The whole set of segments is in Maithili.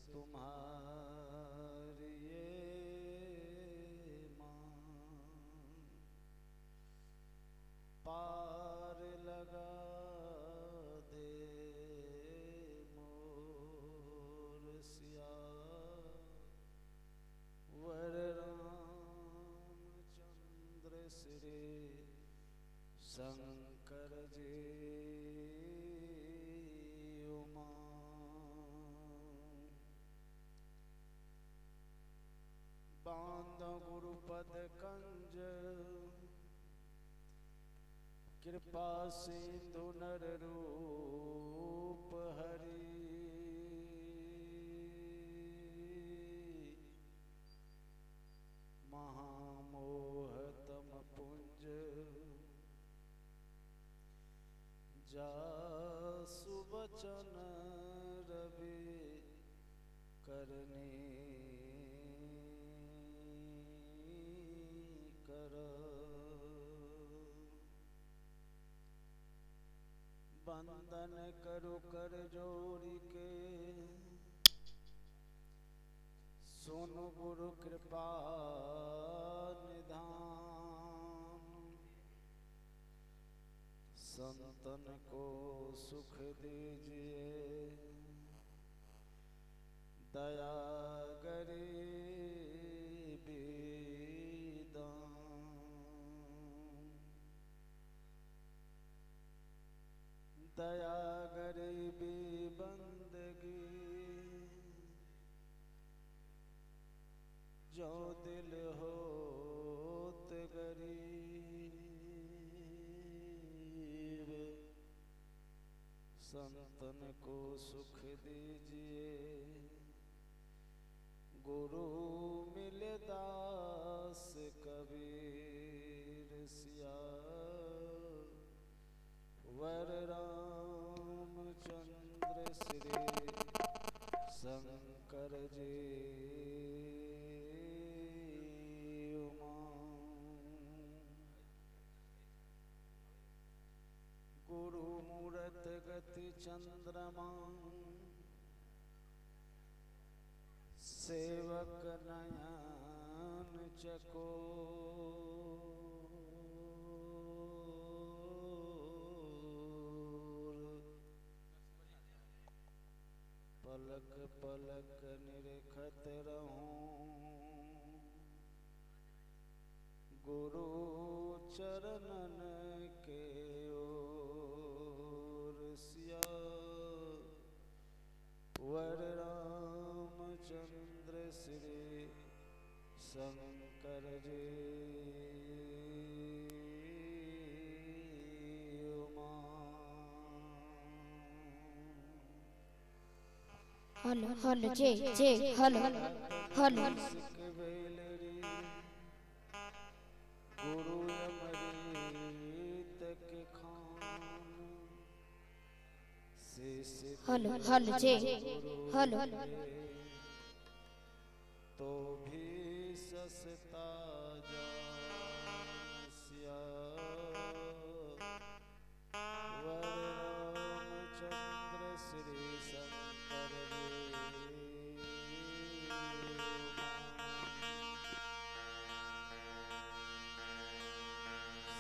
तुम्हारी ये मां, पार लगा दे मोर सिया वर रामचंद्र श्री शंकर जी उमा। बांध गुरुपद कंज कृपा सिंधु नर रूप हरि, महामोह तम पुंज जासु बचन रवि करने कर। बंदन करु कर जोड़ी के सुनु गुरु कृपा निधान, संतन को सुख दीजिए दया गरीबी दान। दया गरीबी बंदगी जो दिल होत गरीब, संतन को सुख दीजिए गुरु मिले दास कबीर सिया वर रामचंद्र श्री शंकर जी उमा। गुरु मूरत गति चंद्रमा सेवक नयन चको, पलक पलक निरखत रहूं गुरु चरणन के ओर सिया वर रामचंद्र श्री शंकर जी उमा। हलो हलो जे जे हलो हलो। गुरु अमृत के खान हलो हलो जे हलो। तो भी सस्ता जान सिया वर रामचंद्र श्री शंकर जी।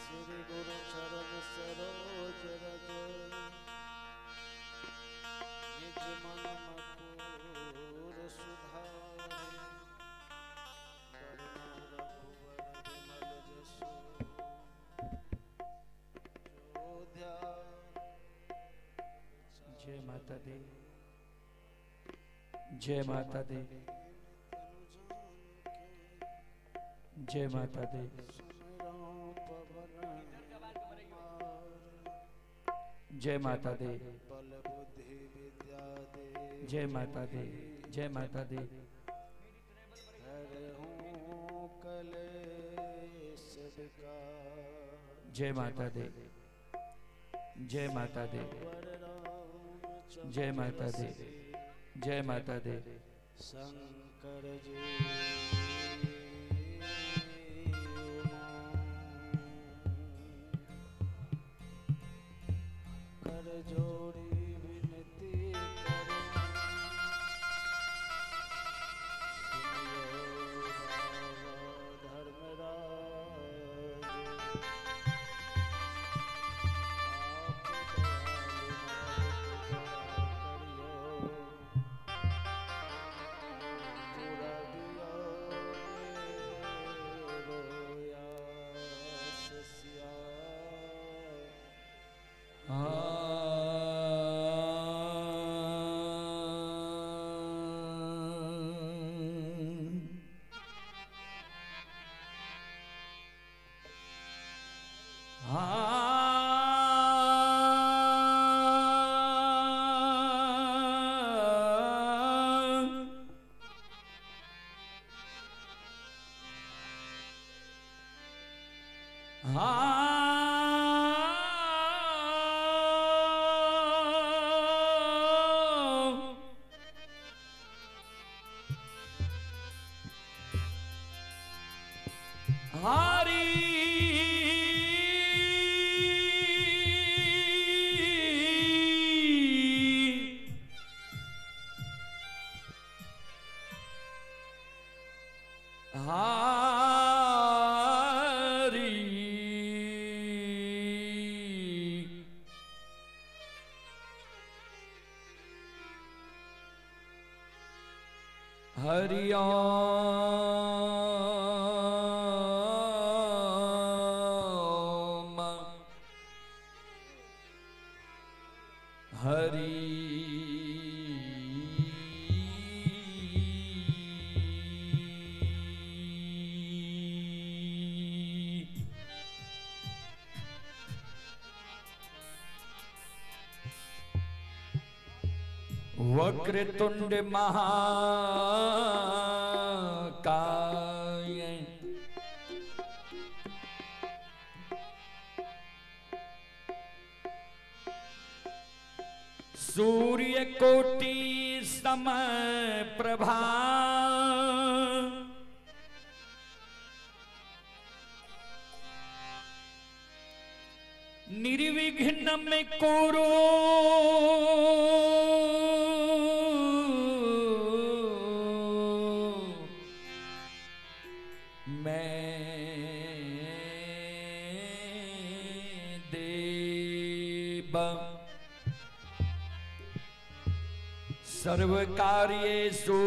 श्री गुरु चरण सरोज रज निज मन मकुर सुधारे, करुणा रघुवर विमल जसु जो ध्यान। जय माता दी, जय माता दी, जय माता दी, जय माता दी, जय माता दी, जय माता दी। जय माता दी, जय माता दी, जय माता दी, जय माता दी। शंकर जी कर जोड़ी विनती करो। हारी हरि ओम हरि वक्रतुंड महाकाय सूर्य कोटि समय प्रभा निर्विघ्न में कुरु मैं देव सर्व कार्येषु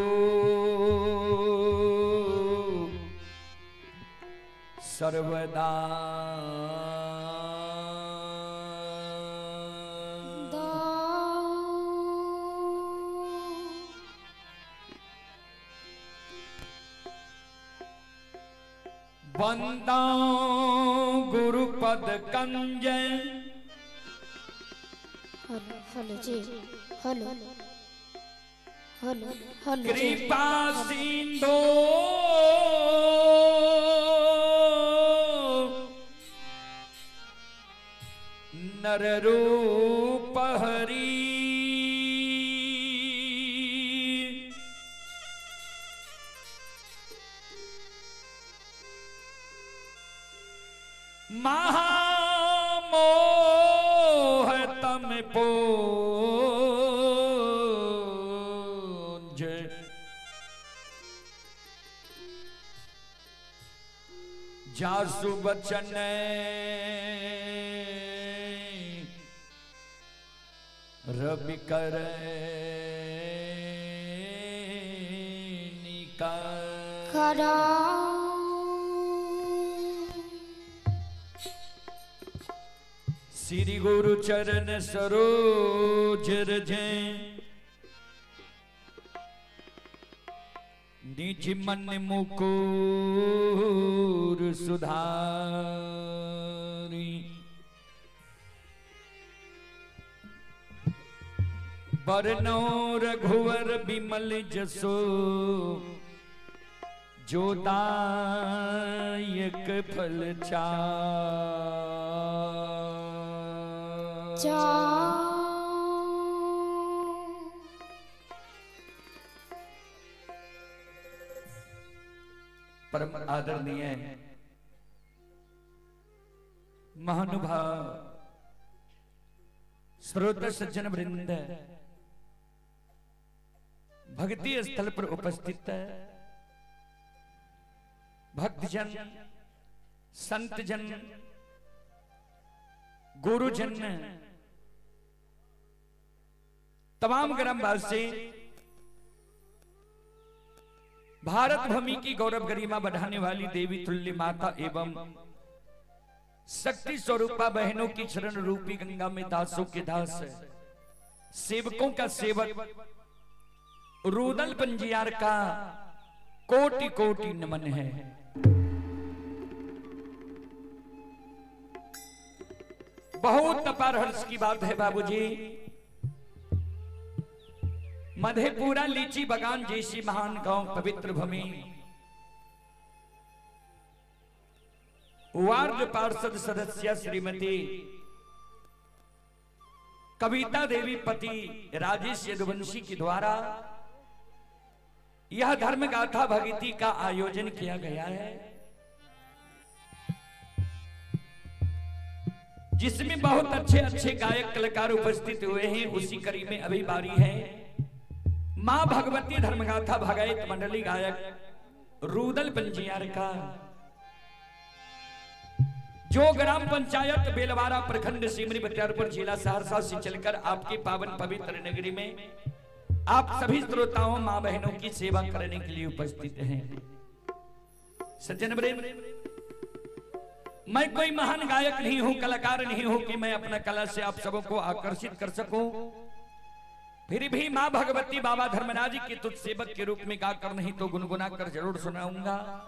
सर्वदा वंदा गुरुपद कंज हेलो हेलो जी हेलो हेलो हेलो जी कृपा सिंधु नर रूप हरि महामोह तम पूंज जासु बचन रवि कर करा श्री गुरु चरण सरोज रजे निज मन मुकुर सुधारी बरनौ रघुवर बिमल जसो जो दायक फल चार। परम आदरणीय महानुभाव श्रोता सज्जन वृंद, भक्ति स्थल पर उपस्थित भक्तजन, संतजन, गुरुजन, तमाम ग्रामवासी, भारत भूमि की गौरव गरिमा बढ़ाने वाली देवी तुल्य माता एवं शक्ति स्वरूपा बहनों की चरण रूपी गंगा में दासों के दास, सेवकों का सेवक रुदल पंजियार का कोटि कोटि नमन है। बहुत अपार हर्ष की बात है बाबूजी, मधेपुरा लीची बगान जैसी महान गांव, पवित्र भूमि, वार्ड पार्षद सदस्य श्रीमती कविता देवी पति राजेश यदुवंशी के द्वारा यह धर्म गाथा भगती का आयोजन किया गया है, जिसमें बहुत अच्छे अच्छे गायक कलाकार उपस्थित हुए हैं। उसी कड़ी में अभी बारी है मां भगवती धर्मगाथा भगत मंडली गायक रूदल पंजियार का, जो ग्राम पंचायत बेलवारा, प्रखंड सिमरी बख्तियारपुर, जिला सहरसा से चलकर आपकी पावन पवित्र नगरी में आप सभी श्रोताओं मां बहनों की सेवा करने के लिए उपस्थित हैं। सज्जन वृंद, मैं कोई महान गायक नहीं हूं, कलाकार नहीं हूं कि मैं अपना कला से आप सबों को आकर्षित कर सकूं। फिर भी मां भगवती बाबा धर्मराज के तुझ सेवक के रूप में गाकर नहीं तो गुनगुना कर जरूर सुनाऊंगा।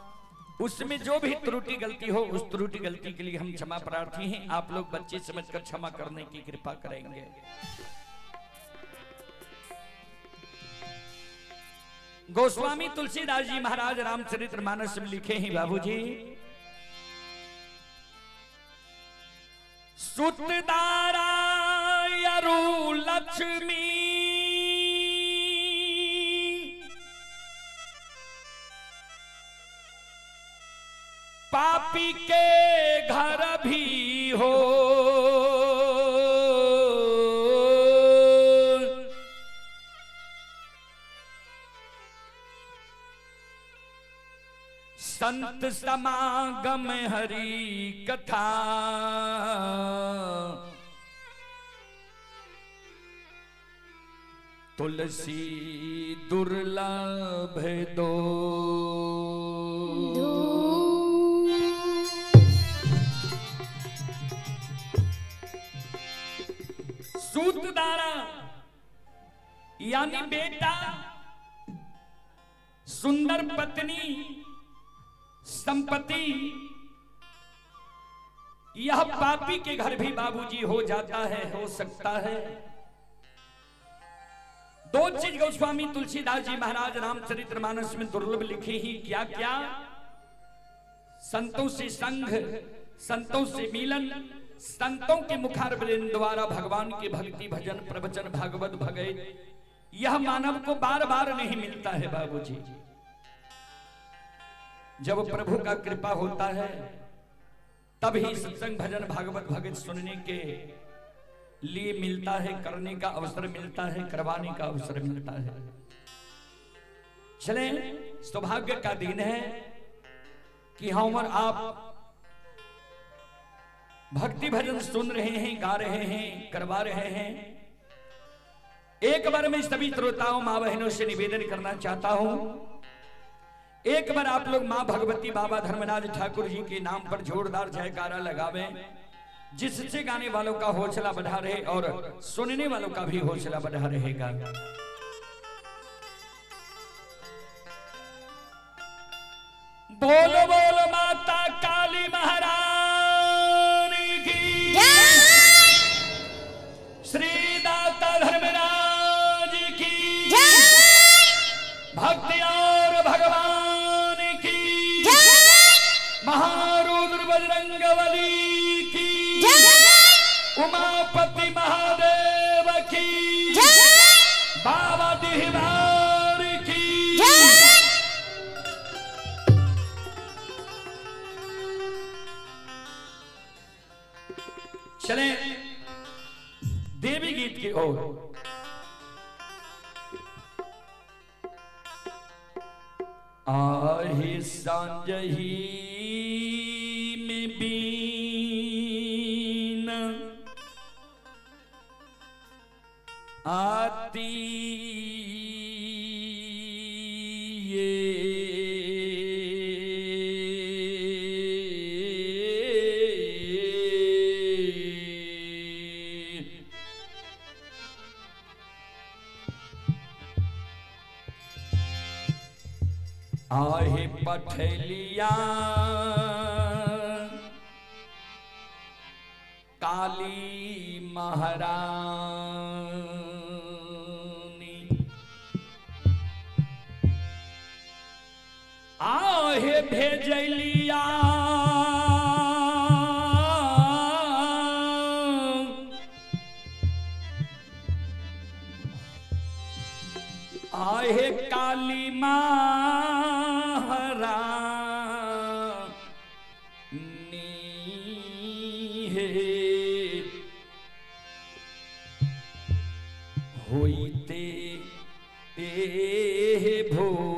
उसमें जो भी त्रुटि गलती हो, उस त्रुटि गलती के लिए हम क्षमा प्रार्थी हैं। आप लोग बच्चे समझकर क्षमा करने की कृपा करेंगे। गोस्वामी तुलसीदास जी महाराज रामचरित्र मानस में लिखे हैं बाबूजी, सुतदारा अरु लक्ष्मी पापी के घर भी हो, संत समागम हरि कथा तुलसी दुर्लभ दो। सूतदारा यानी बेटा, सुंदर पत्नी, संपत्ति, यह पापी के घर भी बाबूजी हो जाता है, हो सकता है। दो चीज गोस्वामी तुलसीदास जी महाराज रामचरित्र मानस में दुर्लभ लिखे ही, क्या क्या? संतों से संग, संतों से मिलन, संतों के मुखारविंद द्वारा भगवान की भक्ति भजन प्रवचन भागवत भगत, यह मानव को बार बार नहीं मिलता है बाबूजी। जब प्रभु का कृपा होता है तभी सत्संग भजन भागवत भगत सुनने के लिए मिलता है, करने का अवसर मिलता है, करवाने का अवसर मिलता है। चले, सौभाग्य का दिन है कि हम और आप भक्ति भजन सुन रहे हैं, गा रहे हैं, करवा रहे हैं। एक बार मैं सभी श्रोताओं मां बहनों से निवेदन करना चाहता हूं, एक बार आप लोग मां भगवती बाबा धर्मराज ठाकुर जी के नाम पर जोरदार जयकारा लगावें, जिससे गाने वालों का हौसला बढ़ा रहे और सुनने वालों का भी हौसला बढ़ा रहेगा। बोलो बोलो माता काली महारानी की, श्री दाता धर्मराज की, भक्ति और भगवान की, महारुद्र बजरंगबली की, उमापति महादेव की, बाबा दिहवार की। चले देवी गीत की ओर। आहे सांझही में बीन आती ये आहे पठलिया काली महारानी, आहे भेजलिया आहे काली महारानी हे होइते ए भोर।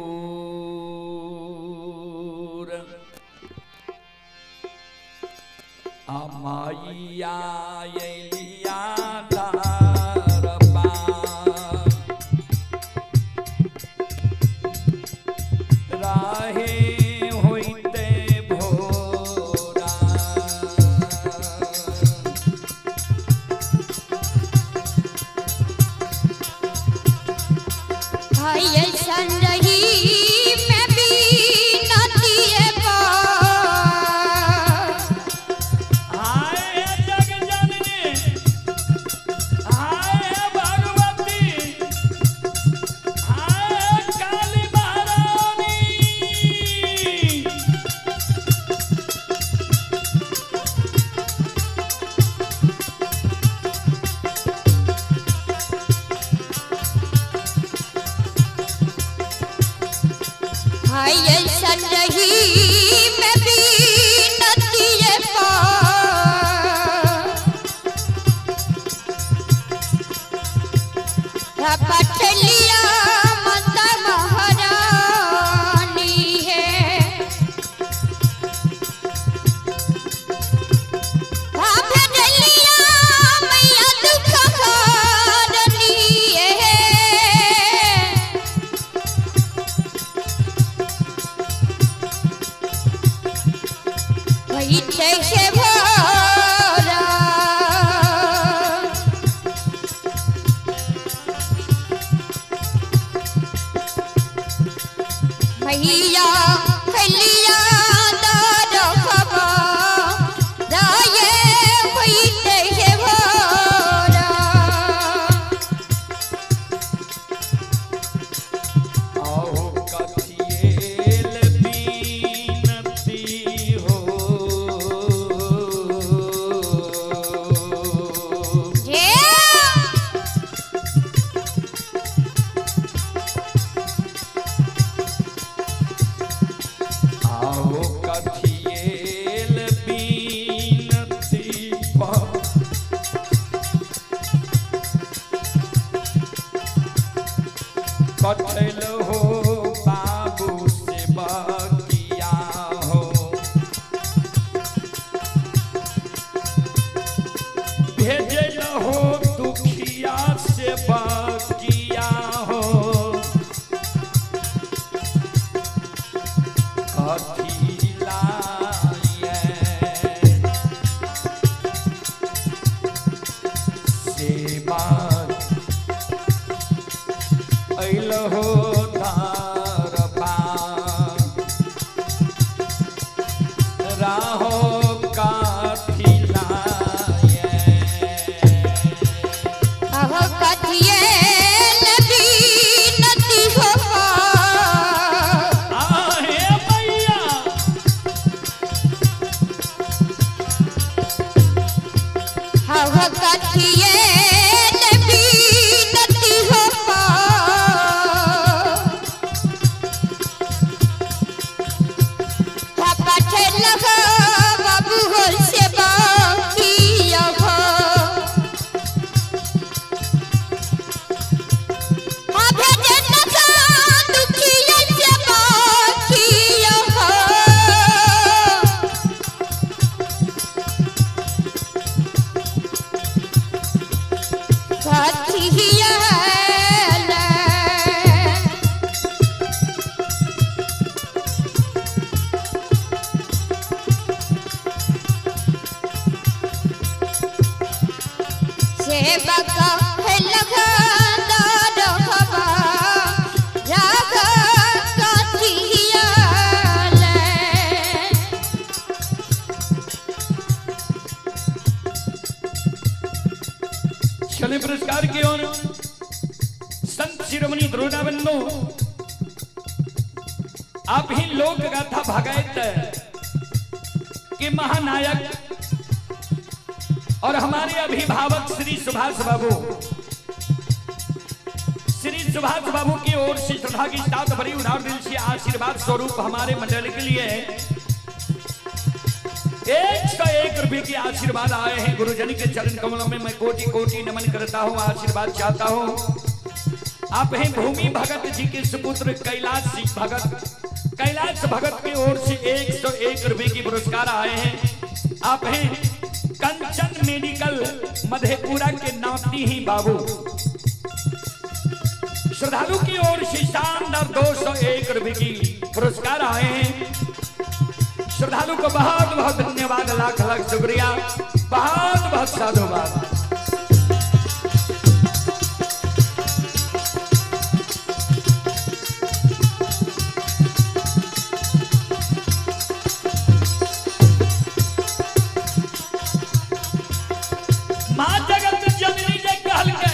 मैया अइलिया दरबार। राहे होइते भोरा। हाय ऐसन रही मैं बीनती बा। हाय जग जननी, हाय भगवती, हाय काली महारानी। हाय ऐसन रही मैं बीनती बा। पटलिया मंद महारानी है। भेजलिया मैया दुख हारनी है। वही से भोरा। मैया फैलिया दार खबा राये होइते हे भोरा। आओ कथिएल बीनती हो। जे आओ कथिएल बीनती कठल हो बाबू से बकिया हो। भेजल हो दुखिया से बकिया हो। कथी लाए सेवा अइल हो दरबार। राहो काथी लाए। अहो कथिएल बीनती हो। आहे मैया। अहो कथिएल बीनती हो। पठल हो बाबू हो से बाकी हो। दुखिया से बाकी हो। साथिया सेवक लगा दार राग काठिया। चले पुरस्कार की ओर। संत शिरोमणि द्रोणाबंधु, आप ही लोक गाथा भगत के महानायक और हमारे अभिभावक श्री सुभाष बाबू, श्री सुभाष बाबू की ओर से श्रद्धा की साथ भरी उधार दिल से आशीर्वाद स्वरूप हमारे मंडल के लिए 101 रुपए के आशीर्वाद आए हैं। गुरुजन के चरण कमलों में मैं कोटि कोटि नमन करता हूं, आशीर्वाद चाहता हूं। आप हैं भूमि भगत जी के सुपुत्र कैलाश सिंह भगत, कैलाश भगत की ओर से 101 रुपए की पुरस्कार आए हैं। आप हैं कंचन मेडिकल मधेपुरा के नाती ही बाबू श्रद्धालु की ओर से शानदार 201 रुपए की पुरस्कार आए हैं। श्रद्धालु को बहुत बहुत धन्यवाद, लाख लाख शुक्रिया, बहुत बहुत साधुवाद। माँ जगत जननी जे कहल के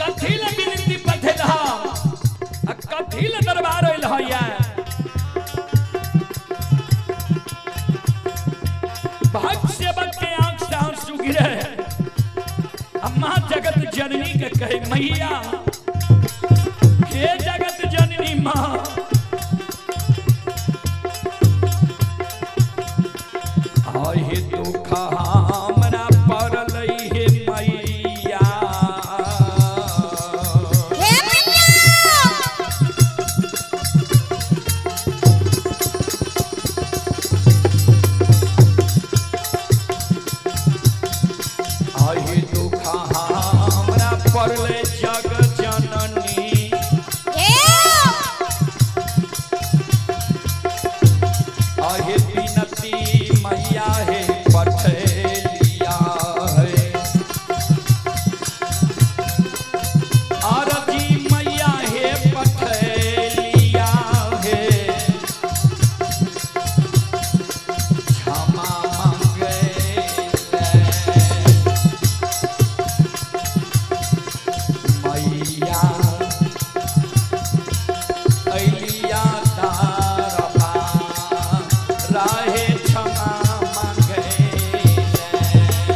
कथी ले विनती पठेल आ कथी ले दरबार अइल हइया। भक्त सेवक के आंख से आंसू गिरे आ माँ जगत जननी के कहे मैया हे जगत जननी माँ, आहे दुख हमरा पड़ल हे मैया, हे मैया आहे दुख हमरा पड़ल जग जननी, हे आहे विनती मैया हे पठेलिया है, आरती मैया हे पठेलिया है, क्षमा मांगे मैया अलिया तारपा राहे क्षमा मांगे।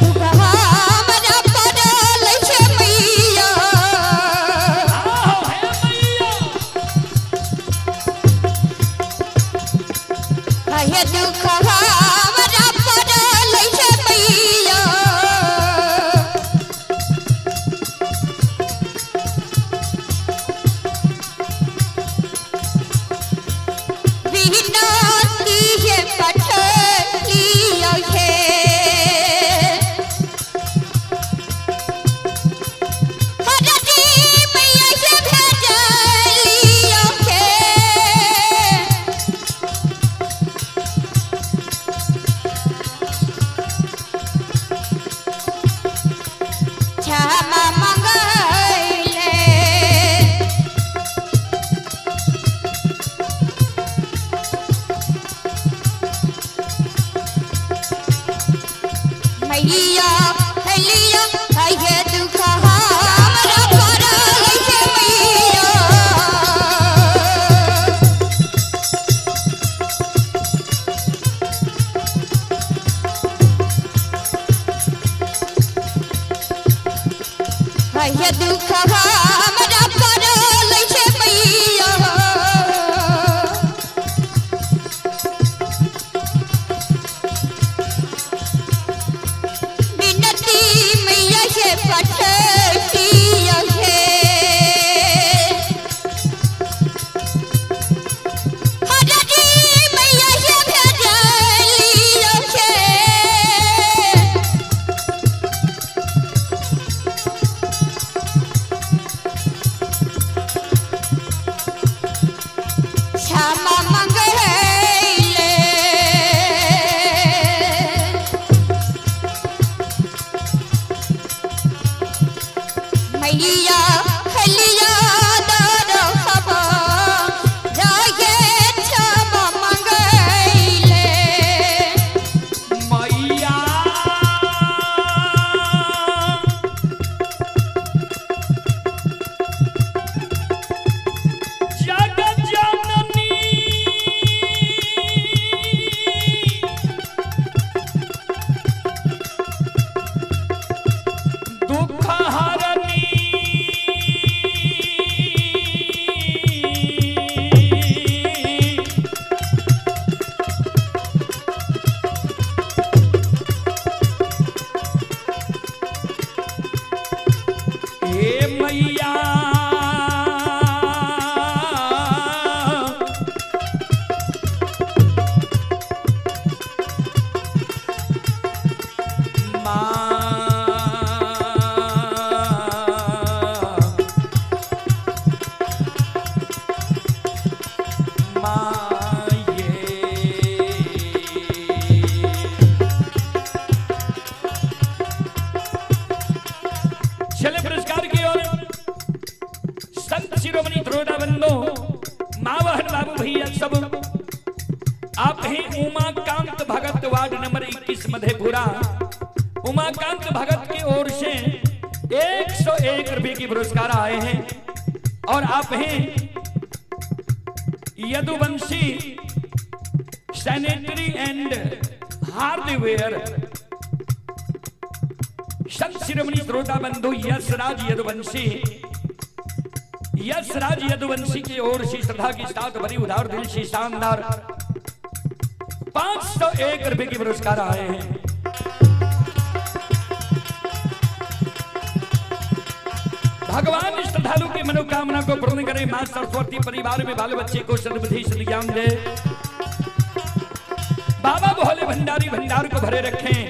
दुख हमरा पड़ल हे मैया, आहो हे मैया, हे दुख हमरा पड़ल हे मैया, विनती हे पठलिया हे, हरदी मैया हे भेजलिया हे। क्षमा मंगैले मैया हलिया हे दुख हमरा पड़ल हे मैया, हे दुख हमरा पड़ल हे मैया, विनती मैया हे पठतिया हे, हरदी मैया हे भेजलिया हे। क्षमा मंगैले मैया हलिया दरहबा रागे क्षमा मंगैले। मैया जगत जननी बंधु, माँ बहन बाबू भैया सब, आप हैं उमाकांत भगत, वार्ड नंबर 21 मधेपुरा। उमाकांत भगत की ओर से 101 रुपए की पुरस्कार आए हैं। और आप हैं Yaduvanshi sanitary and hardware, Sant Shiromani श्रोता बंधु यशराज यदुवंशी, यशराज यदुवंशी की ओर से श्रद्धा के साथ भरी उधार दिल से शानदार 501 रुपए की पुरस्कार आए हैं। भगवान श्रद्धालु की मनोकामना को पूर्ण करे। मां सरस्वती परिवार में बाल बच्चे को सद्बुद्धि सद्ज्ञान दे। बाबा भोले भंडारी भंडार को भरे रखें।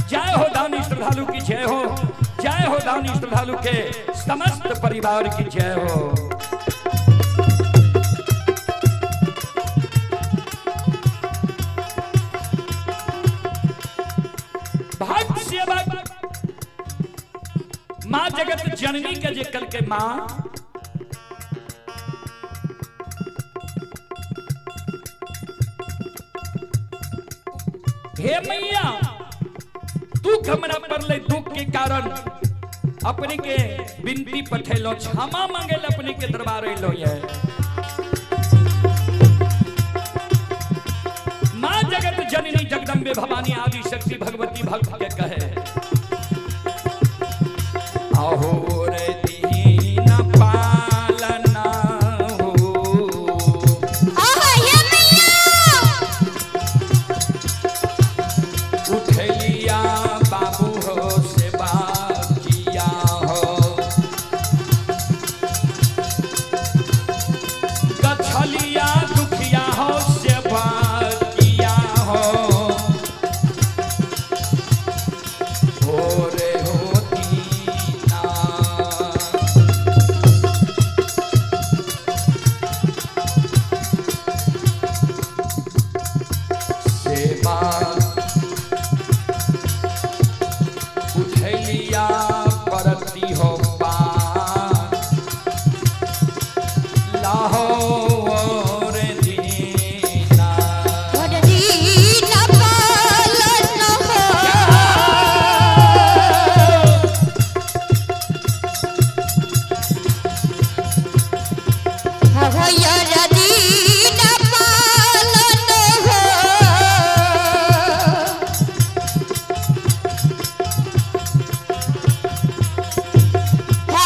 जय हो दानी श्रद्धालु की जय हो, जय हो दानी श्रद्धालु के समस्त परिवार की जय हो। भक्त सेवक मां जगत जननी के जे कल के मां हे मैया, दुख हमरा पड़ले, दुख के कारण अपने के विनती पठेलो, क्षमा मांगे अपने के दरबार अलो ये। मां जगत जननी जगदम्बे भवानी आदि शक्ति भगवती भक्त के कहे, आहो रे दीन पालना हो। आहो हे मैया, उठलिया बाबू हो सेवा किया हो, गछलिया दुखिया हो सेवा किया हो, हो रे हो दीना। सेवा उठलिया परती हो पार, लाहौर दीना। और दीन पालन हो। हयर दीन पालन हो।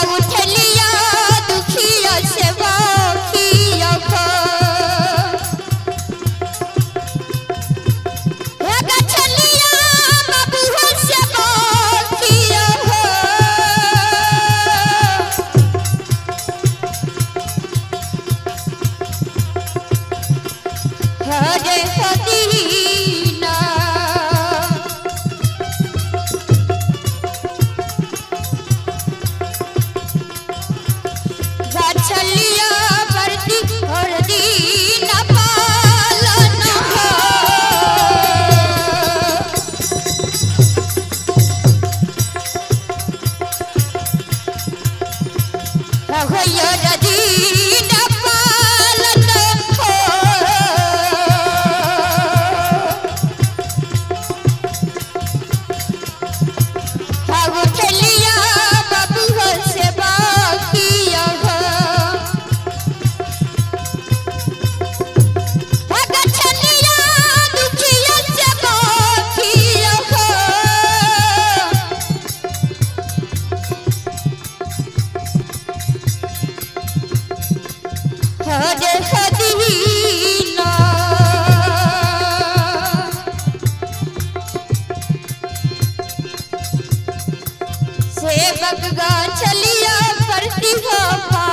उठलिया दुखिया सेवा किया हो। हे गछलिया बाबू सेवा किया हो। हरे दीना। गछलिया बरती और दीन पालन हो। हयर दीन पालन हो। उठलिया बाबू सेवा किया हो। गछलिया दुखिया सेवा किया हो। हरे दीना। सेवक गछलिया परती हो पा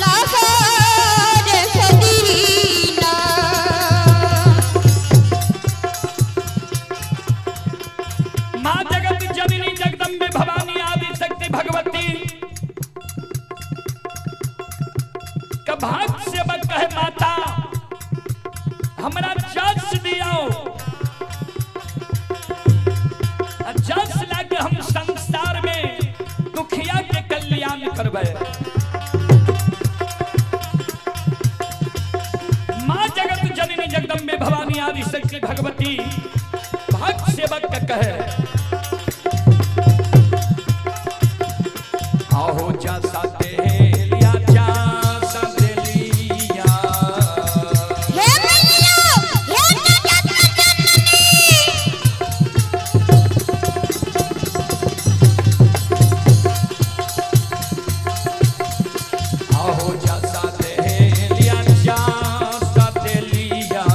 लाहौर दीना। माँ जगत जननी जगदम्बे भवानी आदि शक्ति भगवती कभाग से बच कहे, माता हमरा जस दियाओ, जस लाके हम संसार में दुखिया के कल्याण करबै। की भगवती भक्त सेवक का कहे आहो जा देलिया जा देलिया। हे मैया, हे जगत जननी। आहो जा देलिया जा देलिया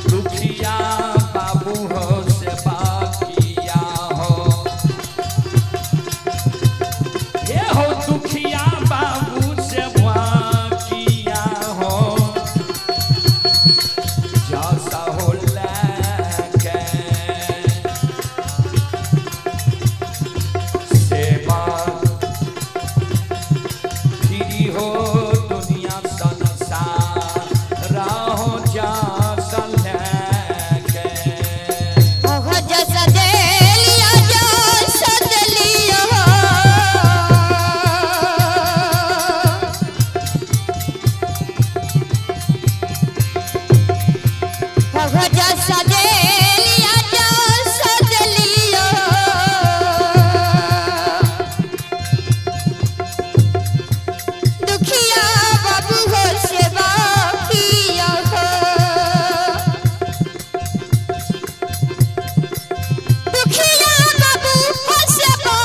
दुखिया बाबू हो से बाकिया हो, हे हो दुखिया बाबू से बाकिया हो, जैसा हो लेके सेवा फिरी हो दुनिया संसार हो जा लेके। आहो जसा देलिया जसा देलिया। आहो जसा देलिया जसा देलिया। दुखिया बाबू हो सेवा किया हो, दुखिया बाबू हो सेवा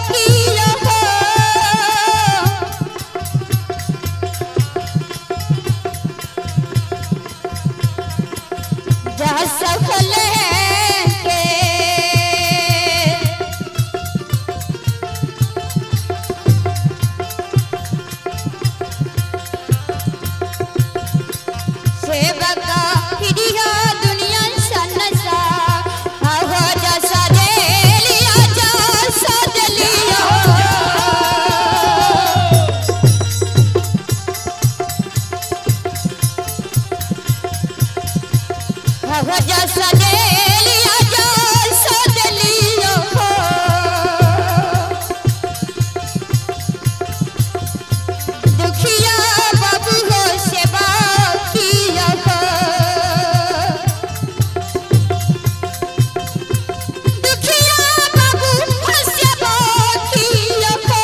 किया हो। जा सफल के सेवका फिरिया दुनिया सनसा। आहो जसा देलिया जसा देलिया। आहो जसा देलिया जसा देलिया। दुखिया बाबू हो सेवा किया हो, दुखिया बाबू हो सेवा किया हो।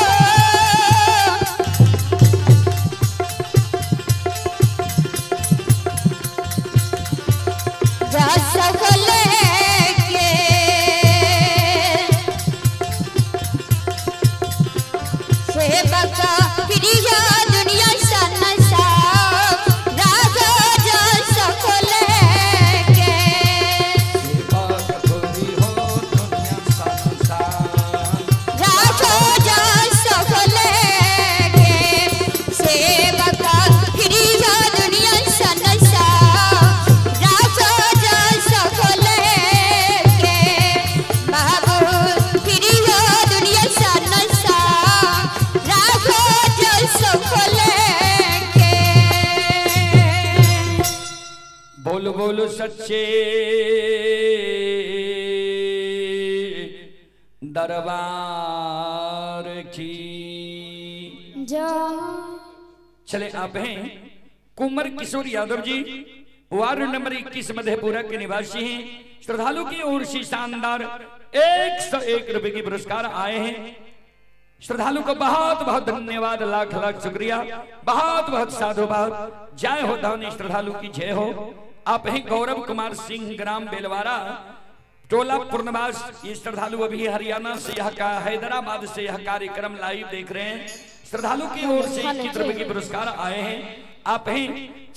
जा सकल के सेवका प्रिया दुनिया सनसा राजा जा सकल के। सेवक थोड़ी हो दुनिया संसार राजा जा सकल के सेवका प्रिया दुनिया सनसा राजा जा सकल के बाबू प्रिया दुनिया सनसा राजा जा सकल के। बोल बोल सच्चे दरबार की जा। चले आप हैं कुंवर किशोर यादव जी, वार्ड नंबर 21 मधेपुरा के निवासी हैं। श्रद्धालु की ओर से शानदार 101 रुपए की पुरस्कार आए हैं। श्रद्धालु को बहुत बहुत धन्यवाद, लाख लाख शुक्रिया, बहुत बहुत साधुवाद। जय हो धनी श्रद्धालु की जय हो। आप हैं गौरव कुमार सिंह, ग्राम बेलवारा, टोला पूर्णवास। ये श्रद्धालु अभी हरियाणा से यह का हैदराबाद से यह कार्यक्रम लाइव देख रहे हैं। श्रद्धालु की ओर से 21 रुपए के पुरस्कार आए हैं। आप हैं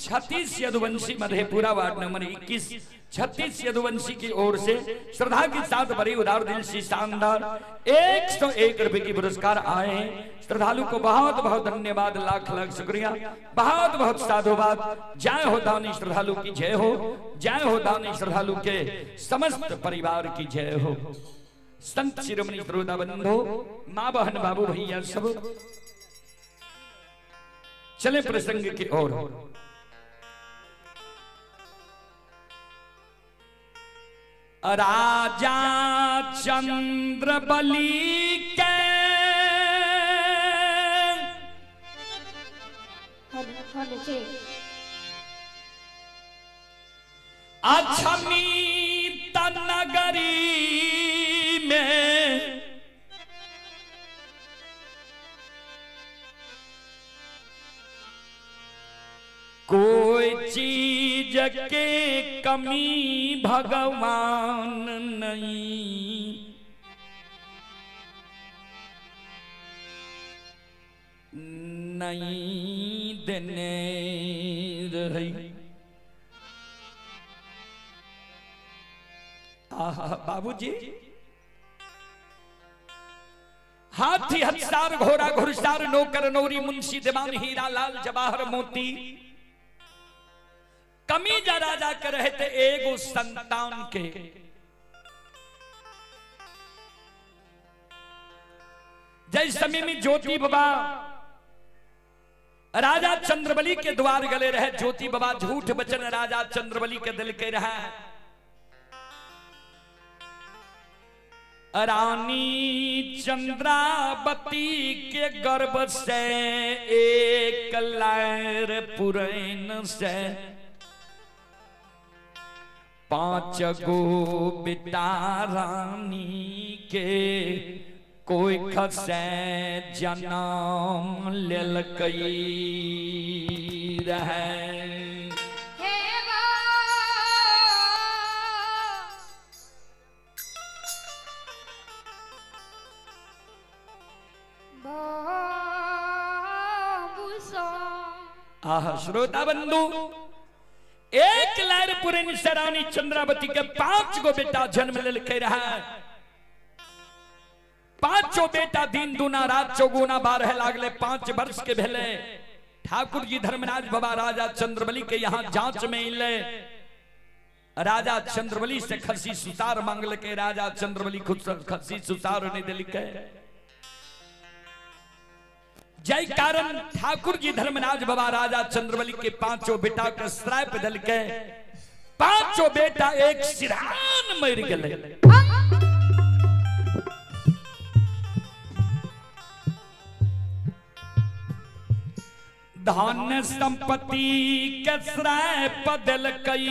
36 यदुवंशी मधेपुरा वार्ड नंबर 21 36 यदुवंशी की ओर से श्रद्धा के साथ बड़ी उदार दिल से शानदार 101 रुपए की पुरस्कार आए हैं। श्रद्धालु को बहुत बहुत धन्यवाद, लाख लाख शुक्रिया, बहुत बहुत साधुवाद। जय हो दानी श्रद्धालु की जय हो, जय हो दानी श्रद्धालु के समस्त परिवार की जय हो। संत शिरोमणि श्रोता बंधु, माँ बहन बाबू भैया सब, चले प्रसंग की ओर। राजा चंद्र बलि के अक्षमित नगरी में कोई चीज के कमी भगवान नहीं, नहीं देने रही। आहा बाबूजी, हाथी हथसार घोड़ा घुड़सार नौकर नौरी मुंशी दीवान हीरा लाल जवाहर मोती, कमी जा राजा के रहते एगो संतान के। जय समय में ज्योति बाबा राजा चंद्रबली के द्वार गले रहे, ज्योति बाबा झूठ वचन राजा चंद्रबली के दिल के रहे। रानी चंद्रावती के गर्भ से एक लहर पुरैन से 5 गो बेटा रानी के कोई खसे जन्म लेलकई रहे। आह श्रोता बंधु, एक लहर पुरैन से रानी चंद्रावती के 5 गो बेटा जन्म लेलकै रहे। 5 बेटा दिन दूना रात चौगुना 12 लागले, 5 वर्ष के भेले। ठाकुर जी धर्मराज बाबा राजा चंद्रबली के यहाँ जांच में अले। राजा चंद्रबली से खसी सुतार मांगलकै, राजा चंद्रबली खुद खसी सुतार नहीं दिलकै। जय कारण ठाकुर जी धर्मराज बाबा राजा चंद्रबली के 5 बेटा के श्राप दिलकै। 5 बेटा एक सिरहान मर गेलै। धन संपत्ति के श्राप दिलकै,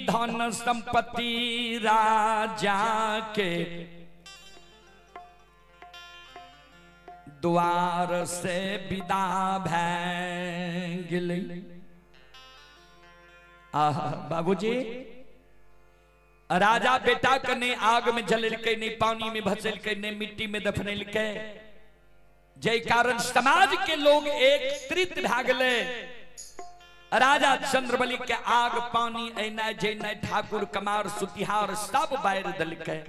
धन संपत्ति राजा के द्वार से विदा भै गेलै। आह बाबूजी, राजा बेटा के नहीं आग में जलेलकै, नहीं पानी में भसेलकै, नहीं मिट्टी में दफनेलकै। जय कारण समाज के लोग एकत्रित भै गेलै। राजा चंद्रबली के आग पानी एनाइ जेनाइ ठाकुर कमार सुतिहार सब बारि देलकै।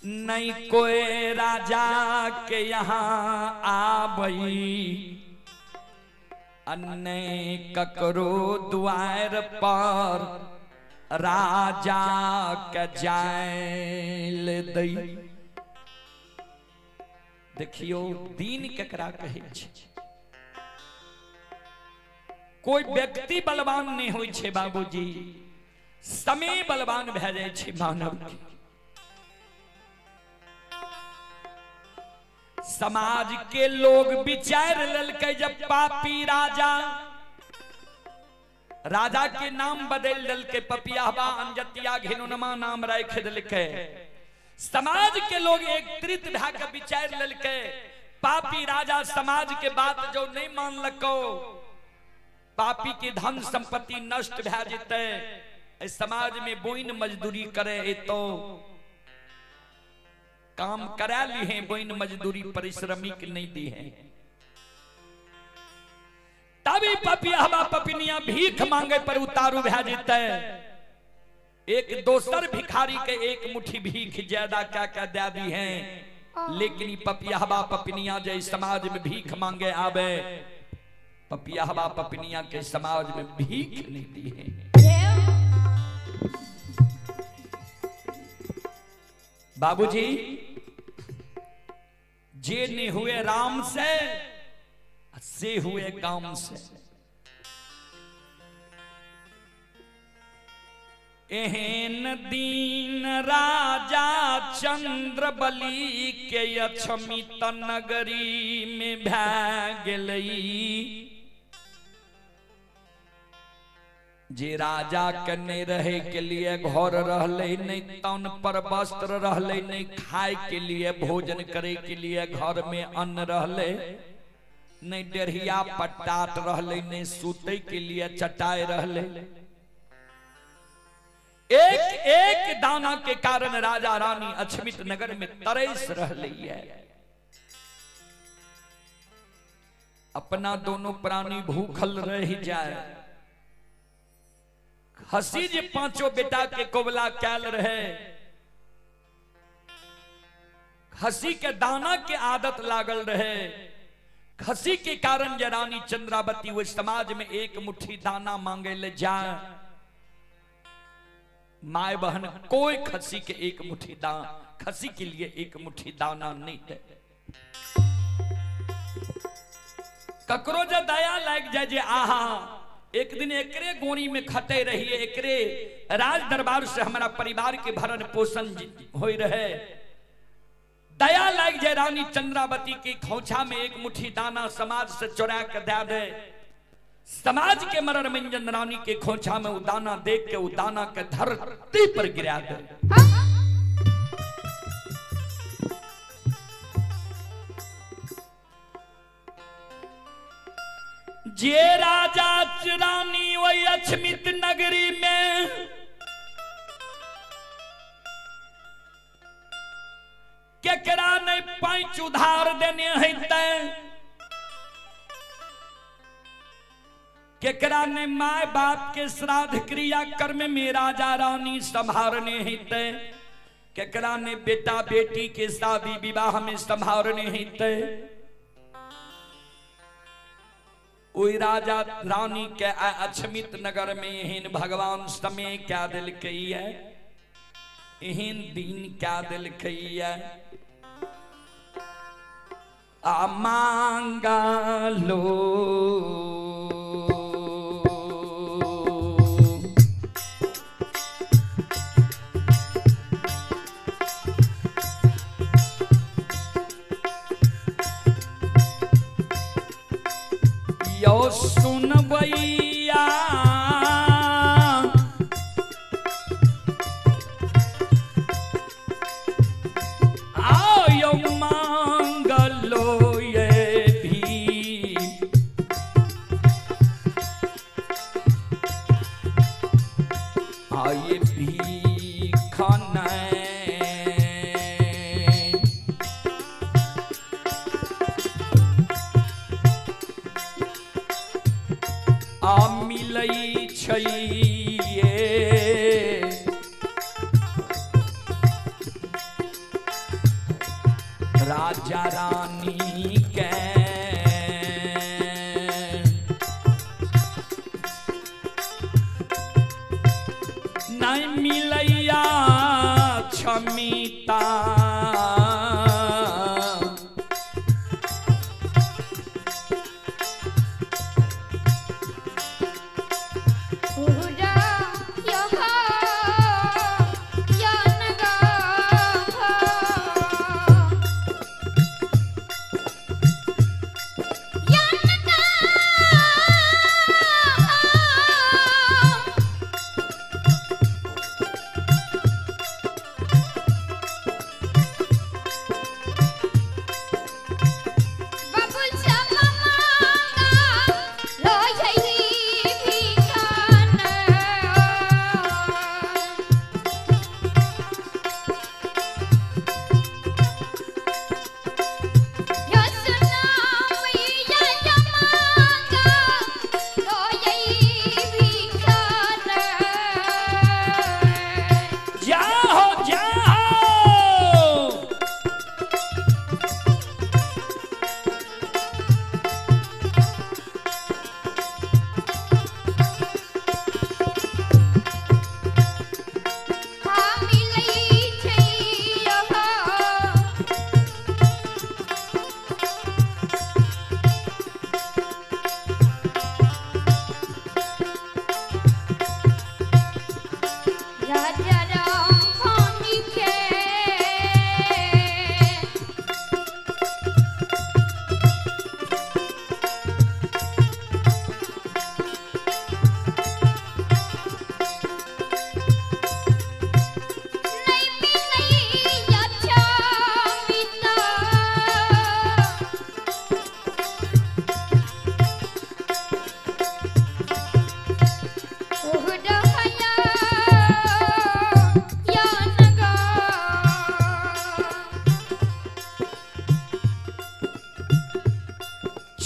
नहीं कोई राजा के यहाँ आबई, अन्य ककरो द्वार पर राजा के जायल दई। देखियो दीन केकरा कहै छै। कोई व्यक्ति बलवान नहीं होइ छै बाबूजी, समय बलवान भए जाइ छै मानव के। समाज के लोग विचार लेलकै जब पापी राजा, राजा के नाम बदल देलकै, पपियाहबा अंजतिया घिनुनमा नाम राखि देलकै। समाज के लोग एकत्रित भए के विचार लेलकै, पापी राजा समाज के बात जो नहीं मानलको, पापी के धन संपत्ति नष्ट भए जेतै, समाज में बोइन मजदूरी करे एतो काम करा ली है, बोइन मजदूरी परिश्रमिक नहीं दी है। तभी पपियाहबा पपिनिया भीख मांगे पर उतारू भए जेतै। एक दोसर भिखारी के एक मुट्ठी भीख ज्यादा क्या क्या दे दी है, लेकिन पपियाहबा पपिनिया जे समाज में भीख मांगे आवे, पपियाहबा पपिनिया के समाज में भीख नहीं दी है। बाबूजी, जे नहीं हुए राम से से हुए काम से। एहन दीन राजा चंद्रबली के अक्षमित नगरी में भै गेलै। जे राजा के नहीं रहे के लिए घर रहले, नहीं तन पर वस्त्र रहले, नहीं खाए के लिए भोजन करे के लिए घर में अन्न रहले, नहीं डेढ़िया पट्टाट रहले, नहीं सूते के लिए चटाई रहले। एक एक दाना के कारण राजा रानी अछमित नगर में तरस रहले है। अपना दोनों प्राणी भूखल रह जाए। हसी जे पांचों बेटा के कोबला कैल रहे, खसी के दाना के आदत लागल रहे। खसी के कारण जे रानी चंद्रावती वो समाज में एक मुट्ठी दाना मांगे ले जाए, my बहन कोई खसी के एक मुट्ठी दाना, खसी के लिए एक मुट्ठी दाना नहीं दे। ककरो जे दया लाग जाए जे आहा एक दिन एकरे गोनी में खटे रहिए, एकरे राज दरबार से हमारा परिवार के भरण पोषण हो रहे, दया लाग जाए रानी चंद्रावती की खोछा में एक मुट्ठी दाना समाज से चुरा के दे दे। समाज के मरण मंजन रानी के खोछा में उदाना देख के उदाना के धरती पर गिरा दे। जे राजा रानी वही अछमित नगरी में केकरा नहीं पैंच उधार देने हेतै, केकरा ने my बाप के श्राद्ध क्रिया कर्म में राजा रानी संभारने हेतै, केकरा ने बेटा बेटी के शादी विवाह में संभारने हेतै, ओहि राजा रानी के अछमित नगर में एहन भगवान समय क्या दिलकै है, एहन दिन क्या दिलकै है। आ मांगा लो यो सुनबैया आओ मांगलो ये भी आये भी खाना आ मिलै छैये राजा रानी के नहीं मिलैया क्षमिता पूरा यहाँ यन गाहा।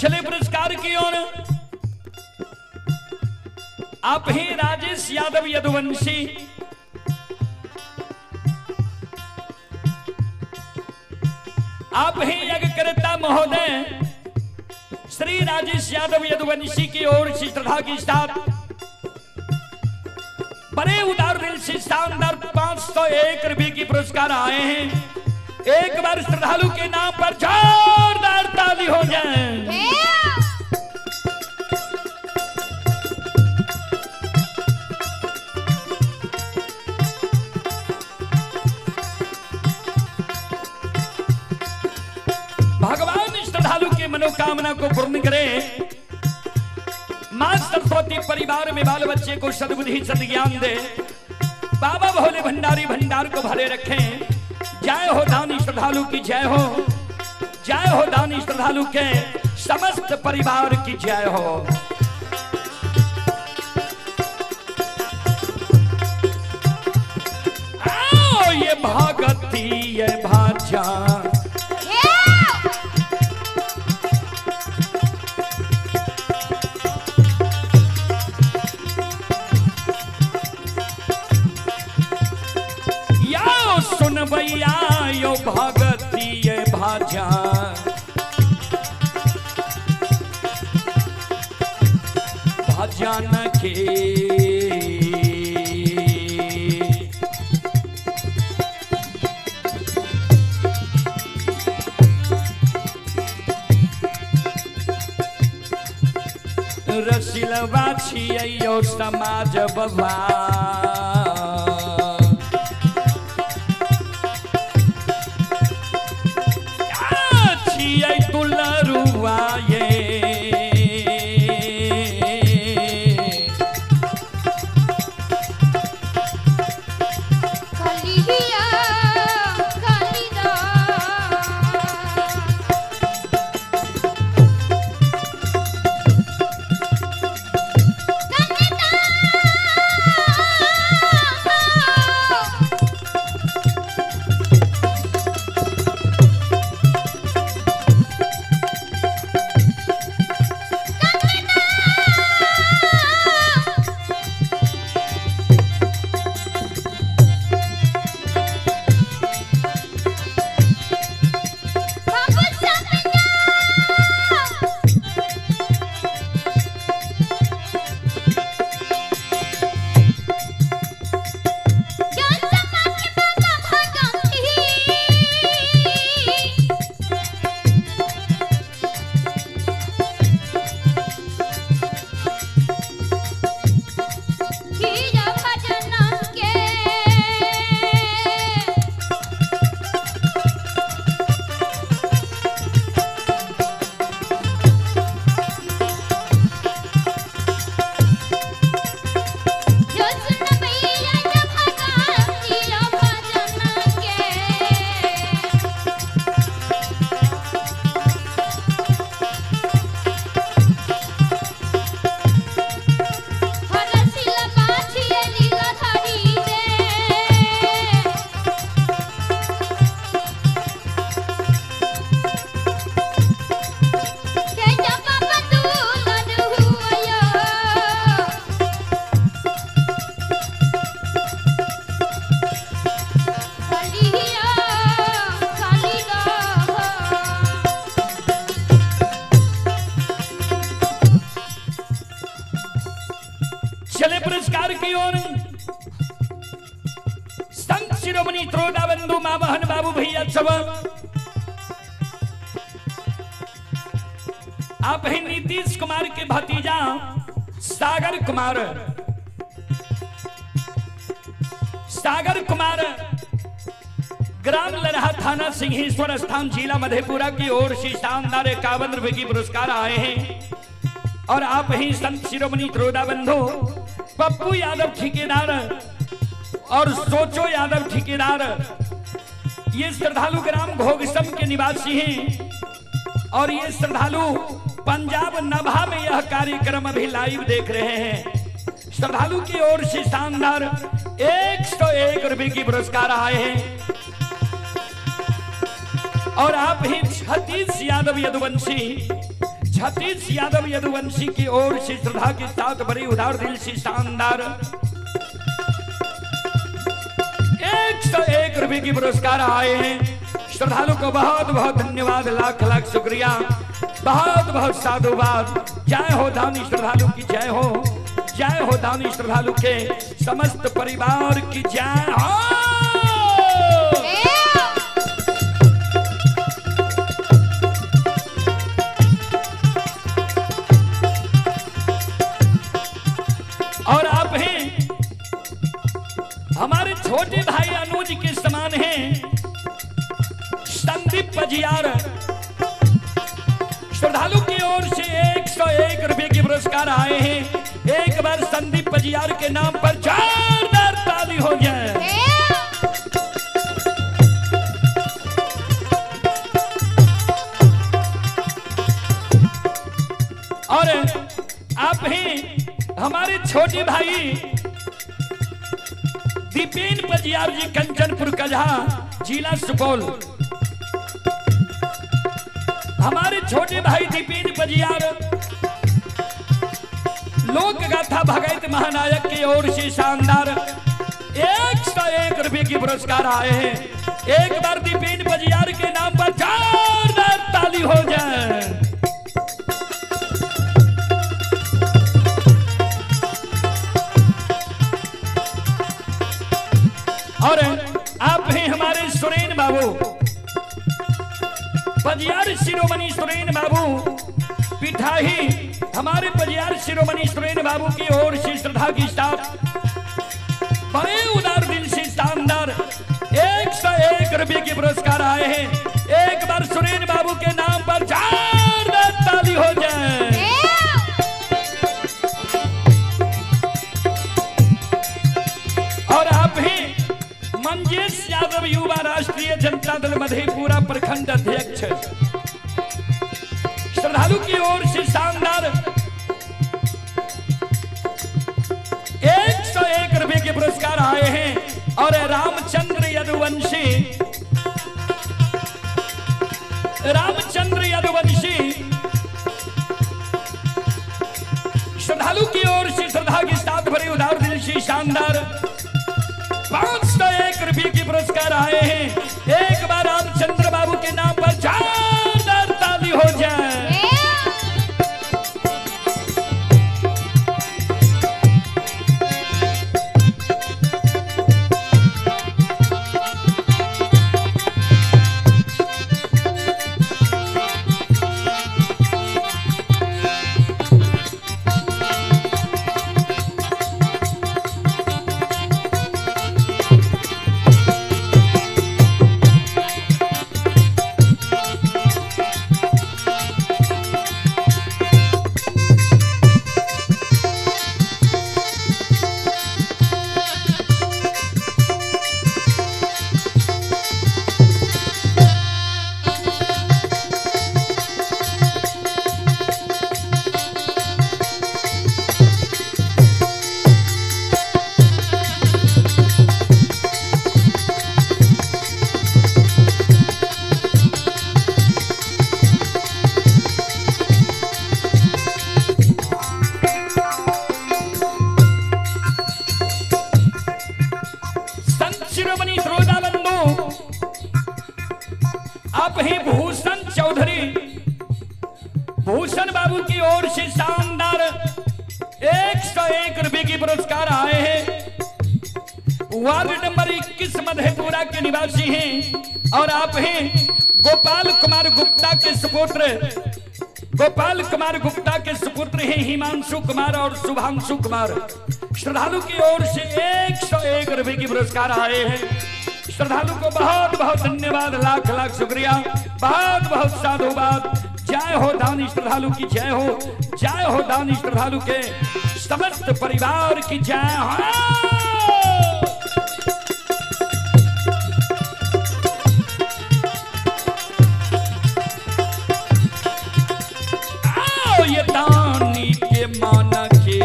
चले पुरस्कार की ओर। आप ही राजेश यादव यदुवंशी, आप ही यज्ञकर्ता महोदय श्री राजेश यादव यदुवंशी की ओर से श्रद्धा के साथ बड़े उदार दिल से शानदार 501 रुपए की पुरस्कार आए हैं। एक बार श्रद्धालु के नाम पर जोरदार ताली हो जाए। भगवान श्रद्धालु के मनोकामना को पूर्ण करे। मां सरस्वती परिवार में बाल बच्चे को सद्बुद्धि सद्ज्ञान दे। बाबा भोले भंडारी भंडार को भरे रखें। जय हो दानी श्रद्धालु की जय हो, जय हो दानी श्रद्धालु के समस्त परिवार की जय हो। आओ ये भगती ये भाजा, सुन भैया यो भगती ये भाजा, भजन के रसिलवा छियै यो समाज बबा, तुलरुआ ये कालिया कालिदा। चले पुरस्कार की ओर। संत शिरोमणि त्रोदा बंधु मां बहन बाबू भैया सब, आप ही नीतीश कुमार के भतीजा सागर कुमार, सागर कुमार ग्राम लरहा थाना सिंहेश्वर स्थान जिला मधेपुरा की ओर से शानदार 51 रुपए की पुरस्कार आए हैं। और आप ही संत शिरोमणि त्रोदा बंधु पप्पू यादव ठेकेदार और सोचो यादव ठेकेदार, ये श्रद्धालु ग्राम घोगसम के निवासी हैं और ये श्रद्धालु पंजाब नभा में यह कार्यक्रम अभी लाइव देख रहे हैं। श्रद्धालु की ओर से शानदार 101 रुपए की पुरस्कार आए हैं। और आप ही छत्तीस यादव यदुवंशी, छत्तीस यादव यदुवंशी की ओर से श्रद्धा के साथ बड़ी उदार दिल से शानदार 101 रुपए की पुरस्कार आए हैं। श्रद्धालु को बहुत बहुत धन्यवाद, लाख लाख शुक्रिया, बहुत बहुत साधुवाद। जय हो दानी श्रद्धालु की जय हो, जय हो दानी श्रद्धालु के समस्त परिवार की जय हो। और आप हैं हमारे छोटे भाई अनुज के समान हैं संदीप पजियार, श्रद्धालु की ओर से 101 रुपए के पुरस्कार आए हैं। एक बार संदीप पजियार के नाम पर जोरदार ताली हो जाए। और आप हैं हमारे छोटे भाई दीपेन पजियार जी, कंचनपुर कजहा, जिला सुपौल। हमारे छोटे भाई दीपेन पजियार लोक गाथा भगत महानायक की ओर से शानदार 101 रुपए की पुरस्कार आए हैं। एक बार दीपेन पजियार के नाम पर जोरदार ताली हो जाए। और आप हैं हमारे सुरेन बाबू, पजियार शिरोमणि सुरेन बाबू पिठाही, हमारे पजियार शिरोमणि सुरेन बाबू की ओर से श्रद्धा की साथ बड़े उदार दिल से शानदार 101 रुपए के पुरस्कार आए हैं। एक बार सुरेन बाबू के नाम पर जोरदार ताली हो जाए। और आप ही मंजेश यादव युवा राष्ट्रीय जनता दल मधेपुरा प्रखंड अध्यक्ष, श्रद्धालु की ओर से शानदार 101 रुपए के पुरस्कार आए हैं। और रामचंद्र यदुवंशी, रामचंद्र यदुवंशी श्रद्धालु की ओर से श्रद्धा के साथ भरे उदार दिल से शानदार 501 रुपए के पुरस्कार आए हैं। एक बार रामचंद्र बाबू के नाम पर जोरदार ताली हो जाए। शिरोमणि श्रोता बंधु, आप ही भूषण चौधरी, भूषण बाबू की ओर से शानदार 101 रुपए की पुरस्कार आए हैं। वार्ड नंबर 21 मधेपुरा के निवासी हैं और आप हैं गोपाल कुमार गुप्ता के सुपुत्र, गोपाल कुमार गुप्ता के सुपुत्र हैं हिमांशु कुमार और शुभांशु कुमार। श्रद्धालु की ओर से 101 रुपए की पुरस्कार आए हैं। श्रद्धालु को बहुत बहुत धन्यवाद, लाख लाख शुक्रिया, बहुत बहुत साधुवाद। जय हो दानी श्रद्धालु की जय हो, जय हो दानी श्रद्धालु के समस्त परिवार की जय हो। आओ ये दानी के माना के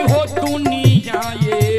हो दुनिया ये।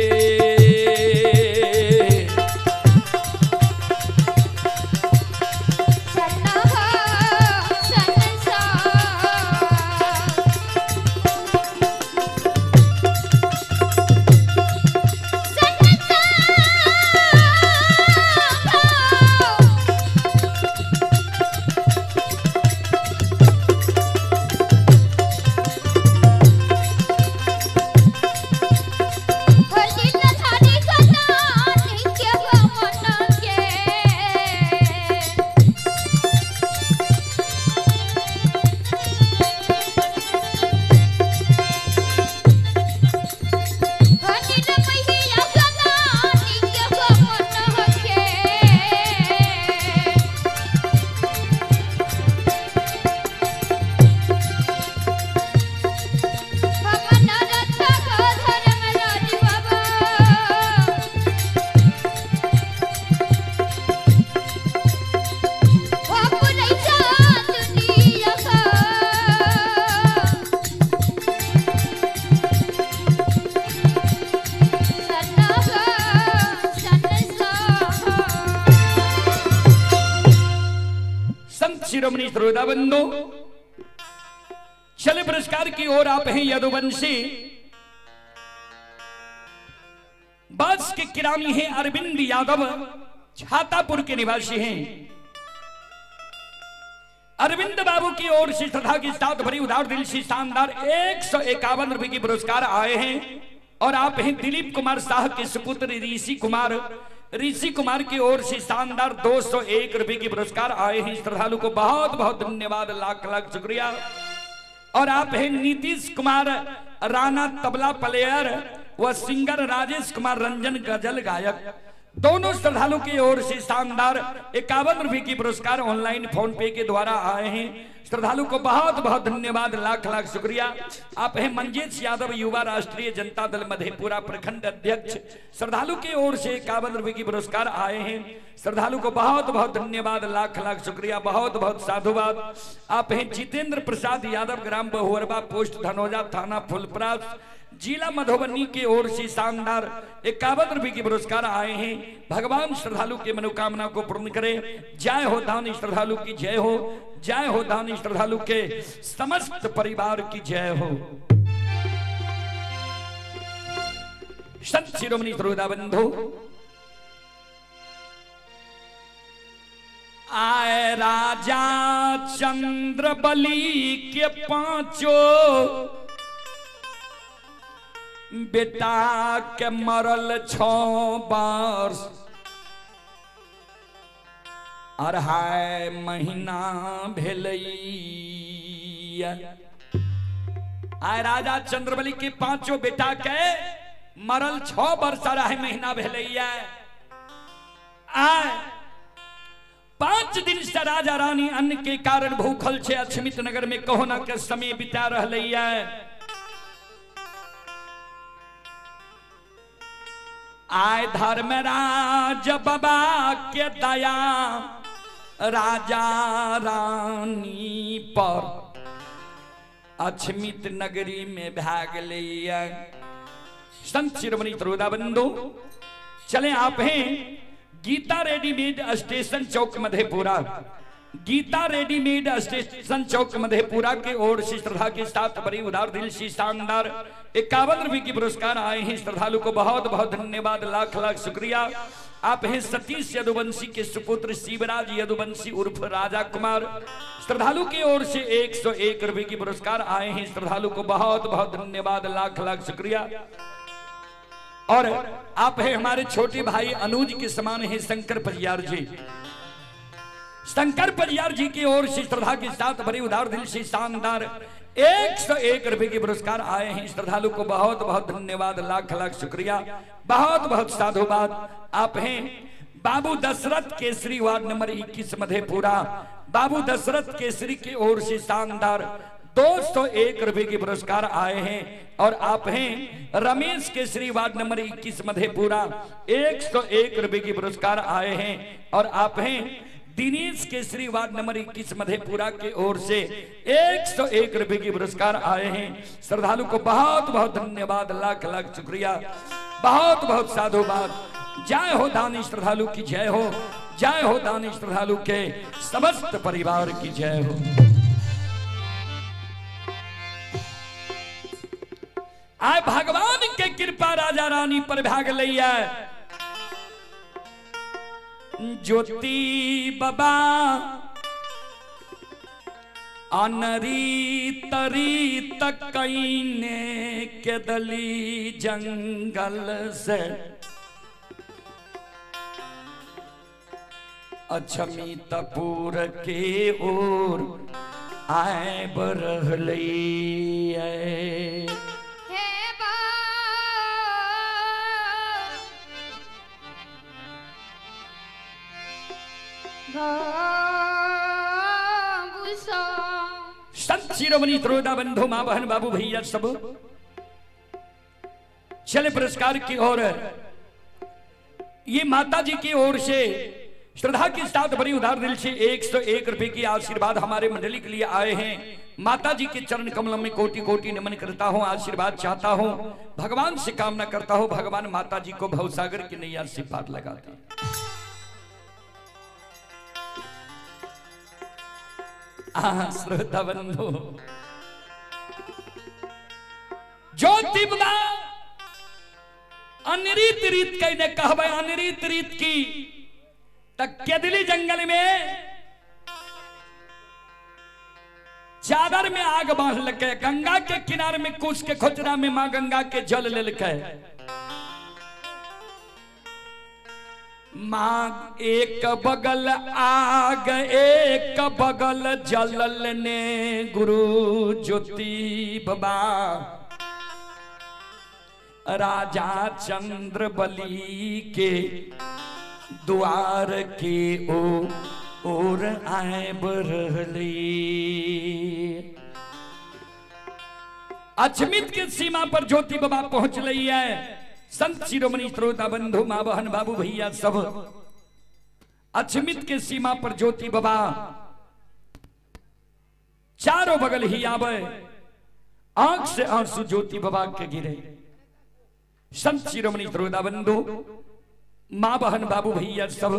संत शिरोमणि श्रोता बंधु, चले पुरस्कार की ओर आप हैं यदुवंशी बास के किरामी हैं अरविंद यादव, छातापुर के निवासी हैं। अरविंद बाबू की ओर से श्रद्धा के साथ भरी उदार दिल से शानदार 151 रुपए की पुरस्कार आए हैं। और आप हैं दिलीप कुमार शाह के सुपुत्र ऋषि कुमार, ऋषि कुमार की ओर से शानदार 201 रुपए की पुरस्कार आए हैं। श्रद्धालु को बहुत बहुत धन्यवाद, लाख लाख शुक्रिया। और आप हैं नीतीश कुमार राणा तबला प्लेयर व सिंगर राजेश कुमार रंजन गजल गायक, दोनों श्रद्धालु की ओर से शानदार 51 रुपए की पुरस्कार ऑनलाइन फोन पे के द्वारा आए हैं। श्रद्धालु को बहुत बहुत धन्यवाद, लाख लाख शुक्रिया। आप हैं मंजीत यादव युवा राष्ट्रीय जनता दल मधेपुरा प्रखंड अध्यक्ष, श्रद्धालु की ओर से 51 रुपए की पुरस्कार आए हैं। श्रद्धालु को बहुत बहुत धन्यवाद, लाख लाख शुक्रिया, बहुत बहुत साधुवाद। आप हैं जितेंद्र प्रसाद यादव ग्राम बहुअरबा पोस्ट धनौजा थाना फुलपरास जिला मधुबनी की ओर से शानदार 51 रुपए के पुरस्कार आए हैं। भगवान श्रद्धालु की मनोकामना को पूर्ण करे। जय हो दानी श्रद्धालु की जय हो, जय हो दानी श्रद्धालु के समस्त परिवार की जय हो। संत शिरोमणि श्रोता बंधु, आए राजा चंद्र बलि के पांचों बेटा के मरल 6 वर्ष 2.5 महीना भेलैया। आए राजा चंद्रबली के पांचों बेटा के मरल 6 वर्ष 2.5 महीना भेलैया। आए 5 दिन से राजा रानी अन्न के कारण भूखल छे अक्षमित नगर में कहोना के समय बिता रहलैया। आय धर्मराज बाबा के दया राजा रानी पर अक्षमित नगरी में भाग लिया। संत शिरोमणि श्रोता बंधु, चले आप हैं गीता रेडीमेड स्टेशन चौक मधेपुरा, गीता रेडीमेड स्टेशन चौक मधेपुरा के ओर से श्रद्धा के साथ बड़ी उदार दिल से शानदार 51 रुपए की पुरस्कार आए हैं। श्रद्धालु को बहुत बहुत धन्यवाद, लाख लाख शुक्रिया। आप हैं सतीश यदुवंशी के सुपुत्र शिवराज यदुवंशी उर्फ राजा कुमार, श्रद्धालु की ओर से 101 रुपए की पुरस्कार आए हैं। श्रद्धालु को बहुत बहुत धन्यवाद, लाख लाख शुक्रिया। और आप हैं हमारे छोटे भाई अनुज के समान हैं शंकर परियार जी, शंकर परियार जी की ओर से श्रद्धा के साथ भरी उदार दिल से शानदार 101 रुपए के पुरस्कार आए हैं। श्रद्धालु को बहुत बहुत धन्यवाद, लाख लाख शुक्रिया, बहुत बहुत साधुवाद। आप हैं बाबू दशरथ केसरी वार्ड नंबर 21 मधेपुरा, बाबू दशरथ केसरी की ओर से शानदार 201 रुपए के पुरस्कार आए हैं। और आप हैं रमेश केसरी वार्ड नंबर 21 मधेपुरा, 101 रुपए के पुरस्कार आए हैं। और आप हैं दिनेश केसरी वार्ड नंबर 21 मधेपुरा के ओर से 101 रुपए की पुरस्कार आए हैं। श्रद्धालु को बहुत बहुत धन्यवाद, लाख लाख शुक्रिया, बहुत बहुत साधुवाद। जय हो दानी श्रद्धालु की जय हो, जय हो दानी श्रद्धालु के समस्त परिवार की जय हो। आए भगवान के कृपा राजा रानी पर भाग लिया। ज्योति बाबा अनरी तरी तकईने के दली जंगल से अछमी तपूर के ओर आए बरहली। संत शिरोमणि त्रोदा बंधु माँ बहन बाबू भैया सब चले पुरस्कार की ओर। ये माता जी की ओर से श्रद्धा के साथ बड़ी उदार दिल से 101 रुपए की आशीर्वाद हमारे मंडली के लिए आए हैं। माता जी के चरण कमलों में कोटि कोटि नमन करता हूँ, आशीर्वाद चाहता हूँ, भगवान से कामना करता हूँ भगवान माता जी को भवसागर की नैया से पार लगाते हैं। श्रोता बंधु ज्योति बाबा अनरीत रीत कहने कहबै अनरीत रीत की त केदली जंगल में चादर में आग बांध लके, गंगा के किनारे में कुश के खोचरा में मां गंगा के जल लेलके। मां एक बगल आग एक बगल जल ने गुरु ज्योति बाबा राजा चंद्र बलि के द्वार के ओ और आए बरहली। अछमित के सीमा पर ज्योति बाबा पहुंच रही है। संत शिरोमणि श्रोता बंधु माँ बहन बाबू भैया सब अछमित के सीमा पर ज्योति बाबा चारों बगल ही आवे, आंख से आंसू ज्योति बाबा के गिरे। संत शिरोमणि श्रोता बंधु माँ बहन बाबू भैया सब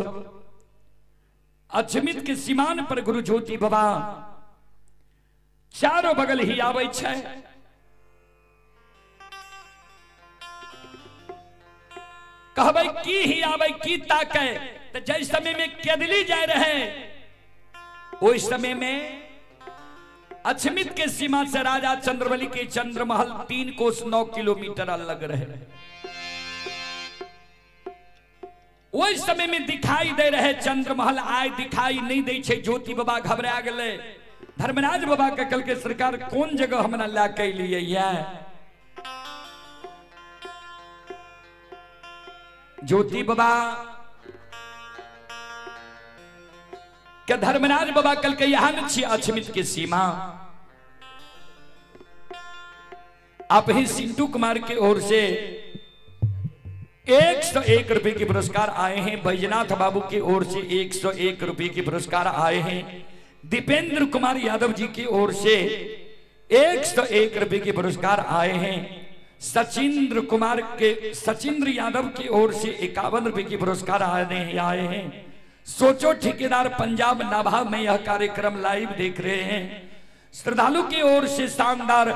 अछमित के सीमान पर गुरु ज्योति बाबा चारों बगल ही आवे छे। कहबै की ही आवे की ताके, तो जै समय में केदली जाए रहे उस समय में अछमित के सीमा से राजा चंद्रबली के चंद्रमहल 3 कोस 9 किलोमीटर अलग रहे। ओहि समय में दिखाई दे रहे चंद्रमहल आय दिखाई नहीं दे छे। ज्योति बाबा घबरा गेलै। धर्मराज बाबा के कल के सरकार कोन जगह हमरा ला के लिए ये। ज्योति बाबा के धर्मराज बाबा कल के यहां न छी अछमित के सीमा। आप ही सिंटू कुमार के ओर से 101 रुपए के पुरस्कार आए हैं। बैजनाथ बाबू की ओर से 101 रुपए के पुरस्कार आए हैं। दीपेंद्र कुमार यादव जी की ओर से 101 रुपए के पुरस्कार आए हैं। सचिंद्र कुमार के सचिंद्र यादव की ओर से 51 रुपए के पुरस्कार आए हैं। सोचो ठेकेदार पंजाब नाभा में यह कार्यक्रम लाइव देख रहे हैं। श्रद्धालु की ओर से शानदार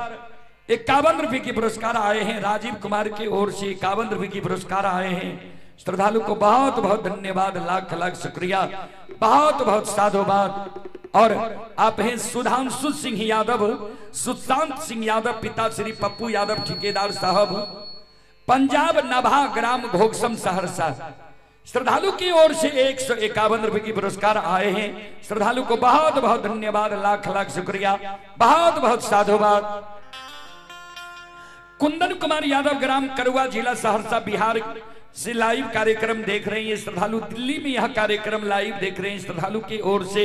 51 रुपए के पुरस्कार आए हैं। राजीव कुमार की ओर से 51 रुपए के पुरस्कार आए हैं। श्रद्धालु को बहुत बहुत धन्यवाद, लाख लाख शुक्रिया, बहुत बहुत साधुवाद। और आप हैं सुधांशु सिंह यादव, सुशांत सिंह यादव, पिता श्री पप्पू यादव ठेकेदार साहब, पंजाब नभा ग्राम घोगसम सहरसा। श्रद्धालु की ओर से 151 रुपए की पुरस्कार आए हैं। श्रद्धालु को बहुत बहुत धन्यवाद, लाख लाख शुक्रिया, बहुत बहुत साधुवाद। कुंदन कुमार यादव ग्राम करुआ जिला सहरसा बिहार से लाइव कार्यक्रम देख रहे हैं श्रद्धालु। दिल्ली में यह कार्यक्रम लाइव देख रहे हैं श्रद्धालु की ओर से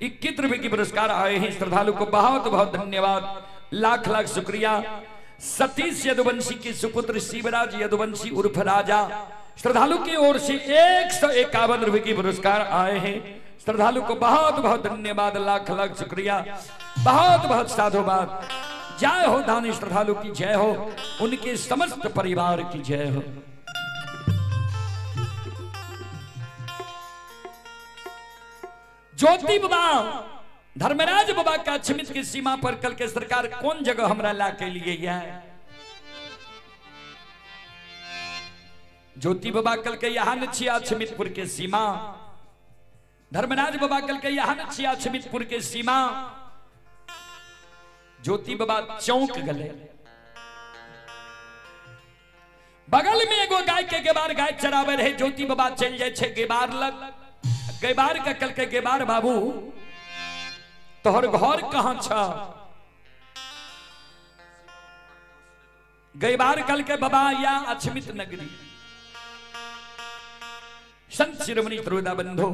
21 रुपए की पुरस्कार आए हैं। श्रद्धालु को बहुत बहुत धन्यवाद, लाख लाख शुक्रिया। सतीश यदुवंशी के सुपुत्र शिवराज यदुवंशी उर्फ राजा, श्रद्धालु की ओर से 151 रुपए की पुरस्कार आए हैं। श्रद्धालु को बहुत बहुत धन्यवाद, लाख लाख शुक्रिया, बहुत बहुत साधुवाद। जय हो दानी श्रद्धालु की जय हो, उनके समस्त परिवार की जय हो। ज्योति बाबा धर्मराज बाबा का अछमित की सीमा पर कल के सरकार कौन जगह हमरा ला के लिए है। ज्योति बाबा कल के यहां न छिया अछमितपुर के सीमा, धर्मराज बाबा कल के यहां न छिया अछमितपुर के सीमा। ज्योति बाबा चौंक गले, बगल में एगो गाय के गेबार गाय चरावे रहे। ज्योति बाबा चल जाए छे गेबार लग, गेबार के कल के गेबार बाबू तोहर घर कहां छ। गेबार कल के बाबा या अछमित नगरी। संत शिरोमणि त्रोदा बंधु,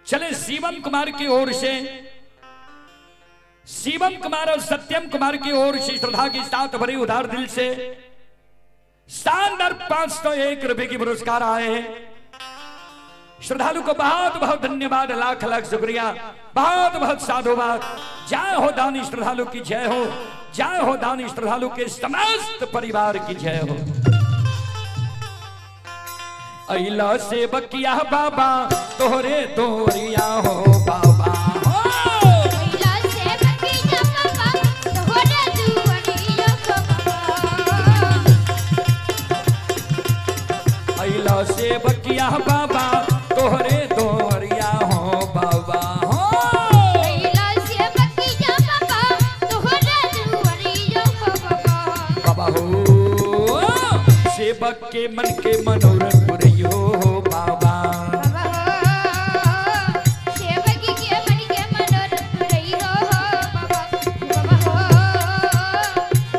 चले शिवम कुमार की ओर से, शिवम कुमार और सत्यम कुमार की ओर से श्रद्धा के साथ भरे उदार दिल से शानदार 501 रुपए की पुरस्कार आए हैं। श्रद्धालु को बहुत बहुत धन्यवाद, लाख लाख शुक्रिया, बहुत बहुत साधुवाद। जय हो दानी श्रद्धालु की जय हो, जय हो दानी श्रद्धालु के समस्त परिवार की जय हो। अइला से बकिया बाबा तोहरे तोरिया हो बाबा हो। अइला से बकिया बाबा तोहरे दुआरिया हो बाबा। अइला से बकिया बाबा तोहरे तोरिया हो बाबा हो। अइला से बकिया बाबा तोहरे दुआरिया हो बाबा। बाबा हो सेवक के मन के मनोरथ पुरैयो हो बाबा। बाबा हो सेवक के मन के मनोरथ पुरैयो हो बाबा। बाबा हो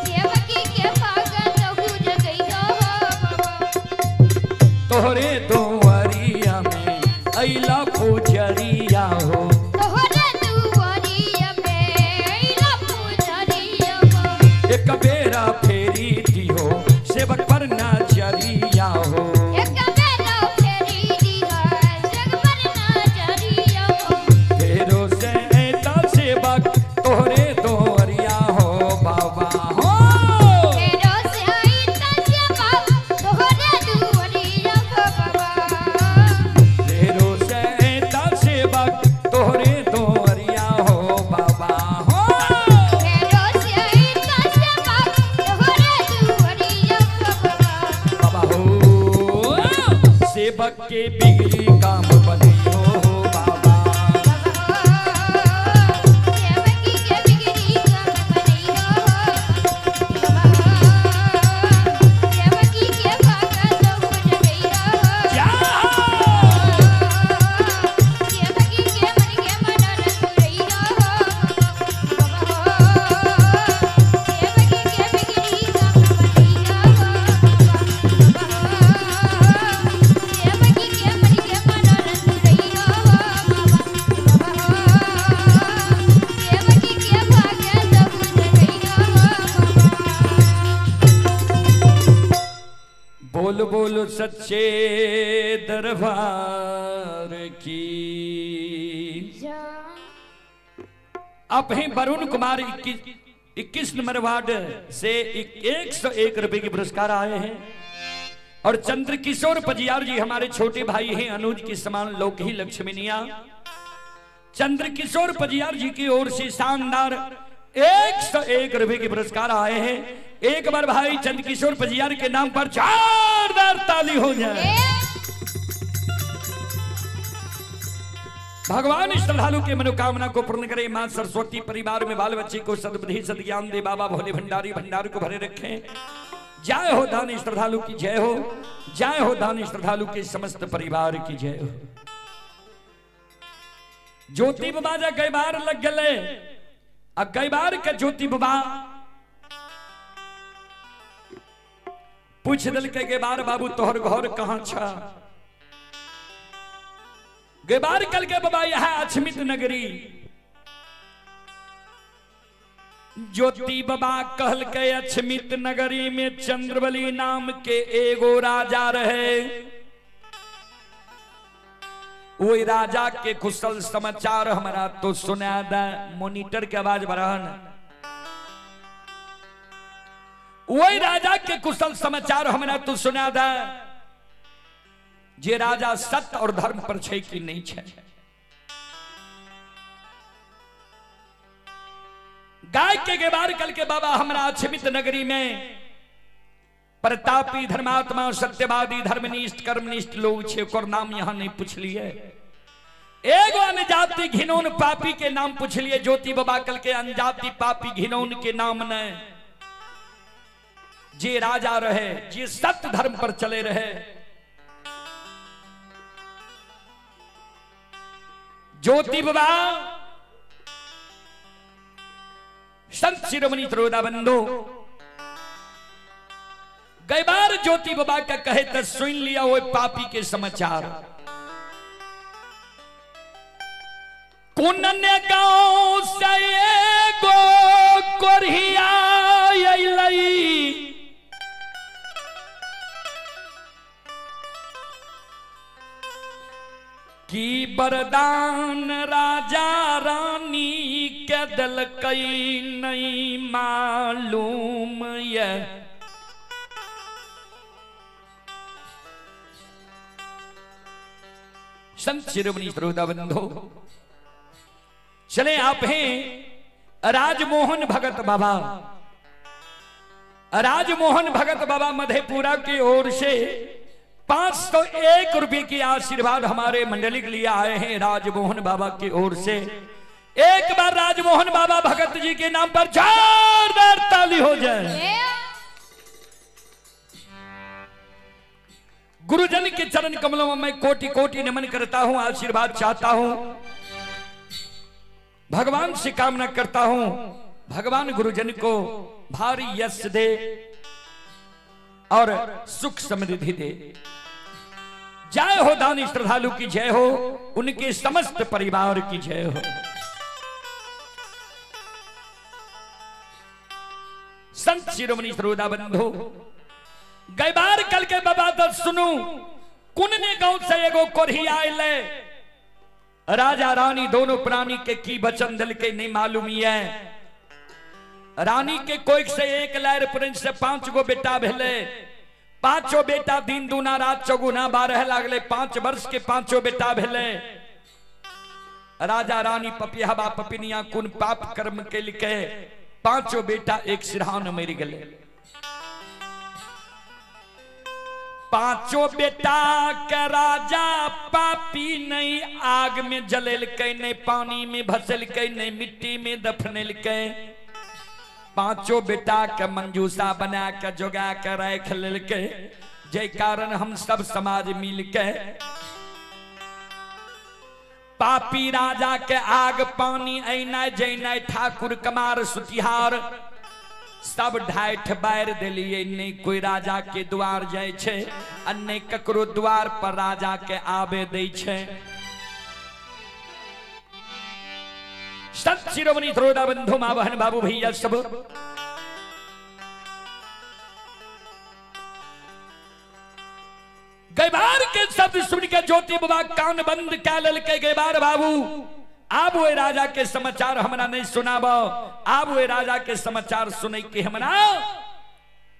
सेवक के भागत हो जगैयो हो बाबा। तोहरे दुआरिया में अइला पुजरिया हो, तोहरे दुआरिया में अइला पुजरिया हो। एक बेरा फेरी दियो सेवक पर नजरिया हो। एक बेरा फेरी दियो सेवक पर नजरिया हो। फेरो से ऐता सेवक तोहरे दुआरिया हो बाबा हो। फेरो से ऐता सेवक तोहरे दुआरिया हो बाबा। फेरो से ऐता सेवक तोहरे दुआरिया हो बाबा हो। फेरो से ऐता सेवक तोहरे दुआरिया हो बाबा। बाबा हो सेवक के बिगड़ी काम बनियो हो बाबा। सेवक के बिगड़ी काम बनैयो हो बाबा। सेवक के भागत हो जगैयो हो। जा सेवक के मन के मनोरथ पुरैयो हो बाबा। सेवक के बिगड़ी काम बनैयो हो बाबा। सेवक के मन के मनोरथ पुरैयो हो बाबा। सेवक के भागत हो जगैयो हो बाबा। बोल बोल सच्चे दरबार की। आप हैं वरुण कुमार 21 नंबर वार्ड से 101 रुपए के पुरस्कार आए हैं। और चंद्र किशोर पजियार जी हमारे छोटे भाई हैं, अनुज के समान लोक ही लक्ष्मीनिया। चंद्र किशोर पजियार जी की ओर से शानदार 101 रुपए के पुरस्कार आए हैं। एक बार भाई चंद्र किशोर पजियार के नाम पर जोरदार ताली हो जाए। भगवान श्रद्धालु के मनोकामना को पूर्ण करे। मां सरस्वती परिवार में बाल बच्चे को सद्बुद्धि सद्ज्ञान दे। बाबा भोले भंडारी भंडार को भरे रखें। जय हो दानी श्रद्धालु की जय हो, जय हो दानी श्रद्धालु के समस्त परिवार की जय हो। ज्योति बाबा जा गैबार लग गए, आ गैबार के ज्योति बाबा पूछ दिल के गैबार बाबू तोहर घर कहाँ छ। गैबार कल के बाबा यह अछमित नगरी। ज्योति बाबा कहलकै अछमित नगरी में चंद्रबली नाम के एगो राजा रहे। वही राजा के कुशल समाचार हमरा तो सुना दे। मॉनिटर के आवाज बढ़न। वही राजा के कुशल समाचार हमरा तो सुना दे जे राजा सत्य और धर्म पर छै कि नहीं छै। गाय के गेबार कल के बाबा हमरा अछमित नगरी में प्रतापी धर्मात्मा सत्यवादी धर्मनिष्ठ कर्मनिष्ठ लोग छे, ओकर नाम यहां नहीं पूछलिए। एगो अनजाति घिनौन पापी के नाम पूछलिए। ज्योति बाबा कल के अनजाति पापी घिनौन के नाम ने जे राजा रहे, जे सत्य धर्म पर चले रहे। ज्योति बाबा संत शिरोमणि त्रोदा बंधु गैबार ज्योति बाबा का कहे तो सुन लिया वो पापी के समाचार। कुनन गांव से एगो कोरिया अइलई, की वरदान राजा रानी के दिलकई नहीं मालूम ये। संत शिरोमणि श्रोता बंधु चले आप हैं राजमोहन भगत बाबा। राजमोहन भगत बाबा मधेपुरा की ओर से 501 रुपए की आशीर्वाद हमारे मंडली के लिए आए हैं राजमोहन बाबा की ओर से। एक बार राजमोहन बाबा भगत जी के नाम पर जोरदार ताली हो जाए। गुरुजन के चरण कमलों में मैं कोटि कोटि नमन करता हूं, आशीर्वाद चाहता हूं, भगवान से कामना करता हूं भगवान गुरुजन को भारी यश दे और सुख समृद्धि दे। जय हो दानी श्रद्धालु की जय हो, उनके समस्त परिवार की जय हो। संत शिरोमणि श्रोता बंधु गैबार कल के बाबा दस सुनू कुनने गांव से एगो कोढ़ी आयल, राजा रानी दोनों प्राणी के की वचन दिल के नहीं मालूम है। रानी के कोई से एक लहर प्रिंस से 5 गो बेटा भेले, पांचों बेटा दिन दूना रात चौगुना 12 लागले, 5 वर्ष के पांचों बेटा भेले। राजा रानी पपिहबा पपिनिया कुन पाप कर्म के लिखे पांचों बेटा एक सिरहान मर गए। पांचों बेटा के राजा पापी नहीं आग में जलेलकै, नहीं पानी में भसलकै, नहीं मिट्टी में दफनेलकै। पांचों बेटा के मंजूसा बना के जोगा के रख लेलकै, जे कारण हम सब समाज मिल के पापी राजा के आग पानी ऐना जैना ठाकुर कमार सुतिहार सब ढाठ बार दिलिए। नहीं कोई राजा के द्वार जाय छै आ नहीं ककरो द्वार पर राजा के आबे दै छै। संत शिरोमणि श्रोता बंधु माँ बहन बाबू भैया सब गैबार के शब्द सुन के ज्योति बाबा कान बंद कै लेलकै। गैबार बाबू आब वे राजा के समाचार हमरा नहीं सुनाब, आब वे राजा के समाचार सुने के हमरा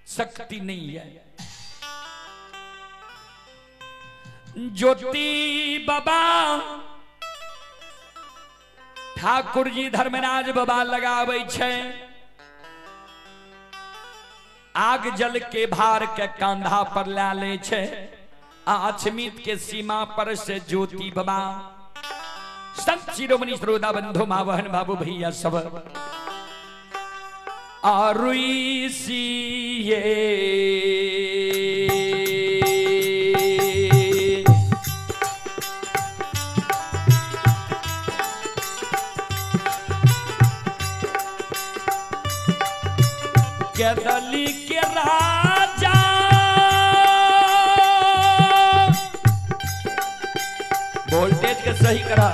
शक्ति नहीं है। ज्योति बाबा ठाकुर जी धर्मराज बाबा लगाबै छै, आग जल के भार के कंधा पर ला ले छै, आ अछमित के सीमा पर से ज्योति बाबा। संत शिरोमणि श्रोता बंधु माँ बहन बाबू भैया सब आरुई केदली के राजा वोल्टेज के सही करा।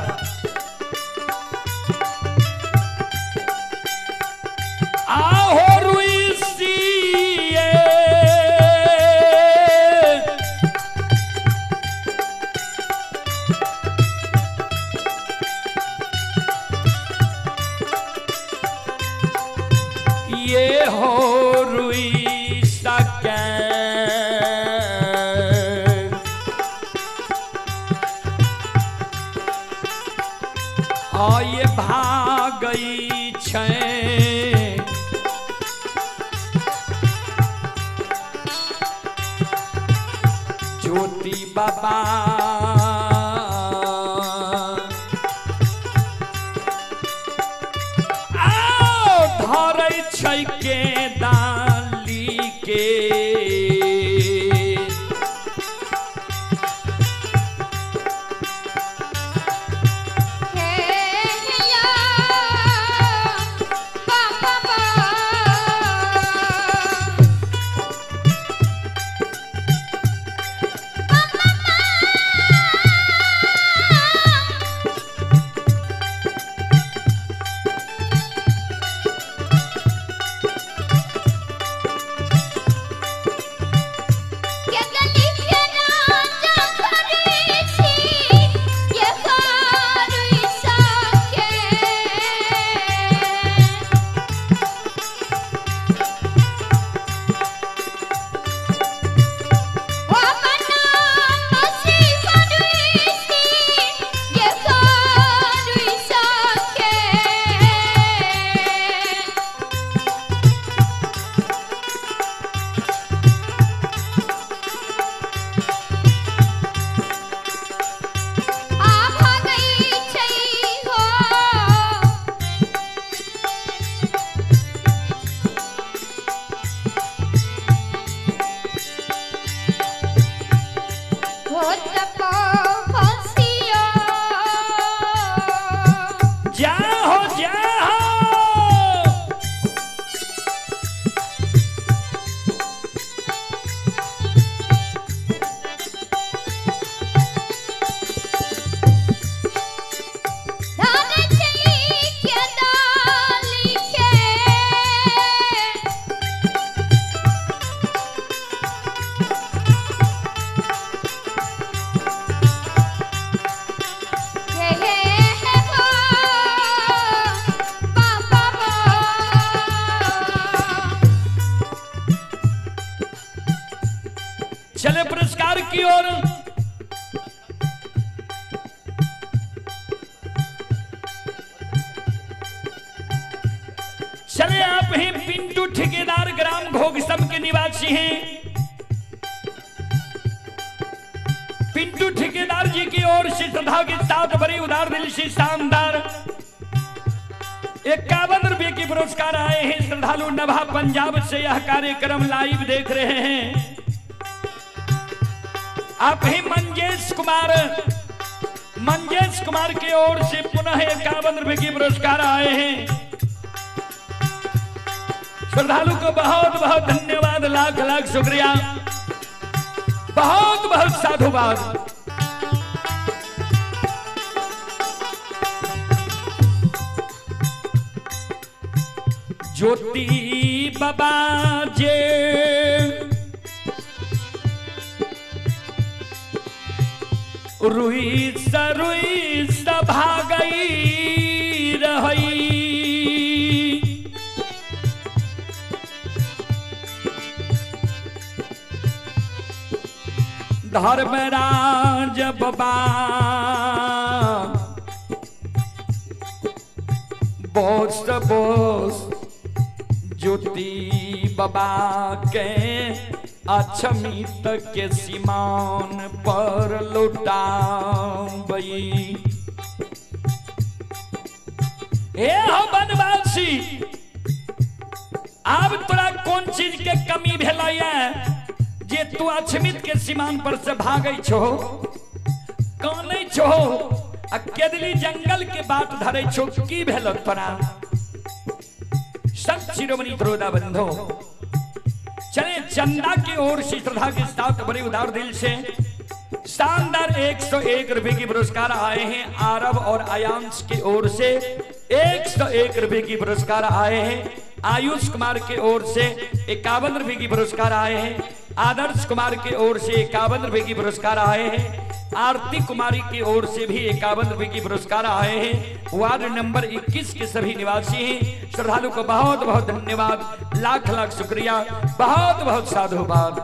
ये हो रुई सके आये भागई छै। ज्योति बाबा आओ धरै छै के डाली के। हे या बाबा के गली के राजा करे छी ये हारुई सके। ओ मना मसी हारुई सी ये हारुई सके। आ भागई छै हो। हो तपो हसियो। जा हो जा हो। धान छै के डाली के। हे हे हे हो बाबा। चले पुरस्कार की ओर। चले आप ही पिंटू ठेकेदार ग्राम घोगसम के निवासी हैं। पिंटू ठेकेदार जी की ओर से श्रद्धा के साथ बड़ी उदार दिल से शानदार 51 रुपए के पुरस्कार आए हैं। श्रद्धालु नभा पंजाब से यह कार्यक्रम लाइव देख रहे हैं। आप ही मंजेश कुमार, मंजेश कुमार की ओर से पुनः 51 रुपए के पुरस्कार आए हैं। श्रद्धालु को बहुत बहुत धन्यवाद, लाख लाख शुक्रिया, बहुत बहुत साधुवाद। ज्योति बाबा जे रुई सरुई सभा गई रही। धर्मराज बाबा बोस बोस ज्योति बाबा के अक्षमित के सीमान पर लुटाबई। ए हो बनवासी, आब तोरा कोन चीज के कमी भेलैया जे तू अक्षमित के सीमान पर से भागै छो, कानै छो आ केदली जंगल के बाट धरै छो, की भेल तोरा? संत शिरोमणि द्रोदा बंधो चले चंदा की ओर से श्रद्धा के साथ बड़े उदार दिल से शानदार 101 रुपए की पुरस्कार आए हैं। आरब और आयांश की ओर से 101 रुपए की पुरस्कार आए हैं। आयुष कुमार की ओर से 51 रुपए की पुरस्कार आए हैं। आदर्श कुमार की ओर से 51 रुपए की पुरस्कार आए हैं। आरती कुमारी की ओर से भी 51 रुपए की पुरस्कार आए हैं। वार्ड नंबर 21 के सभी निवासी हैं। श्रद्धालु को बहुत बहुत धन्यवाद, लाख लाख शुक्रिया, बहुत बहुत साधुवाद।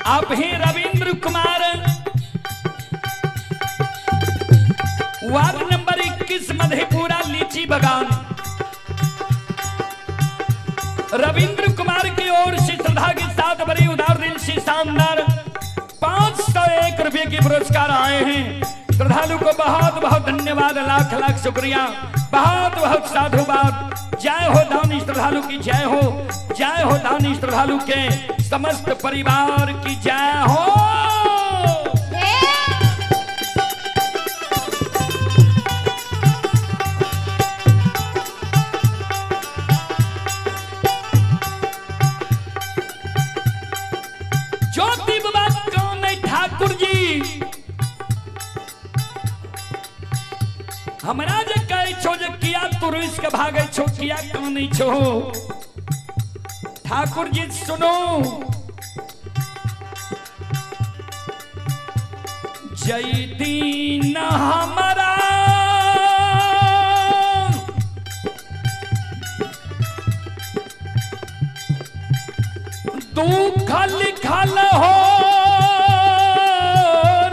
आप ही रविंद्र कुमार, वार्ड नंबर 21, मधेपुरा लीची बगान, रविंद्र कुमार की ओर से श्रद्धा के साथ बड़ी उदार दिल से शानदार 501 रुपए के पुरस्कार आए हैं। श्रद्धालु को बहुत बहुत धन्यवाद, लाख लाख शुक्रिया, बहुत बहुत साधुवाद। जय हो दानी श्रद्धालु की जय हो, जय हो दानी श्रद्धालु के समस्त परिवार की जय हो। हे। ज्योति बाबा कौन है ठाकुर जी? हमरा जे कहै छो जे किया तू रुस के भागै छो, किया कानै छो? ठाकुर जी सुनो, जय दीन हमारा दुख लिखल हो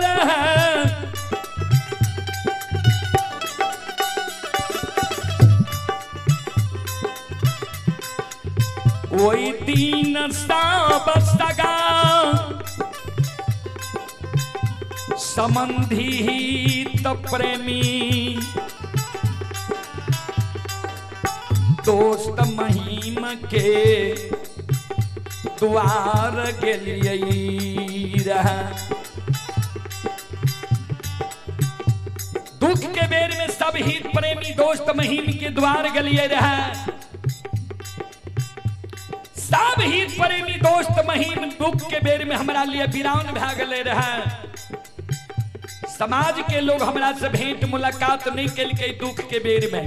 रहे, ओहि दिन सब सगा संबंधी हित प्रेमी दोस्त महिम के द्वार गेलियै रहे। दुख के बेर में सब हित प्रेमी दोस्त महिम के द्वार गेलियै रहे। सब हित प्रेमी दोस्त महिम दुख के बेर में हमरा लिए वीरान भए गेलै रहे। समाज के लोग हमरा से भेंट मुलाकात नहीं केलकै। दुख के बेर में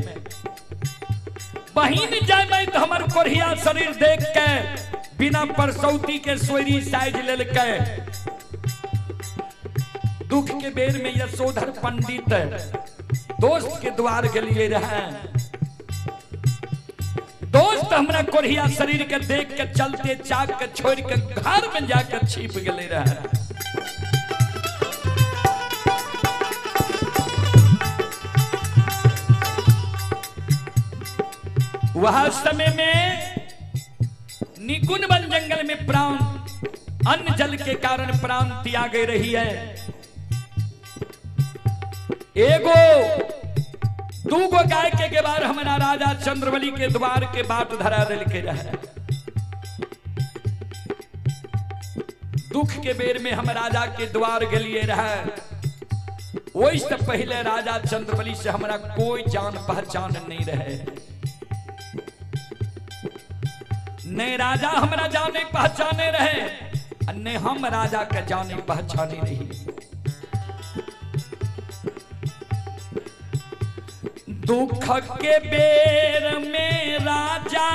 बहिन जाय तो हमर कोढ़िया शरीर देख के बिना परसौती के सोयरी साइज लेलकै। दुख के बेर में यशोधर पंडित दोस्त के द्वार गेलिए रहे। दोस्त हमरा कोढ़िया शरीर के देख के चलते चाक के छोड़ के घर में जाके छिप गेले रहे। वह समय में निकुंज वन जंगल में प्राण अन्न जल के कारण प्राण त्याग रही है। एगो दूगो गाय के बार हमारा राजा चंद्रबली के द्वार के बाट धरा दिल के रहे। दुख के बेर में हम राजा के द्वार गेलिए रहे। ओहिसँ पहिले राजा चंद्रबली से हमरा कोई जान पहचान नहीं रहे। ने राजा हमरा जाने पहचाने रहे, ने हम राजा के जाने पहचाने रही। दुख के बेर में राजा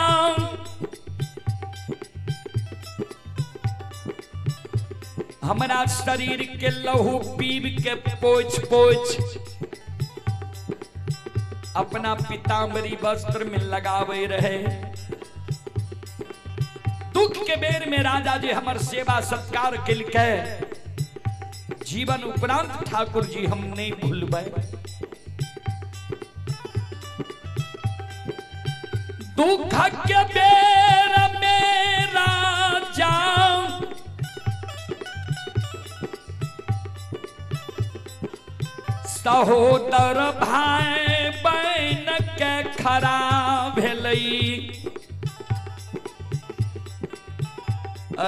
हमरा शरीर के लहू पीब के पोछ पोछ अपना पीताम्बरी वस्त्र में लगावे रहे। दुख के बेर में राजा जी हमर सेवा सत्कार केलकै, जीवन उपरांत ठाकुर जी हम नहीं भूलबै। दुख के बेर में राजा सहोदर भाई बहन के खड़ा भेलै।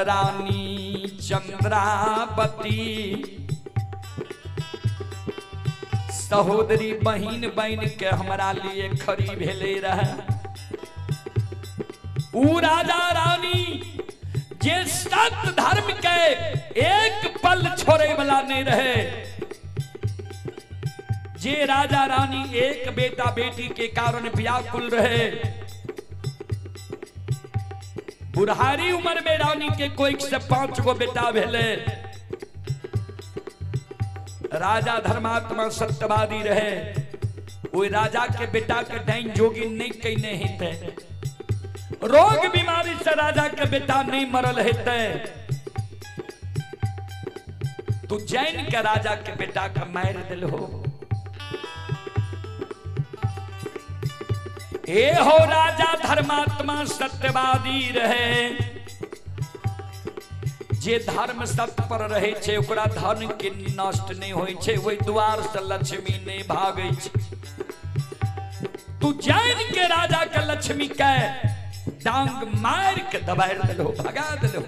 रानी चंद्रावती सहोदरी बहिन बन के हमरा लिए खड़ी भेलै रहे। ऊ राजा रानी जे सत्य धर्म के एक पल छोड़े वाला नहीं रहे, जे राजा रानी एक बेटा बेटी के कारण व्याकुल रहे, बुढ़ारी उम्र में रानी के कोई से 5 गो बेटा भेले। राजा धर्मात्मा सत्यवादी रहे, वो राजा के बेटा के डाइन जोगी नहीं कहने हेते, रोग बीमारी से राजा के बेटा नहीं मरल हेते। तू जैन के राजा के बेटा के मार दिल हो। ए हो राजा धर्मात्मा सत्यवादी रहे, जे धर्म सत्य पर रहे छे ओकरा धन के नष्ट नहीं होय छे, ओहि द्वार से लक्ष्मी नहीं भागे छे। तू जैन के राजा के लक्ष्मी के डांग मार के दबाड़ दिलो, भगा दिलो।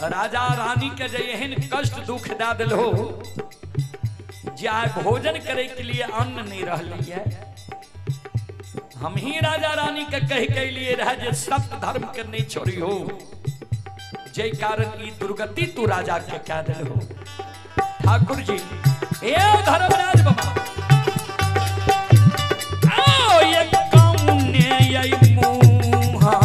राजा रानी के जे एहन कष्ट दुख दे दिलो जे आइ भोजन करे के लिए अन्न नहीं रहली है। हम ही राजा रानी के कह के लिए रहे जे सत्य धर्म के नहीं छोड़ी हो, जे कारण ई दुर्गति तू राजा के कह दिल हो। ठाकुर जी ए धर्मराज बाबा आओ ये कौन ये मुहा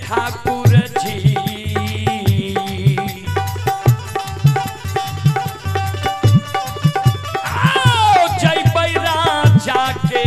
ठाकुर जी आओ जयबै राजा के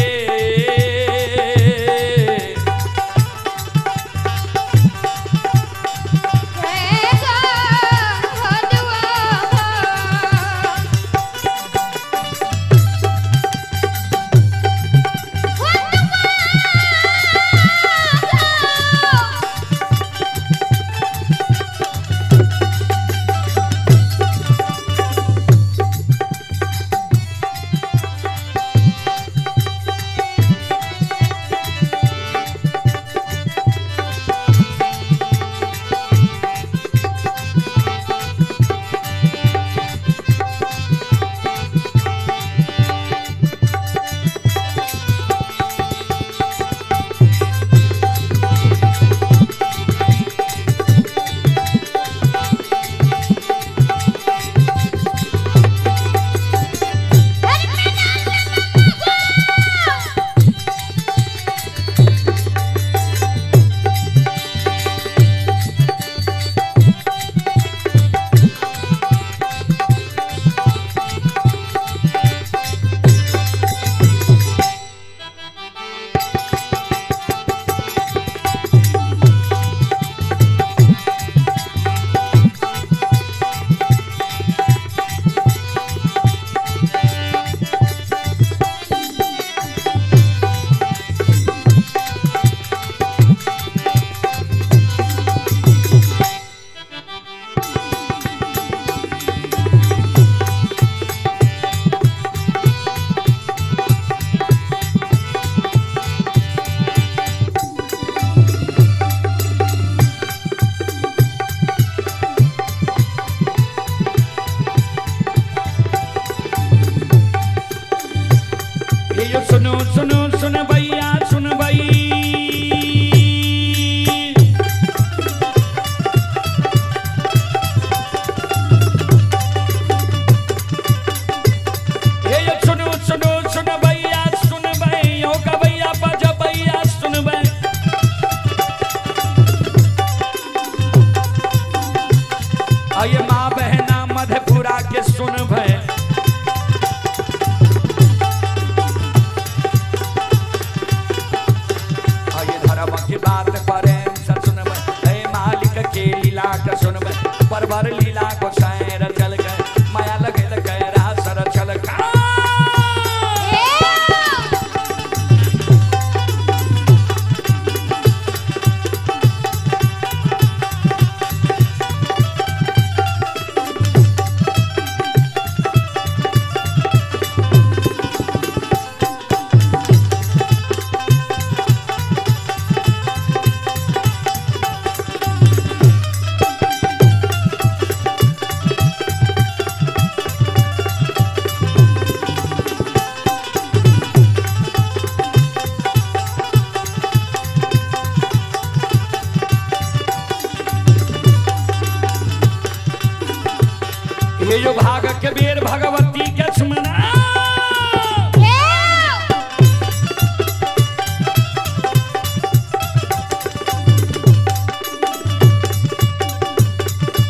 ये जो भाग के बेर भगवती के सुमना।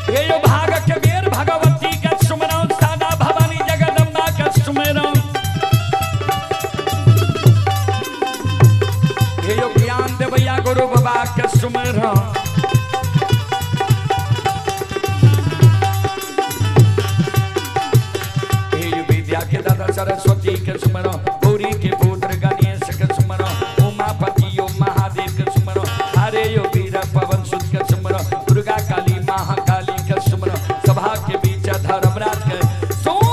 ये जो भाग के बेर भगवती के सुमना, सादा भवानी जगदम्बा के सुमना। ये जो ज्ञान देवैया गुरु बाबा के सुमरा। विद्या के दादा सरस्वती के सुमरो, गौरी के पुत्र गणेश के सुमरो, उमापति यो महादेव के सुमरो, हरे यो वीर पवन सुत के सुमरो, दुर्गा काली महाकाली के सुमरो, सभा के बीच धर्मराज के सुमरो।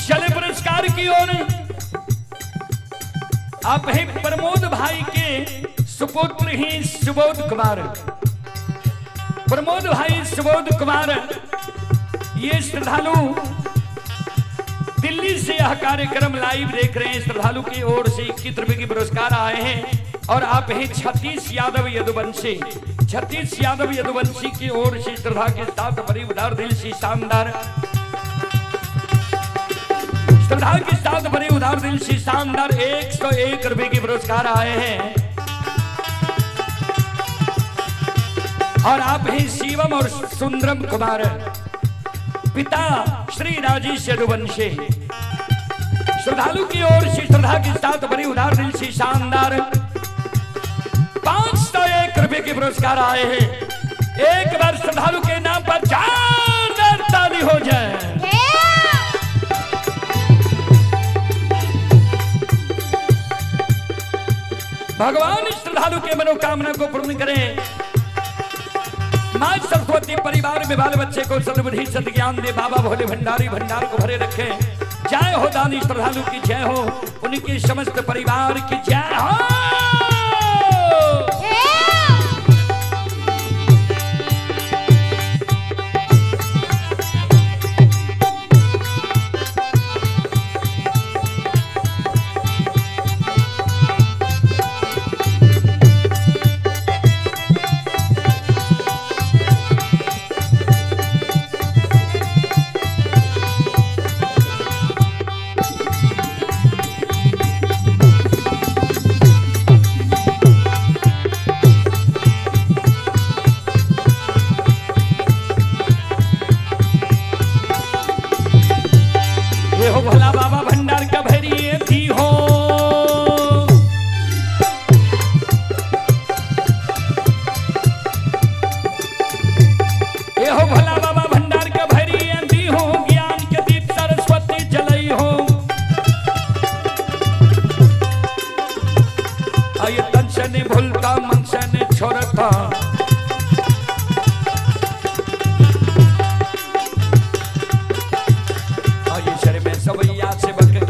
चले पुरस्कार की ओर। आप हैं प्रमोद भाई के सुपुत्र ही सुबोध कुमार। प्रमोद भाई सुबोध कुमार ये श्रद्धालु दिल्ली से यह कार्यक्रम लाइव देख रहे हैं। श्रद्धालु की ओर से 21 रुपए के पुरस्कार आए हैं। और आप हैं छत्तीस यादव यदुवंशी, छत्तीस यादव यदुवंशी की ओर से श्रद्धा के साथ बड़ी उदार दिल से शानदार श्रद्धा के साथ बड़े उदार दिल से शानदार 101 रुपए के पुरस्कार आए हैं। और आप हैं शिवम और सुंदरम कुमार, पिता श्री राजेश यदुवंशी। श्रद्धालु की ओर से श्रद्धा के साथ बड़ी उदार दिल से शानदार 501 रुपए के पुरस्कार आए हैं। एक बार श्रद्धालु के नाम पर जोरदार ताली हो जाए। भगवान श्रद्धालु के मनोकामना को पूर्ण करें। मां सरस्वती परिवार में बाल बच्चे को सद्बुद्धि सद्ज्ञान दे। बाबा भोले भंडारी भंडार को भरे रखें। जय हो दानी श्रद्धालु की जय हो, उनके समस्त परिवार की जय हो। ये हो भोला बाबा भंडार का भैरी थी हो। ये हो भोला बाबा भंडार का भैरी थी हो, ज्ञान के दीप सरस्वती जलई हो। आये तन से नहीं भूलता मन से नहीं छोड़ता, सवैया सेवक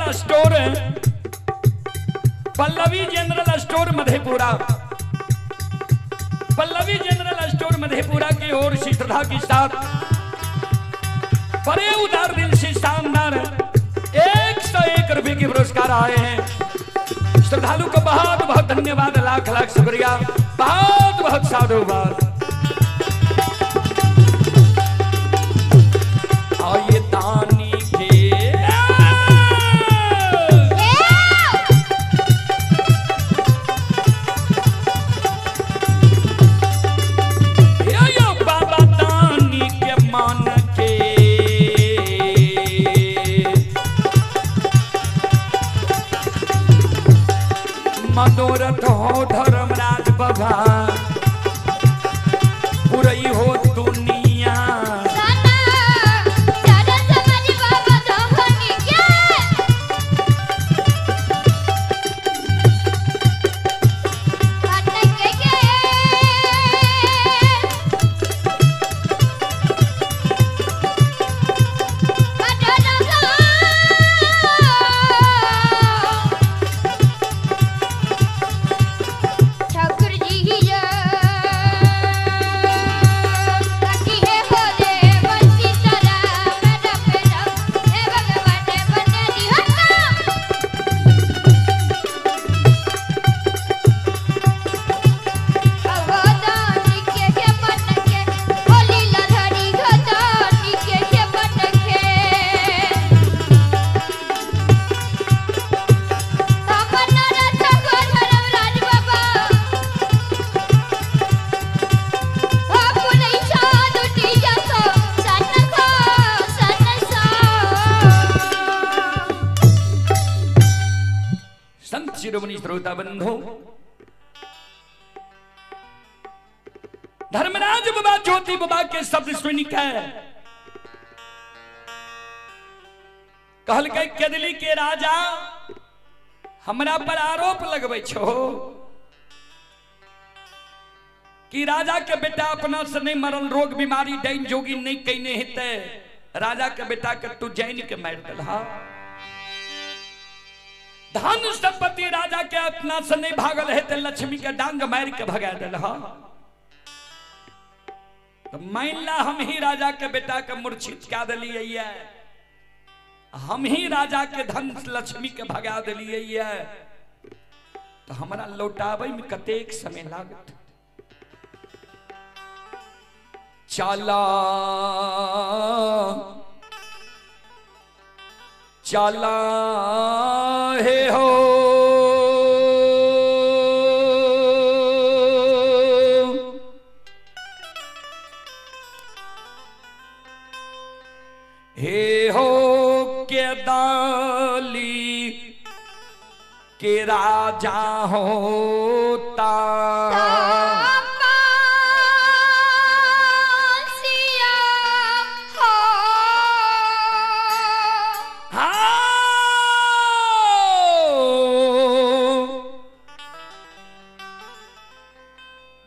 General Store, Pallavi General Store Madhepura, Pallavi General Store Madhepura की ओर से श्रद्धा के साथ बड़े उदार दिल से शानदार 101 रुपए के पुरस्कार आए हैं। श्रद्धालु को बहुत बहुत धन्यवाद, लाख लाख शुक्रिया, बहुत बहुत साधुवाद। और ये दानी के यो बाबा दानी के मान के मनोरथ हो धर्मराज बाबा पुरई हो दुनिया। साना चारा समाज बाबा धोनी के अटक के ठाकुर जी ताकि हे हो दे बंसी राम राम राम हे भगवान बने दिहता। अवदान के के मन के होली लधरी घदान के के मन के मनोरथ को धर्मराज बाबा अपने इच्छा दुनिया सो सन को सन सा। संत शिरोमणि श्रोता बंधु, धर्मराज बाबा ज्योति बाबा के शब्द सुन के कहलकै केदली के राजा हमरा पर आरोप लगबै छो कि राजा के बेटा अपना से नहीं मरल, रोग बीमारी डाइन जोगी नहीं कईने हेतै, राजा के बेटा के तू जैन के मारि देलहा। धन संपत्ति राजा के अपना से नहीं भागल हेतै, लक्ष्मी के डांग मारि के भगा देलहा। तो मान ला हम ही राजा के बेटा के मूर्छित कए देलियै ये, हम ही राजा के धन लक्ष्मी के भगा देलियै ये, तो हमरा लौटाबै में कतेक समय लागत। चला चला हे हो हे हो के दाली के राजा होता। तापासिया हो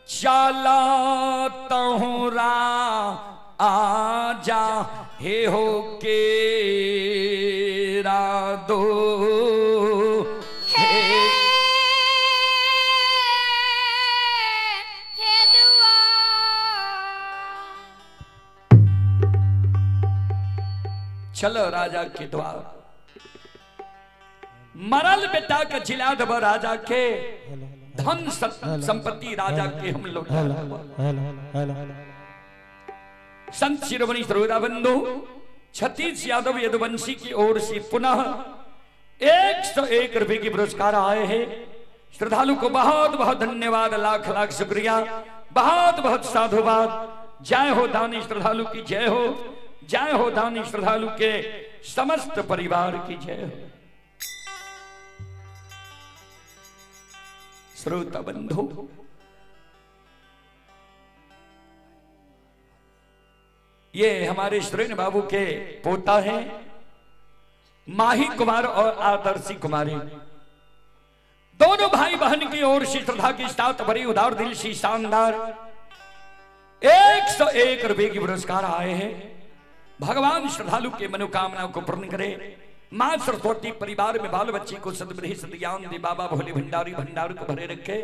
चला तहुरा आजा हे हो के दो हे हे दुआ। चलो राजा के द्वार, मरल बेटा के जिला देब राजा के, धन संपत्ति राजा के हम लोग। संत शिरोमणि श्रोता बंधु छत्तीस यादव यदुवंशी की ओर से पुनः 101 रुपए की पुरस्कार आए हैं। श्रद्धालु को बहुत बहुत धन्यवाद, लाख लाख शुक्रिया, बहुत बहुत साधुवाद। जय हो दानी श्रद्धालु की जय हो, जय हो दानी श्रद्धालु के समस्त परिवार की जय हो। श्रोता बंधु, ये हमारे सुरेन बाबू के पोता हैं माही कुमार और आदर्शी कुमारी, दोनों भाई बहन की ओर से श्रद्धा की साथ भरी उदार दिल सी शानदार 101 रुपए की पुरस्कार आए हैं। भगवान श्रद्धालु के मनोकामना को पूर्ण करे। माँ सरस्वती परिवार में बाल बच्ची को सद्बुद्धि सद्ज्ञान दे। बाबा भोले भंडारी भंडार को भरे रखे।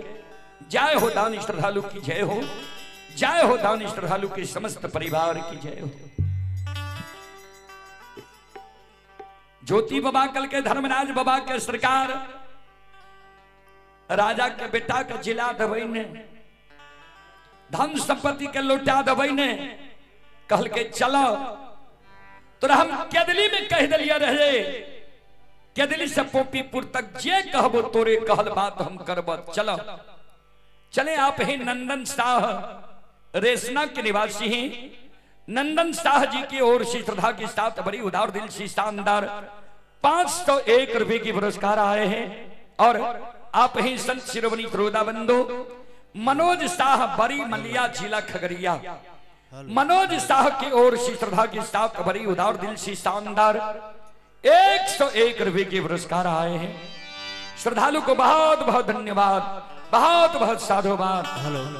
जय हो दान श्रद्धालु की जय हो, जय हो दान श्रद्धालु के समस्त परिवार की जय हो। ज्योति बाबा कल के धर्मराज बाबा के सरकार राजा के बेटा के जिला दबई ने, धन संपत्ति के लौटा दबई ने, कहल के चलो तो हम केदली में कह दिलिया रहे, केदली से पोपीपुर तक जे कहबो तोरे कहल बात हम करब। चलो चले। आप ही नंदन शाह रेशना के निवासी हैं। नंदन शाह जी की ओर से श्रद्धा के साथ बड़ी उदार दिल से शानदार 501 रुपए की पुरस्कार आए हैं। और आप ही संत शिरोमणि त्रोदा बंधु मनोज शाह बड़ी मलिया जिला खगड़िया, मनोज शाह की ओर से श्रद्धा के साथ बड़ी उदार दिल से शानदार 101 रुपए के पुरस्कार आए हैं। श्रद्धालु को बहुत बहुत धन्यवाद, बहुत बहुत साधुवाद।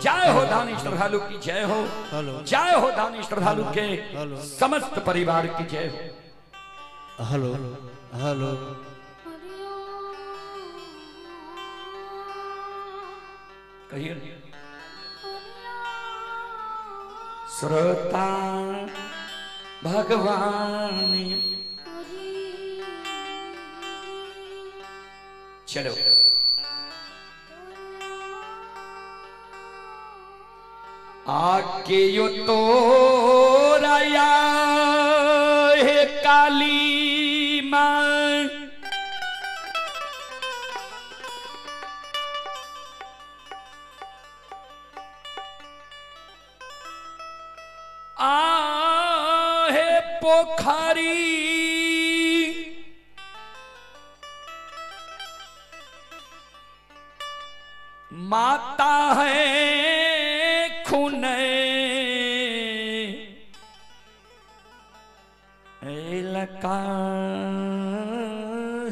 जय हो दानी श्रद्धालु की जय हो, जय हो दानी श्रद्धालु के समस्त परिवार की जय हो। हेलो हेलो कहिए श्रोता भगवान। चलो आके यो तो राया हे काली मां, आहे पोखरी माता है खूने लका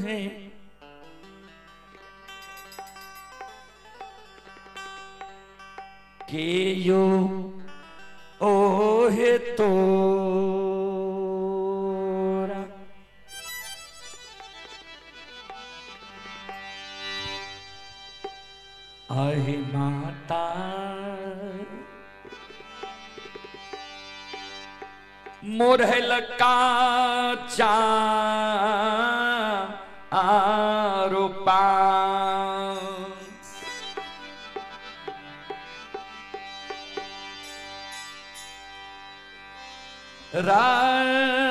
है के यो ओहे तोरा। आहे माता मोरहल का चारूपा राहे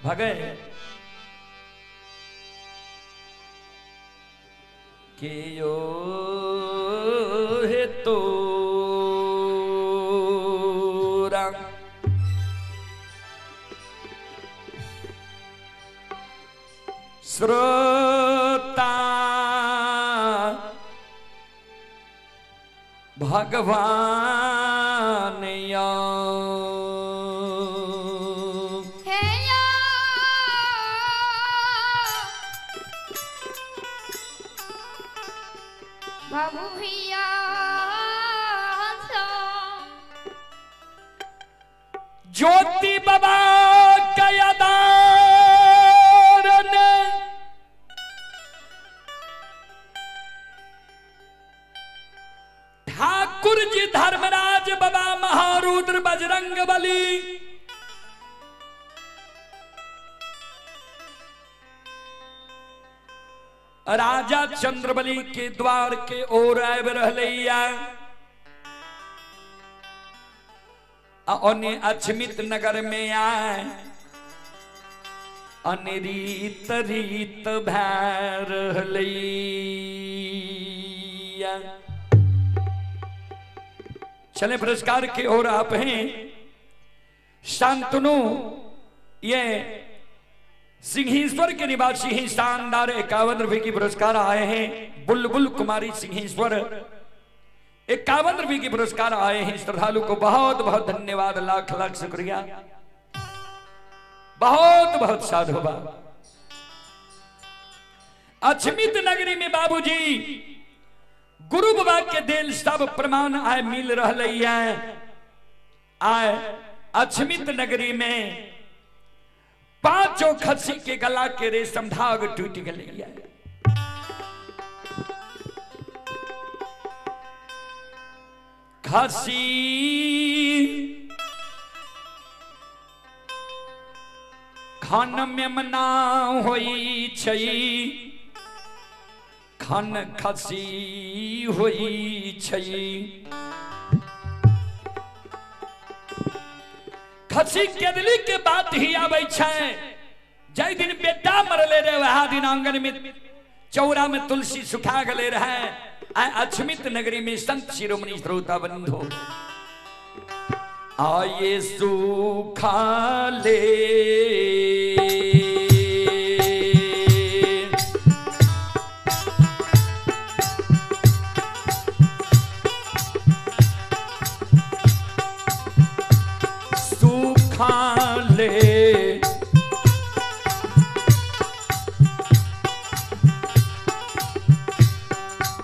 भगे के यो हे तोरा। श्रोता भगवान या बाबू भैया ज्योति बाबा कयादार ने ठाकुर जी धर्मराज बाबा महारुद्र बजरंग बली राजा चंद्रबली के द्वार के ओर आबि रहलैया आ ओने अछमित नगर में आए अनरीत रीत भै रहलैया। चले पुरस्कार के ओर आप हैं शांतनु, ये सिंहेश्वर के निवासी हैं। शानदार 51 रुपए की पुरस्कार आए हैं। बुलबुल कुमारी सिंहेश्वर 51 रुपए की पुरस्कार आए हैं। श्रद्धालु को बहुत बहुत धन्यवाद, लाख लाख शुक्रिया, बहुत बहुत साधुवाद। अछमित नगरी में बाबूजी गुरु बाबा के दिल सब प्रमाण आए मिल रहे है। आए अछमित नगरी में पांचों खसी के गला के रेशम धाग टूट गई। खसी खन में मना होई छई, खन खसी होई छई। खसी केदली के बात ही आबै छै। जाहि दिन बेटा मरले रहे वह दिन आंगन में चौरा में तुलसी सुखा गले रहे। आय अछमित नगरी में संत शिरोमणि श्रोता बंधु आये सुखा ले। सुखा ले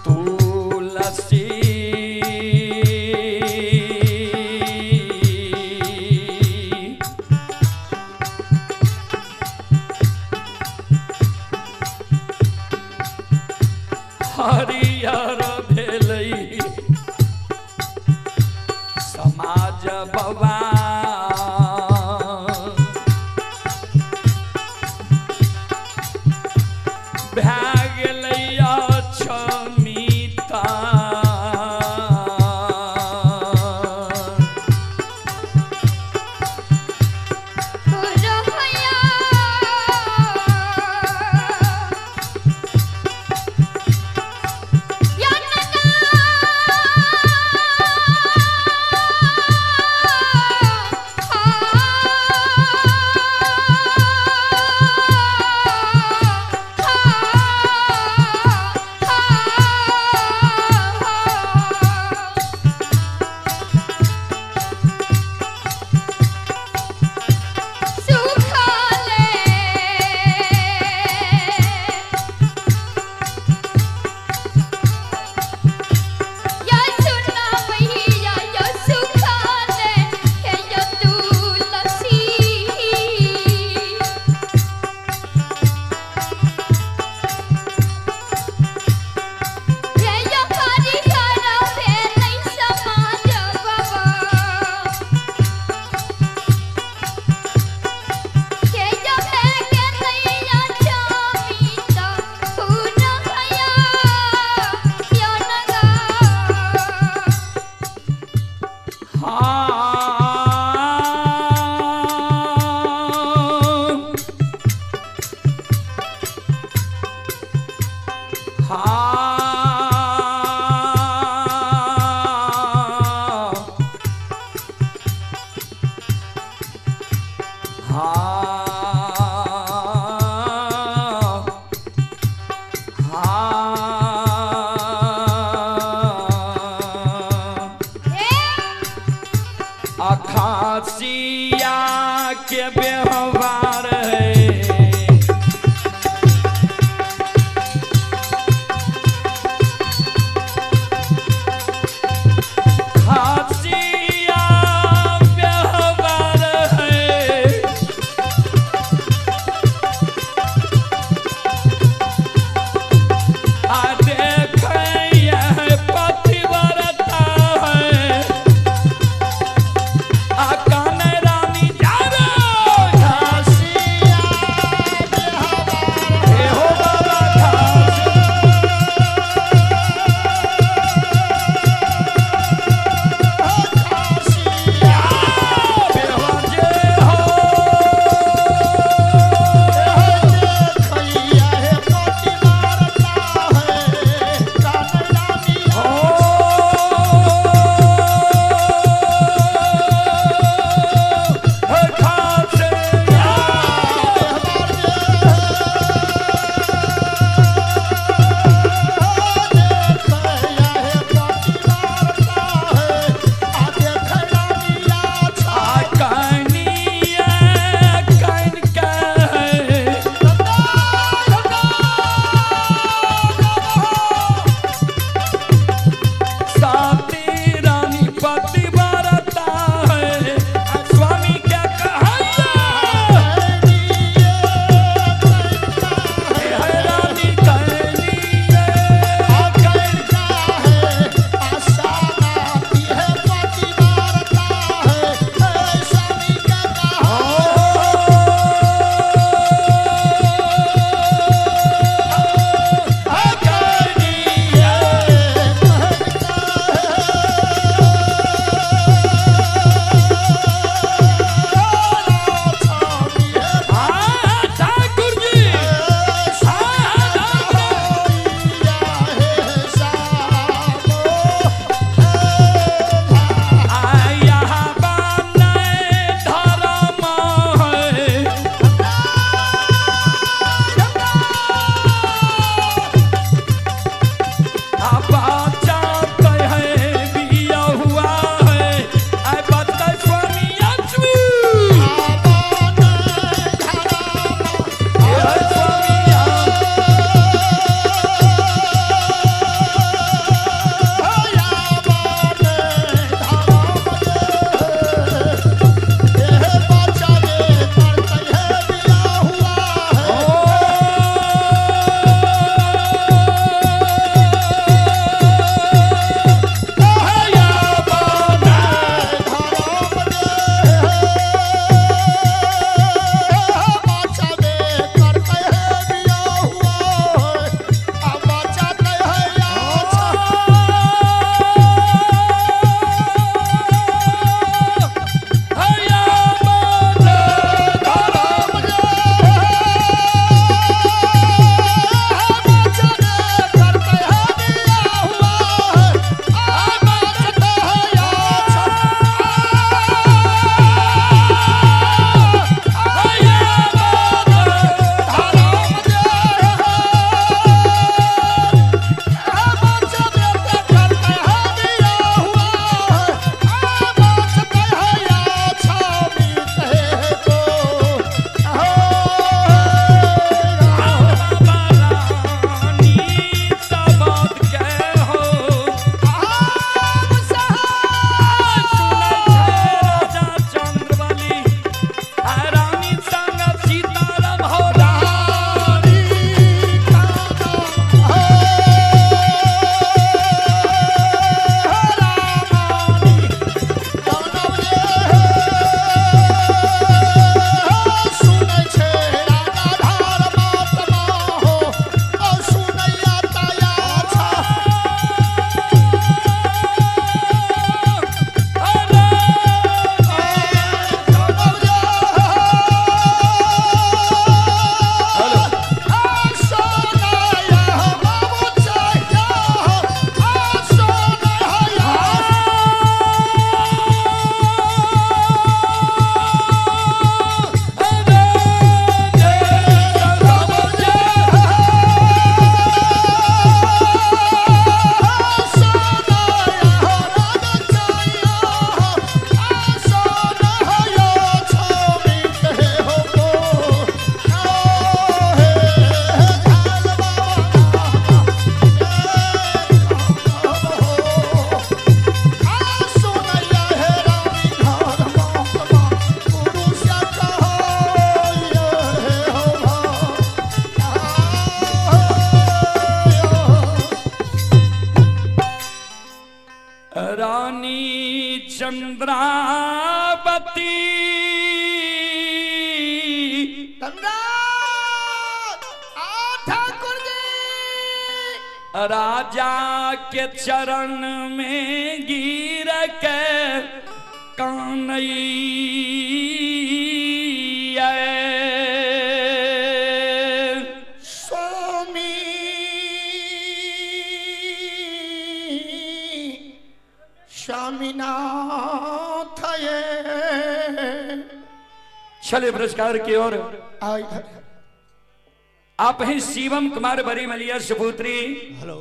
तुलसी हरियर भेलै समाज बबा। भए गेलै अक्षमिता। अखासिया के व्यवहार है। खासिया व्यवहार है। आ देखैया पतिव्रता है। आ कान रानी जा रे। रानी चंद्रावती ठाकुर जी राजा के चरण में गिर के कानई। स्वामी स्वामीनाथ ये। चले पुरस्कार की ओर। आई आप हैं शिवम कुमार बरी मलिया सुपुत्री हेलो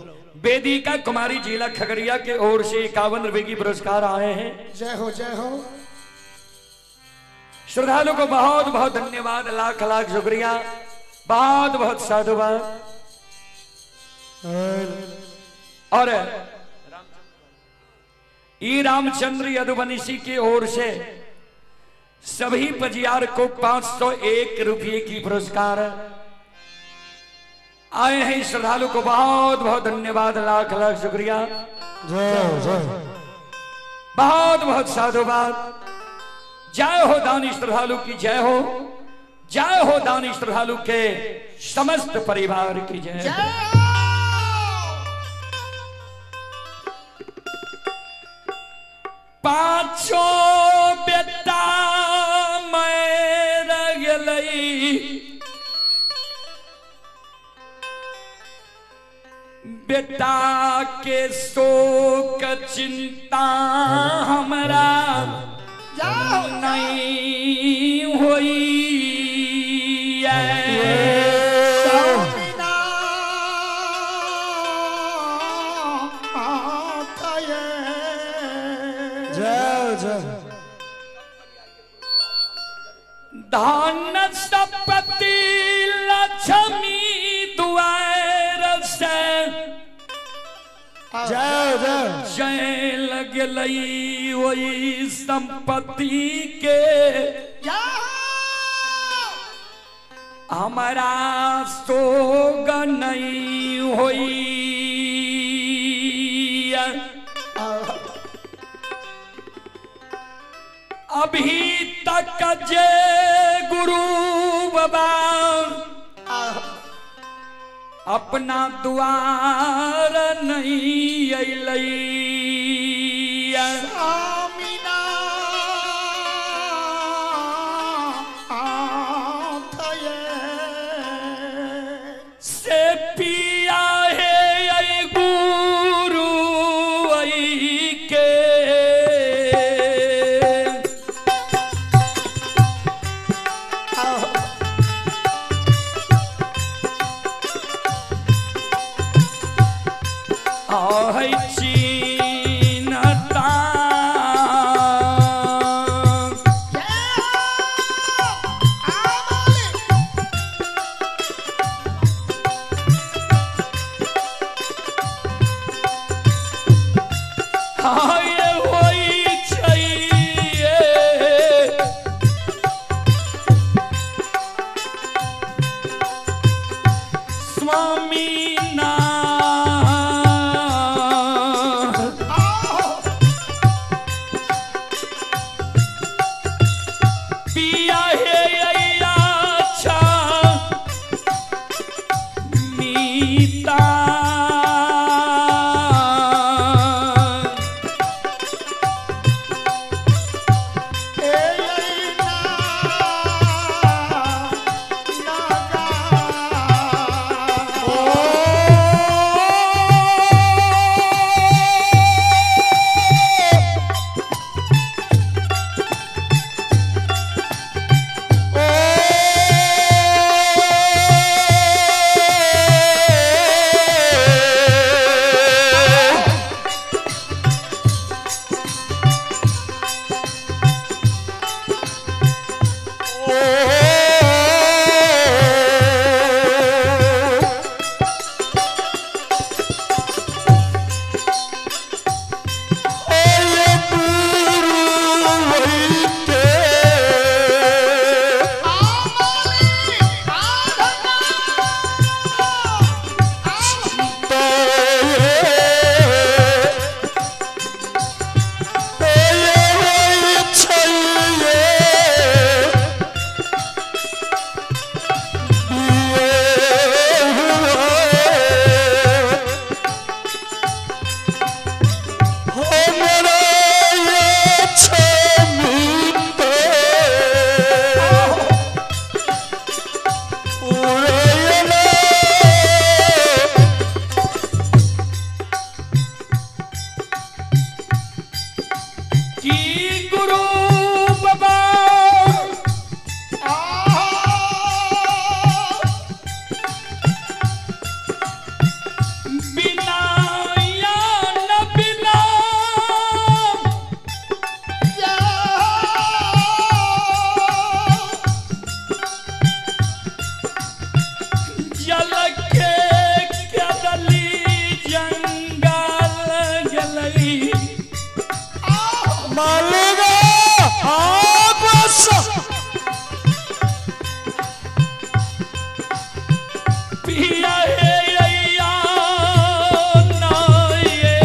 वेदिका कुमारी जिला खगड़िया के ओर से 51 रुपए की पुरस्कार आए हैं। जय हो जय हो। श्रद्धालु को बहुत बहुत धन्यवाद, लाख लाख शुक्रिया, बहुत बहुत साधुवाद। और ई रामचंद्र यदुवंशी की ओर से सभी पजियार को 501 रुपये की पुरस्कार आए हैं। श्रद्धालु को बहुत बहुत धन्यवाद, लाख लाख शुक्रिया, जय हो जय हो। बहुत बहुत साधुवाद। जय हो दानी श्रद्धालु की जय हो, जय हो दानी श्रद्धालु के समस्त परिवार की जय हो। पांचों बेटा मैं रगलई बेटा के शोक चिंता हमरा नहीं होई। स्वामीनाथ ये। जय जय। धन संपत्ति लक्ष्मी दुआर से जय जय। जय लगलई वही संपत्ति के हमारा सोग नहीं होई। अभी तक जे गुरु बाबा अपना द्वार नहीं अइलई। स्वामीनाथ ये। से पिया है ऐ गुरु ऐ के आहे चीनता। हाय होई छैये स्वामी ना पिया हे अच्छा मीता। गुरु बाबा बिना या न बिना जल के कदली जंगल गलई मालिका आपस पिया हे अय्या ना ये।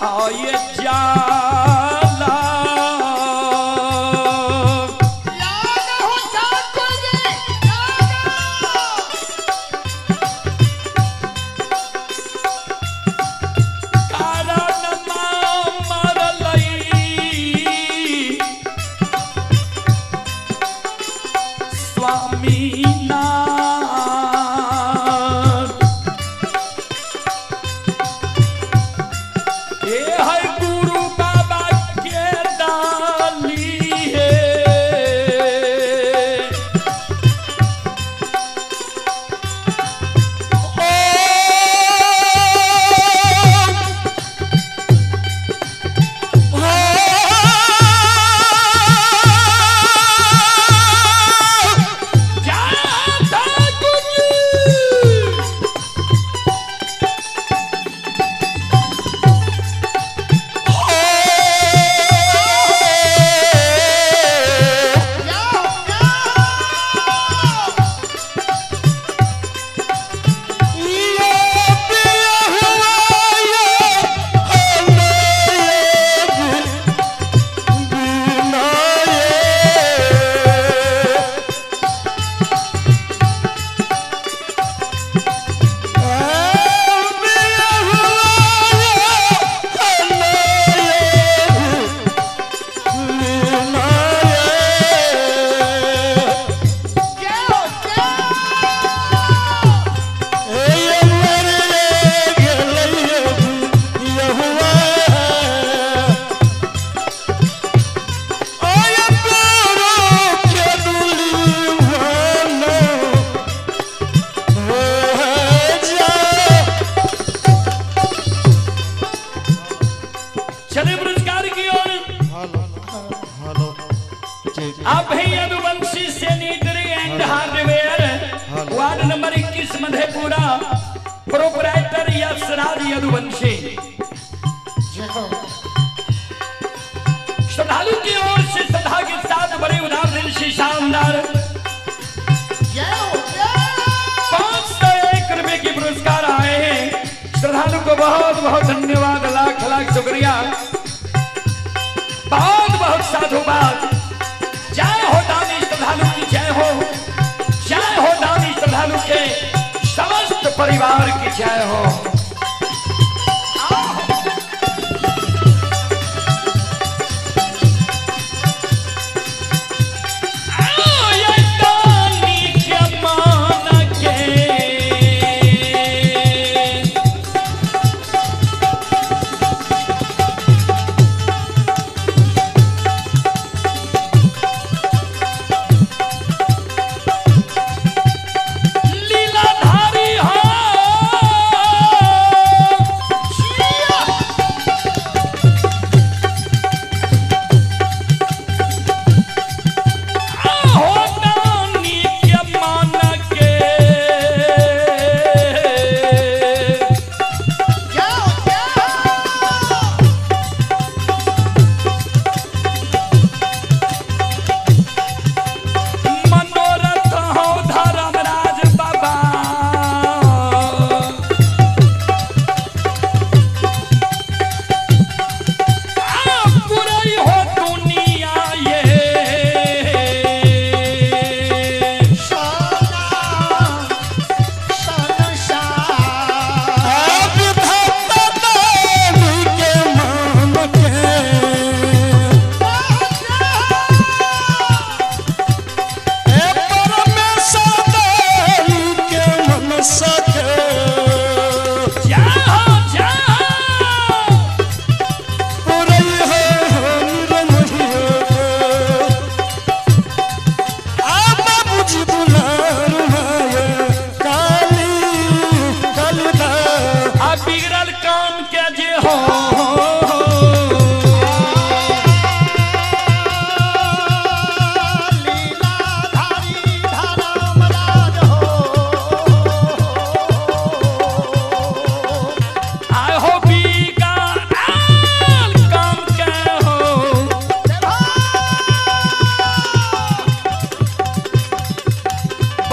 आये जाला कारण मरलई स्वामी नाथ ए है गुरु बाबा के डाली है। जाता गुरु। चले पुरस्कार की ओर। आप है Yaduvanshi sanitary and hardware, ward number 21 Madhepura, proprietor Yashraj Yaduvanshi. श्रद्धालु की ओर से श्रद्धा के साथ बड़े उदार दिल से शानदार 501 रुपए के पुरस्कार आए हैं। श्रद्धालु को बहुत बहुत धन्यवाद, लाख लाख शुक्रिया, बहुत बहुत साधुवाद। जय हो दानी श्रद्धालु की जय हो, जय हो दानी श्रद्धालु के समस्त परिवार की जय हो। आओ ये दानी के मान के।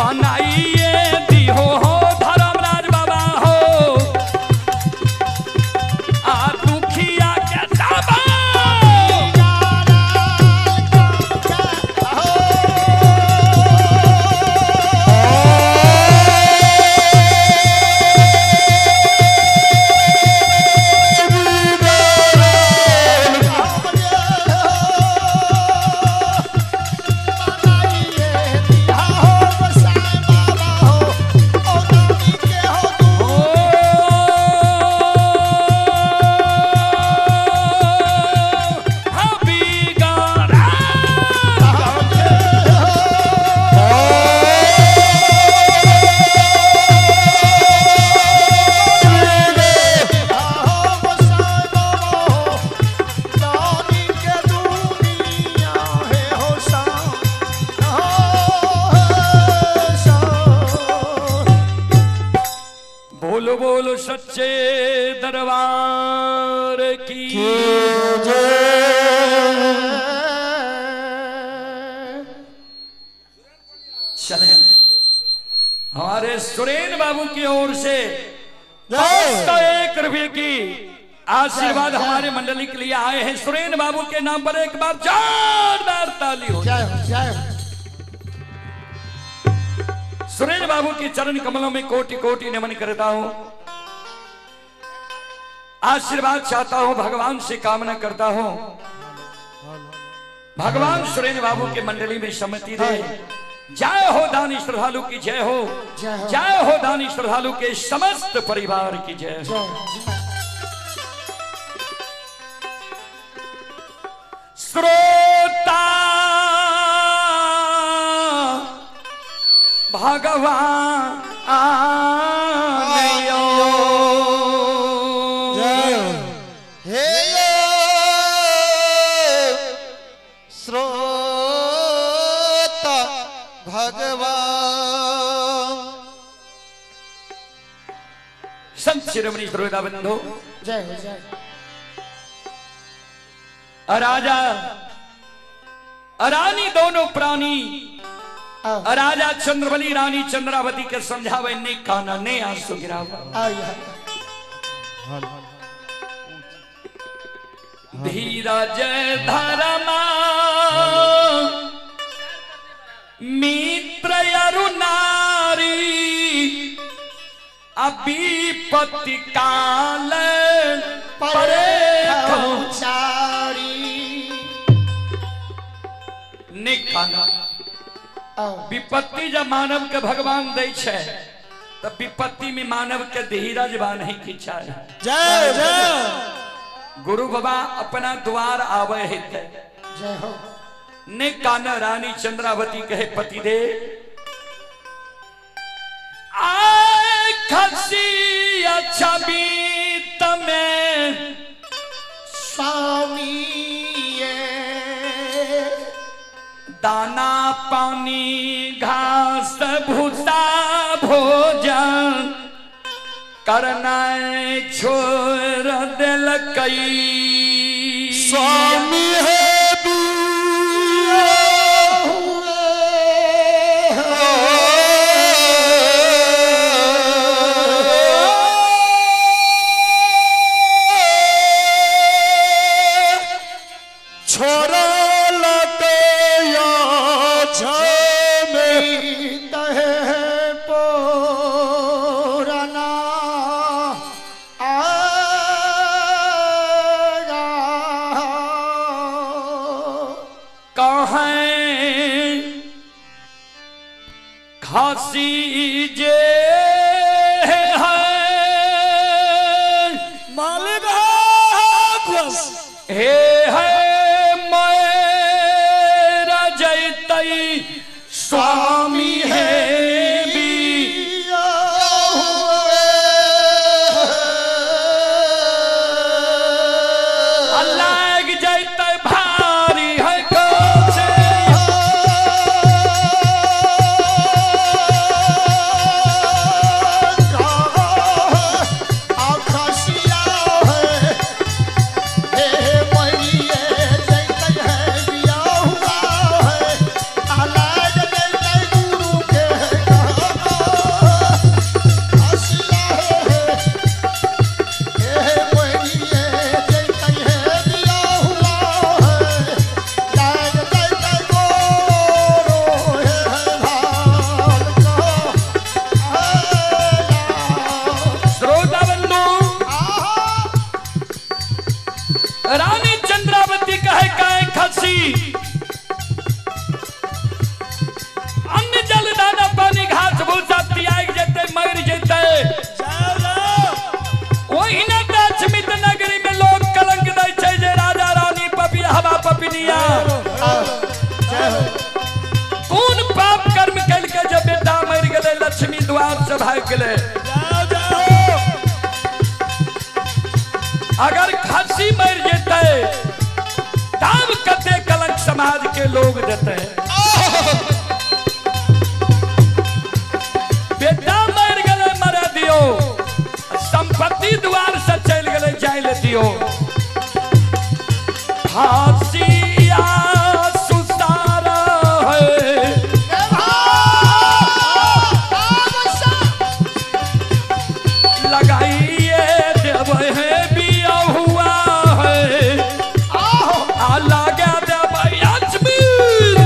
बनाइए दिहो हो धर्मराज बाबा हो आ दुखिया के दाबा। बोलो बोलो सच्चे दरबार की। चले हमारे सुरेन बाबू की ओर से 501 रुपये की आशीर्वाद हमारे मंडली के लिए आए हैं। सुरेन बाबू के नाम पर एक बार जोरदार ताली हो। जय हो, जय हो। सुरेन बाबू के चरण कमलों में कोटि कोटि नमन करता हूं, आशीर्वाद चाहता हूं, भगवान से कामना करता हूं भगवान सुरेन बाबू के मंडली में सम्मति दे। जय हो दानी श्रद्धालु की जय हो, जय हो दानी श्रद्धालु के समस्त परिवार की जय हो। श्रोता भगवान यो जय हो। हे श्रोता भगवान। संत शिरोमणि श्रोता बंधु, जय हो, जय। राजा रानी दोनों प्राणी, राजा चंद्रबली रानी चंद्रावती के समझावे ने काना ने आंसू गिरावा। धीरज धर्मा मित्र अरु नारी अभिपति काल परे निकाना। विपत्ति जब मानव के भगवान दै छै त विपत्ति में मानव के धीरज बान्हे की चाही। जय जय। गुरु बाबा अपना द्वार आवे हेते। जय हो। ने काना रानी चंद्रावती कहे पति दे आए खसी अच्छा बीत में स्वामी दाना पानी घास भूसा भोजन करना छोड़ दिलकई। स्वामी है छोरा लटया पोरना आगा कहें खासी जे है मालिक हे है मेरा जैतई स्वामी है भी लग जैतई भारी है कोसे। अगर खांसी मर जेते तब कते कलंक समाज के लोग देते। बेटा मर गए मरे दियो, संपत्ति द्वार से चल गए जाय ले दियो। फांसिया सुसारा है लगाइए देव है बिया हुआ है आ लगा देव अजमीर।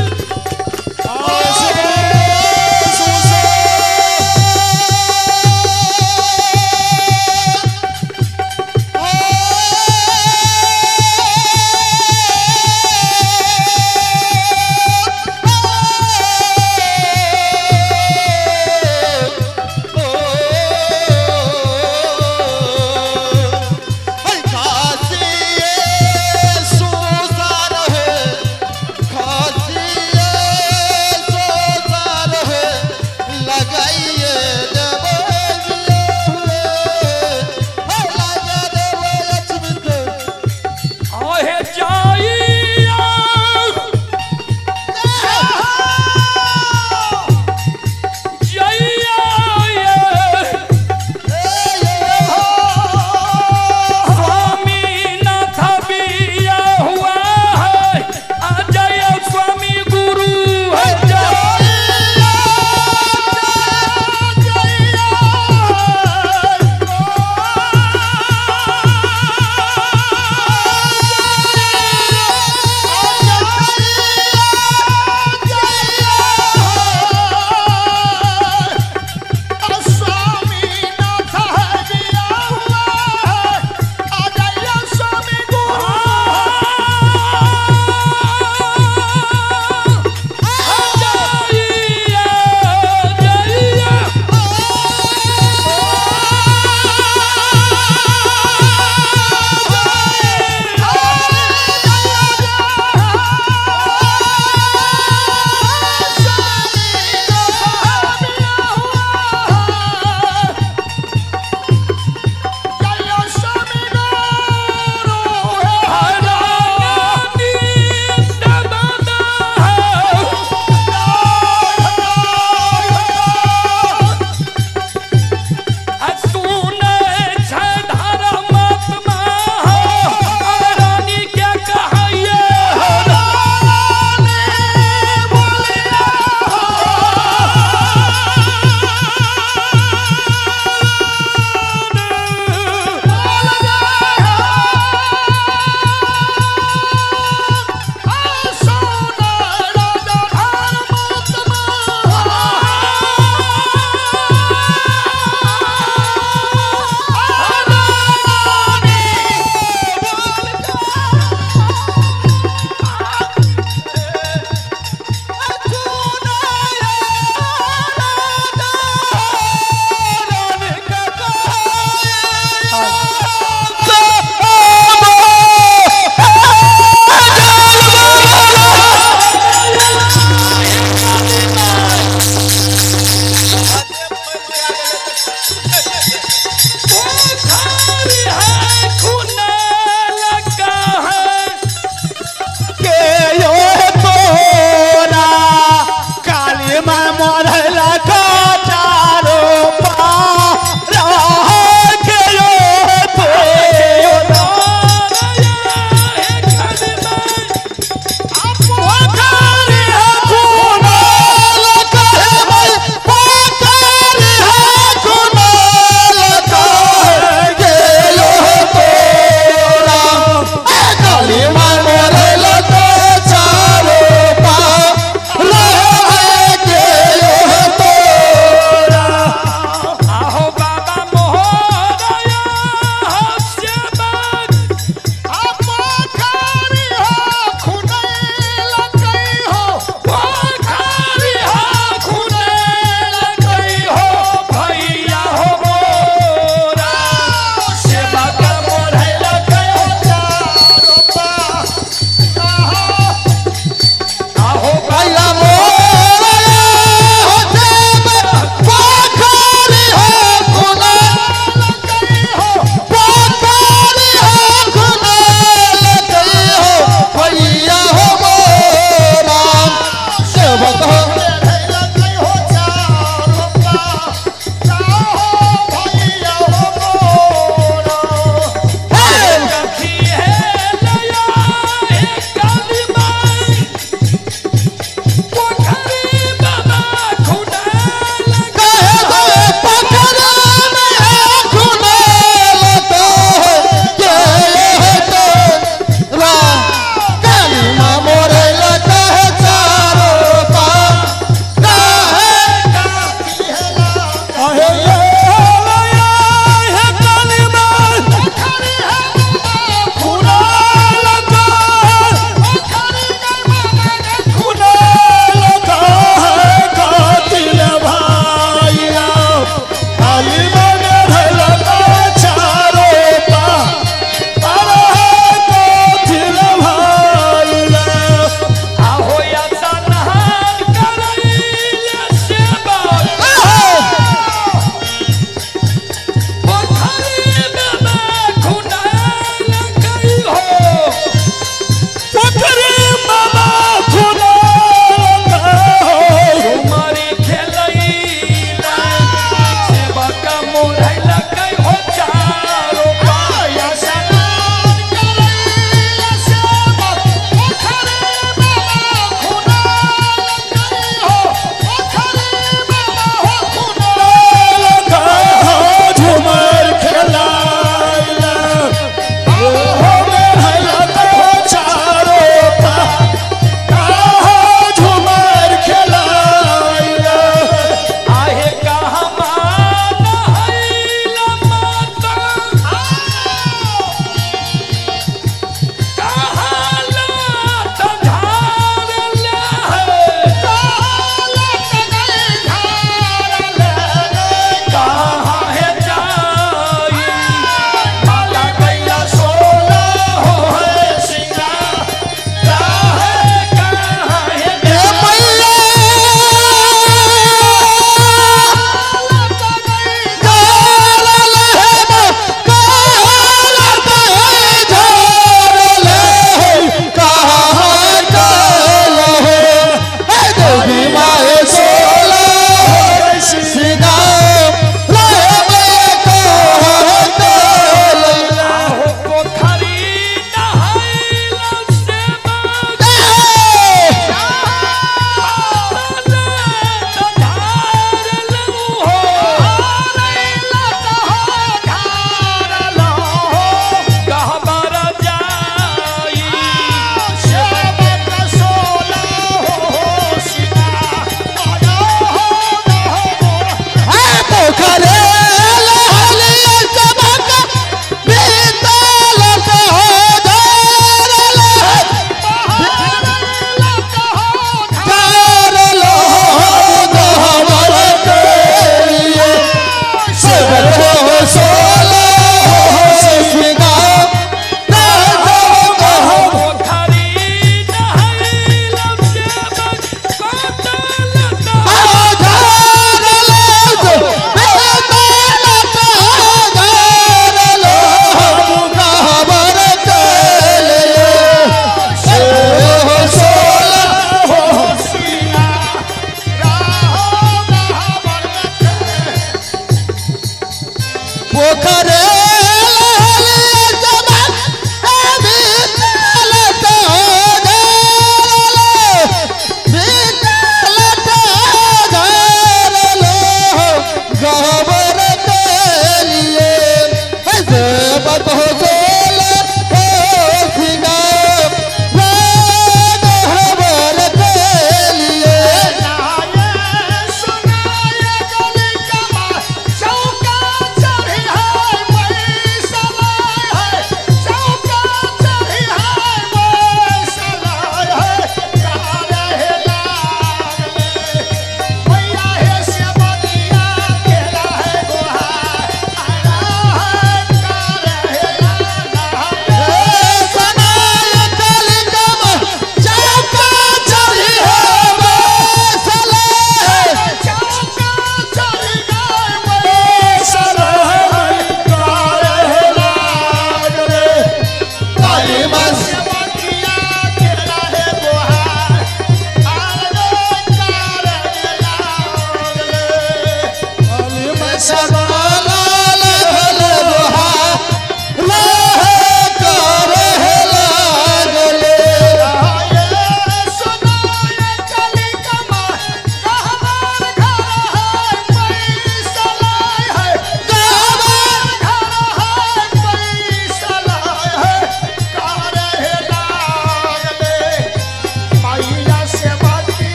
पोखरे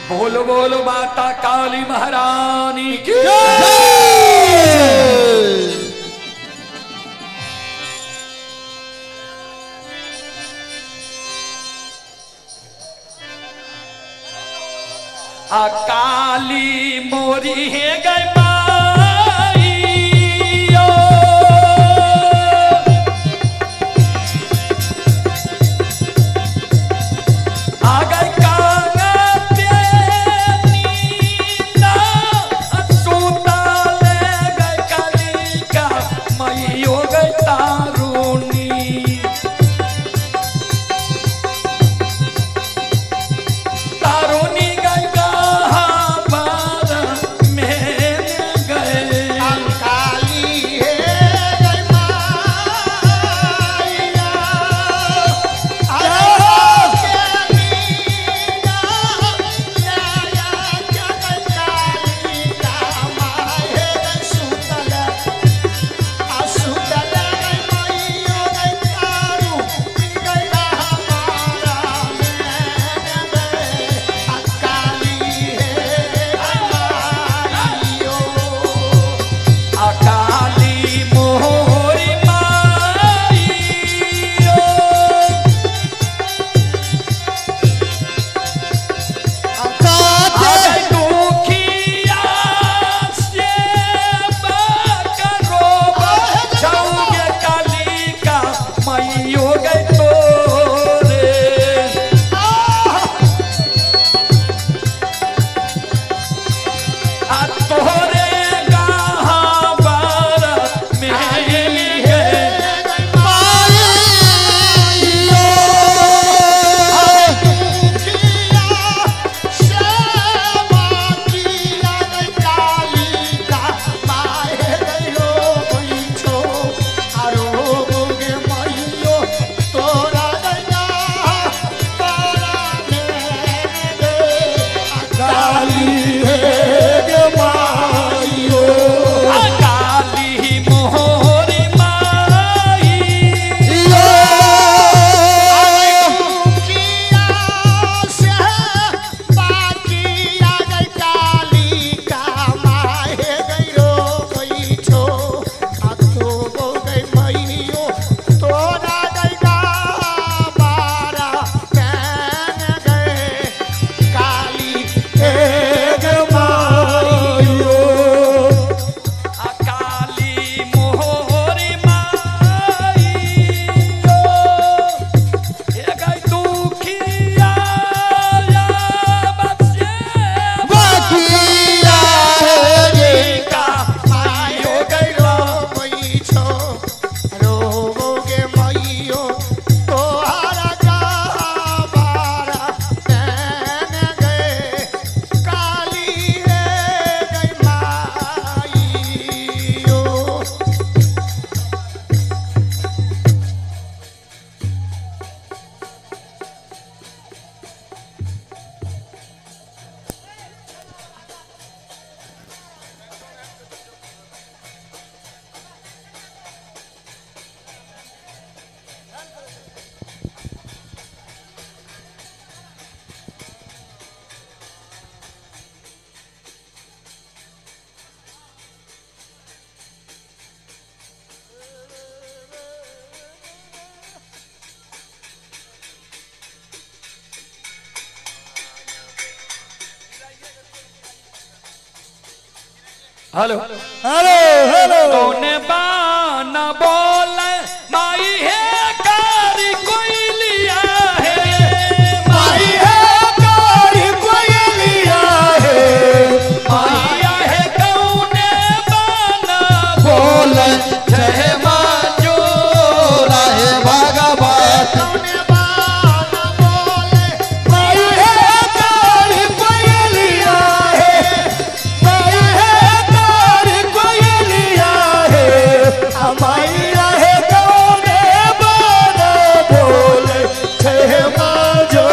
बोलो बोलो माता काली महारानी की। अकाली मोरी है गए माई ओ। आ गए काना पे नींदा, सूता ले गए काली का मई हो गए तारुणी। तारुणी गए कहाँ पर में गए। काली है गई माइया। Hello hello hello. कौन बाना बोल माई है कारी कोई लिया है, माई है कारी कोयलिया है, माइया है कौन बाना बोल जय मां जोरा हे भगवत। माई है कारी कोयलिया है, माई है कारी कोयलिया है, माइया है कौन बाना बोले छह माजो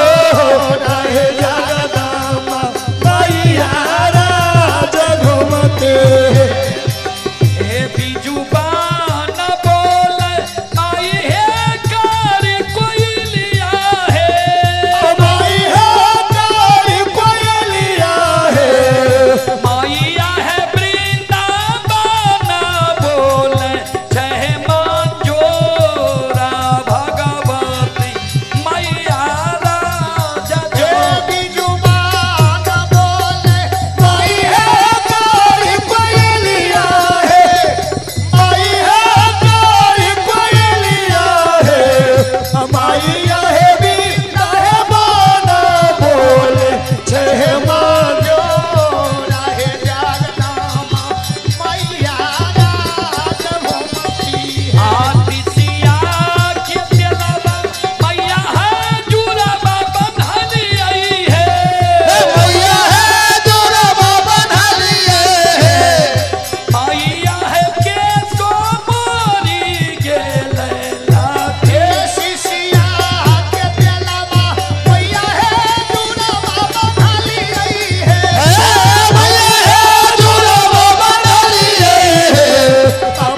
रहे जगदम्बा मैया राज घूमते है। हे बीजू बाना बोल माई है कारी कोई लिया है, माई है कारी कोयलिया है, माइया है वृंदावन बोल जय मां जोरा भगवती मैया राजा जो माई है कारी कोयलिया है, माई है कारी कोयलिया है, माइया है बीना है बाना बोले छह मांगो आतिशिया के दिलवा मैया है जुराबा बंधली आई है, मैया है जोरा बाबा ढालिए है, मैया है के सो मोरी गेल लाथे। मैया है जोरा बाबा ढालिए है,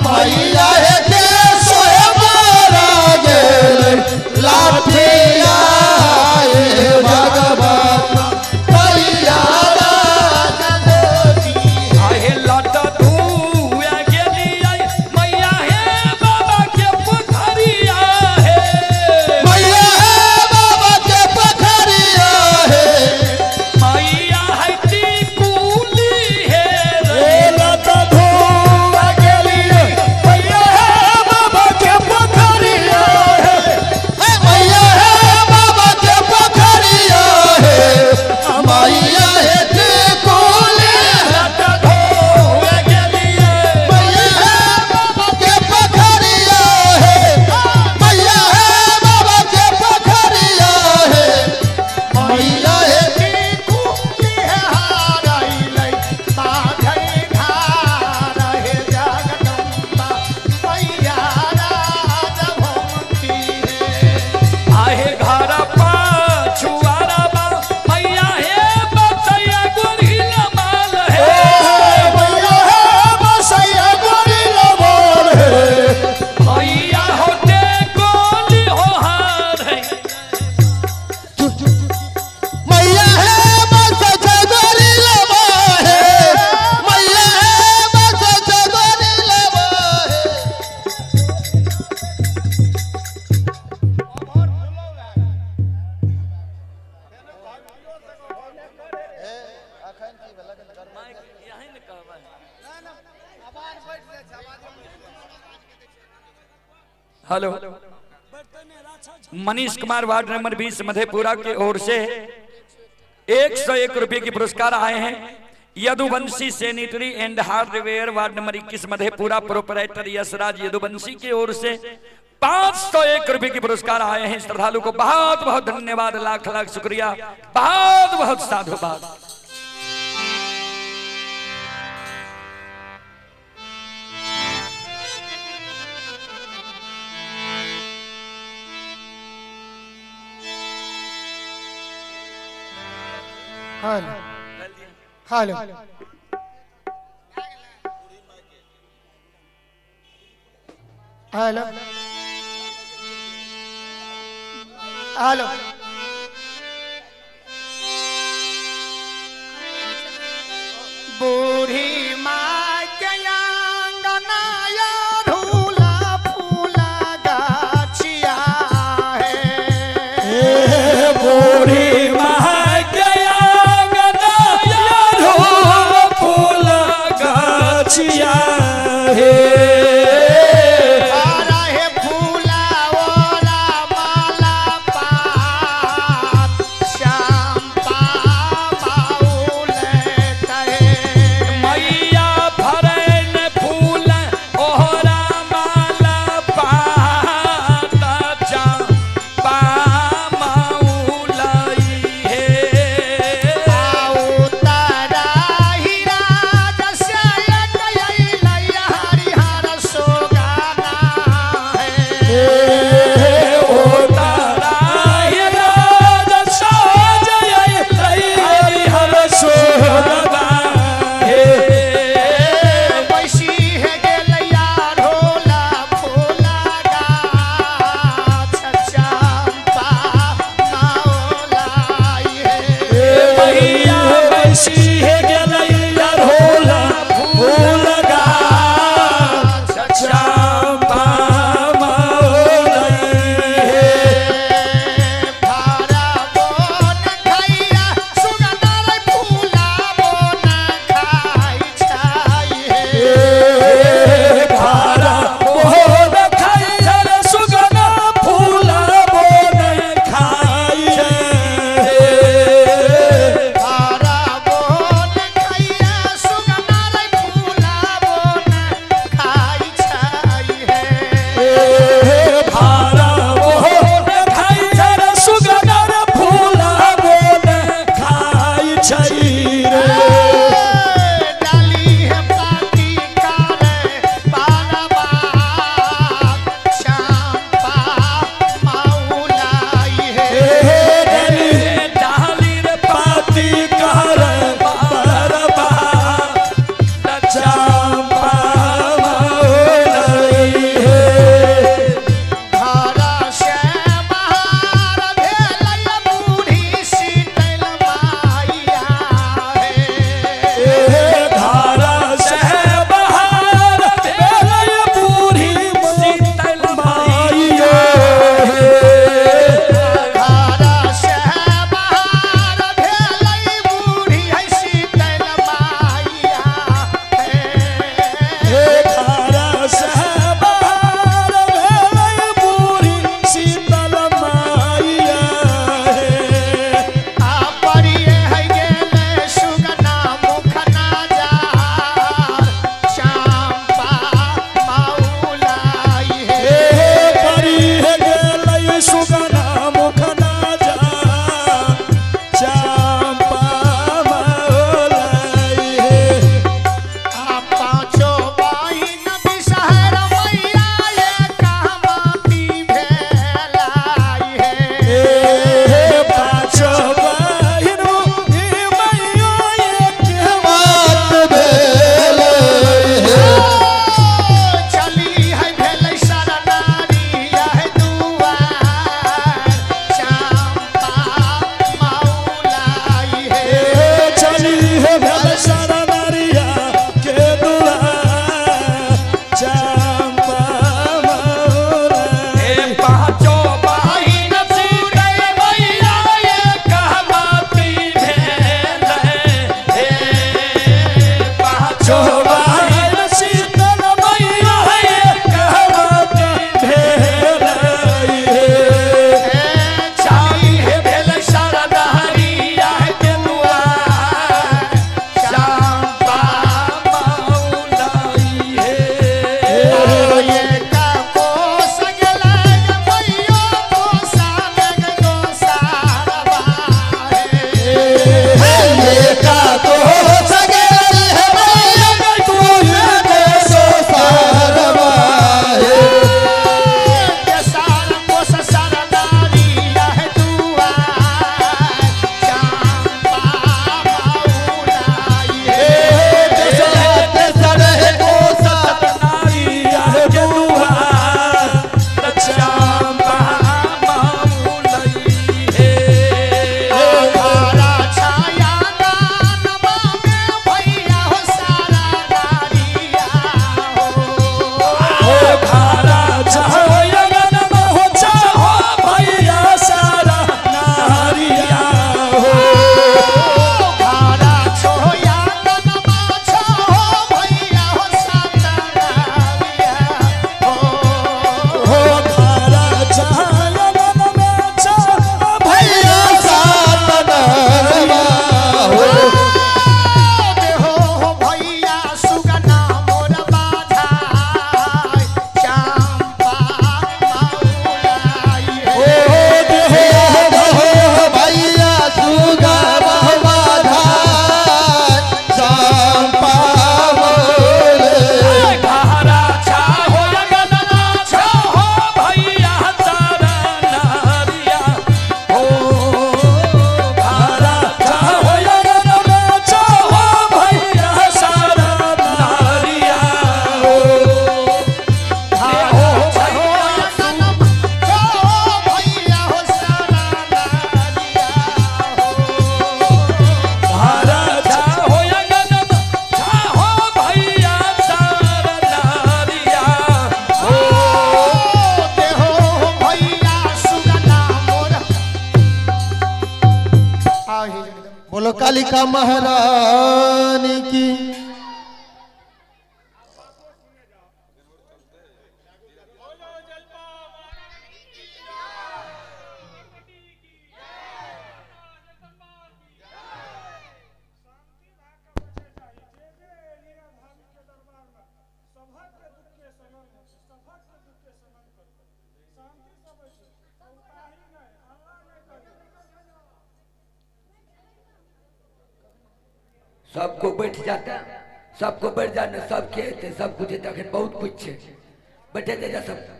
मैया है के सोए मारा गेल लाठिया हे भगवान मैया राज आहे लट धुआ गेली आई मैया हे बाबा के पोखरिया है, मैया है बाबा के पखरिया है, मैया है टिकुली है रे। लता धोआ के लिए मैया है बाबा के पोखरिया है, मैया है बाबा के पखरिया है, मैया है टिकुली लट धुआ गेली आई। मैया है बाबा के पखरिया है, मैया है बाबा के पखरिया है, मैया है आहे घर पाछुआरा बा मैया हे बसैया गोरिला माल है, मैया है बसैया गोरी लबोल है, भैया होते गोली हो हार है। मैया है बस चगोरी लबा है, मैया है बस चगोरी लबा है। Hello Manish Kumar ward number 20 Madhepura की ओर से 101 रुपए के पुरस्कार आए हैं। Yaduvanshi sanitary and hardware ward number 21 Madhepura proprietor Yashraj Yaduvanshi की ओर से 501 रुपए के पुरस्कार आए हैं। श्रद्धालु को बहुत बहुत धन्यवाद, लाख लाख शुक्रिया, बहुत बहुत साधुवाद। Hello hello hello hello. बूढ़ी माँ के आंगना या झूला फूला गाछिया है, बूढ़ी माँ के आंगना या झूला फूला गाछिया। गाछिया हे। रहे फूला ओरा माला पात श्याम पाउल कहे। मैया फरन फूल ओहरा माला पाता चंपा माउलई हे। आओ तारा हीरा जसय कयला कालिका महारानी की। सबको बैठ जाता, सबको बैठ जाना, सबके हेतै, सब कुछ हेतै, अखन बहुत कुछ छै, बैठे जा सब।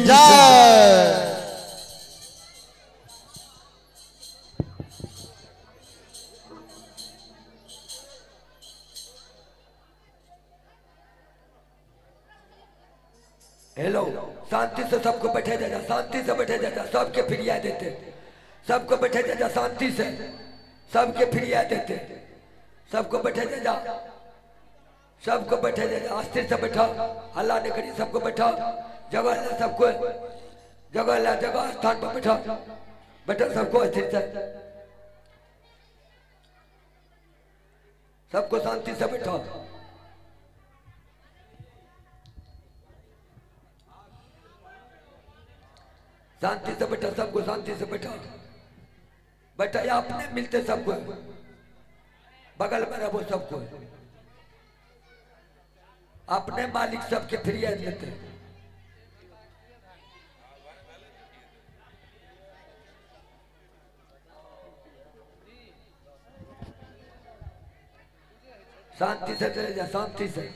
जय। हेलो, शांति से सबको बैठे जा, शांति से बैठे जा, सबके फिरिया देते, सबको बैठे जा, शांति से सबके फिरिया देते, सबको बैठे जा, सबको बैठे जा, अस्थिर से बैठो, हल्ला नहीं करिए, सबको बैठो, जगह ला, सबको जगह ला, जगह स्थान पर बैठो, बैठो सबको अस्थिर से, सबको शांति से बैठो। शांति से बैठो, सबको शांति से बैठो, बैठो, या अपने मिलते सबको, बगल में रहो सबको, अपने मालिक सबके फ्रिया देते। शांति से चले जा, शांति से।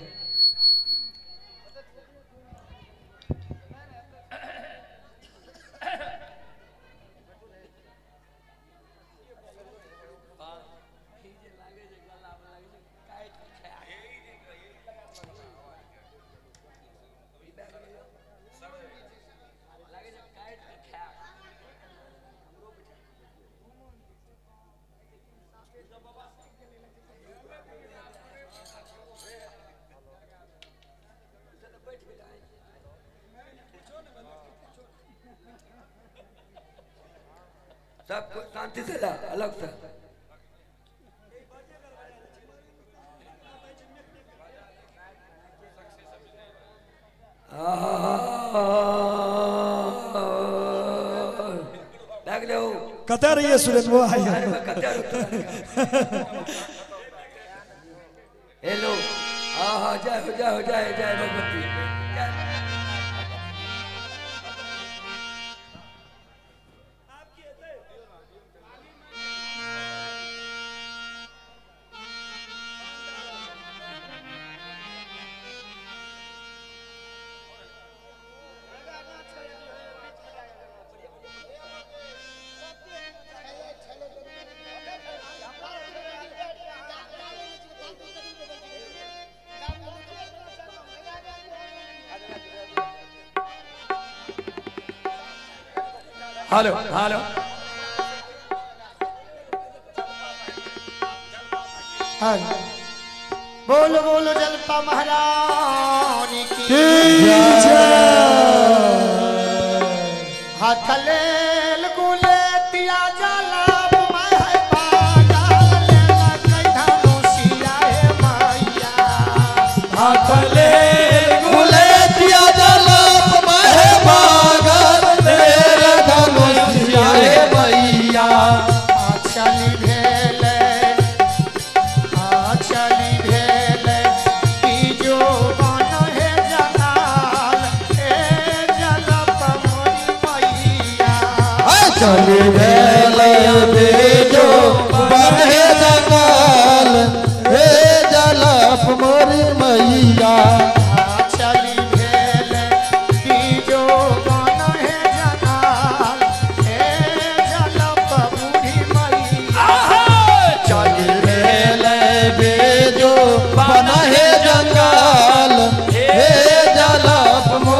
सबको शांति से ला, अलग से। कतऽ रहिए सुरेश बाबा? हेलो, हाँ हाँ, जय हो, जय हो, जय जय भगवती। हेलो हेलो, बोलो बोलो जलपा महारानी की हाथ लेल गुलेतिया जला हाथ लेल गुलेतिया जलप महे बागल तेर धनुषिया हे मैया। चली भेले, चली भेले जो बन हे जलाल, हे जलप मोरी मैया। चली भेले बेजो बन हे जंगल, हे जलप मोरी मैया। चली भेले जो बन हे जलाल, हे जलप मोरी मैया। चली भेले बेजो बन हे जंगल, हे जलप मोरी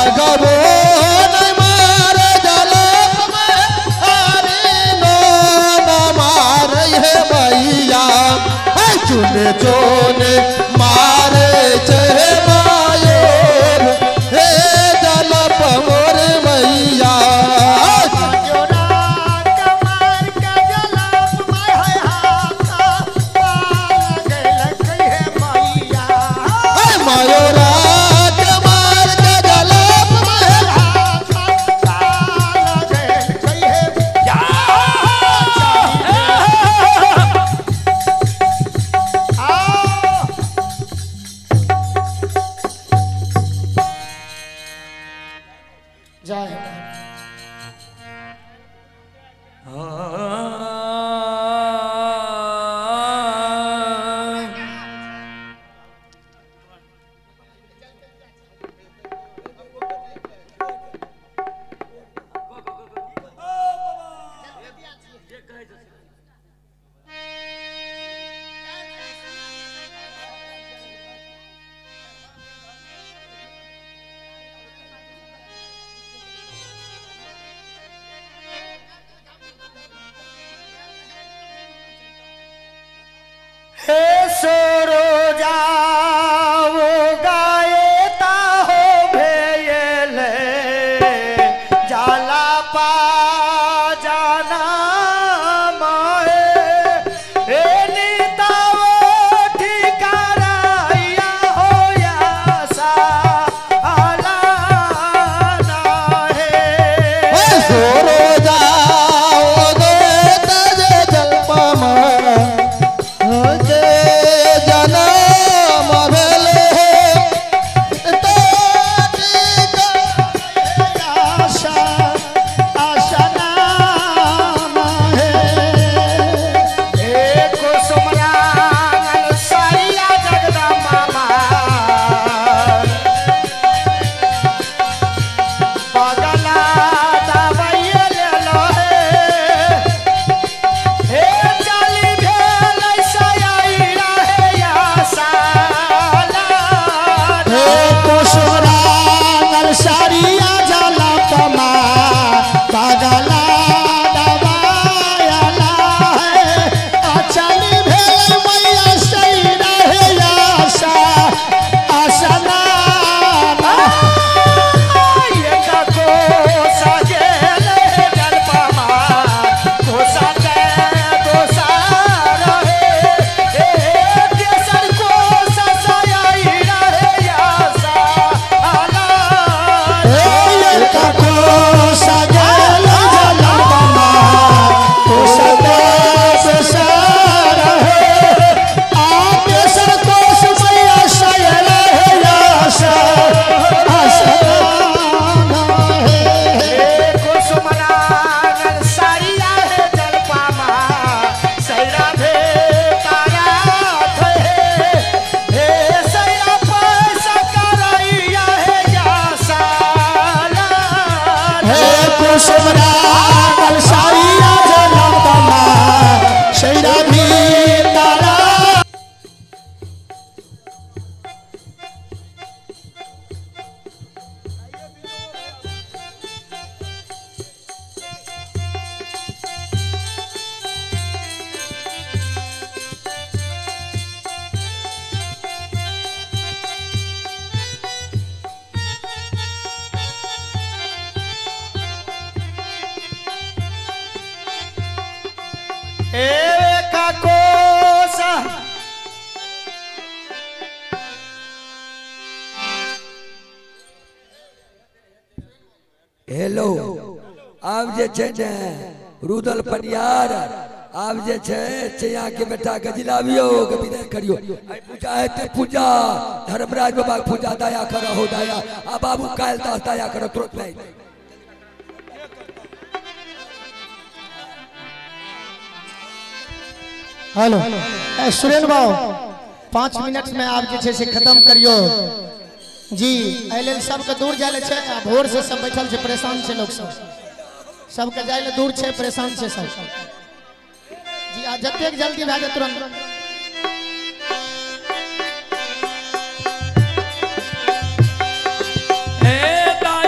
बगबो नहीं मारे जलप में हरि नो न मारे हे मैया हे चुने चुने मारे छे मायोर हे जलप मोर मैया। हे मयूरा के मार के जलप में जय हे सरोजा वो गायता हो भेले जाला पा जाना माए हे नीता वो ठिकाराया हो यासा आला ना है। हे सोरो जाओ गे तजे जलपमा जे जनम भेले तो ठीक आशा आशा नाम है। हे कुसुमरांगन सारिया जगदम्बा बगला दवाइये ले लो हे। हे चली भेल सयाई रहे आशा हे कुसुमरांगल सारिया जलपमा बगला दबायला है अचल भेल मैया सही रहे आशा आशा नाम। कुसुमरागल सारिया जलपमा सैरा भी तारा। हेलो आब जे छै ने रुदल पनियार आब जे छै चैया के बेटा के जिलाबियो के विदाई करियो। आई पूजा हेतै पूजा धर्मराज बाबा के पूजा दया करो हो दया आ बाबू काल्हि दास दया करो तुरंत नहीं। हेलो सुरेन बाबू 5 मिनट में आप जे छै से खत्म करियो जी। एहि लेल सबके दूर जाय ले छै आ भोर से सब बैठल छै परेशान छै लोक सब, सबके जाय ले दूर छै परेशान छै सब जी। आ जतेक जल्दी भए जाय तुरंत। हे दाया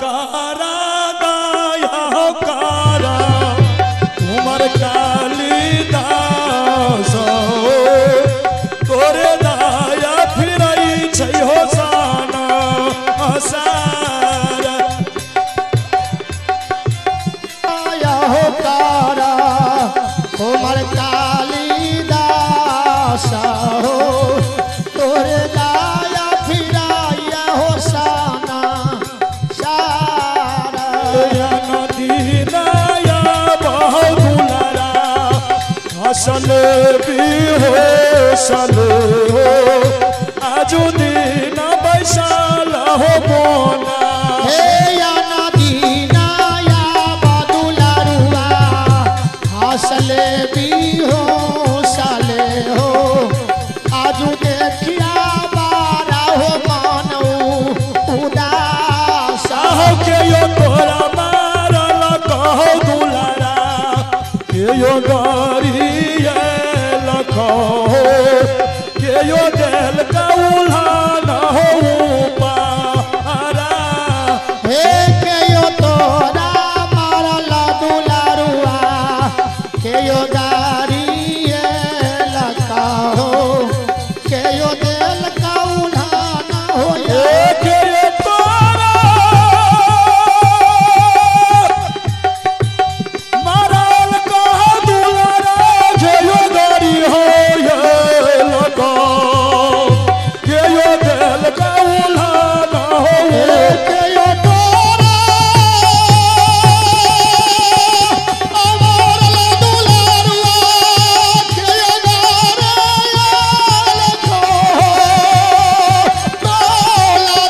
कारा दाया कारा उमर कालिदास तोरे दाया फिरई छै हो साना असार। आया हो कारा कुमार कालिदास हो तोरे दाया फिराया हो साना सारा। नदीनाया बहुदुलारा हसल बिहोसल हो आजु दिन बैसाल हो मोना। हे या नदीनाया बादुलारुआ हसले बिहो साले हो आजू देखिया बारा हो मानऊ उदास। साहो के यो तोरा मारल कहो दुलारा के यो गरियल कहो के यो देल कौल्हान हो पारा। हे के यो तोरा मारल दुलारुआ के यो गारिये लकाहो के यो देल कौल्हान हो ए के यो तोरा मारल कहो दुलारा के यो गरी हो लको के यो देल कौल्हान हो। के यो तोरा अमर दुलारुआ के यो गारे लखो तोला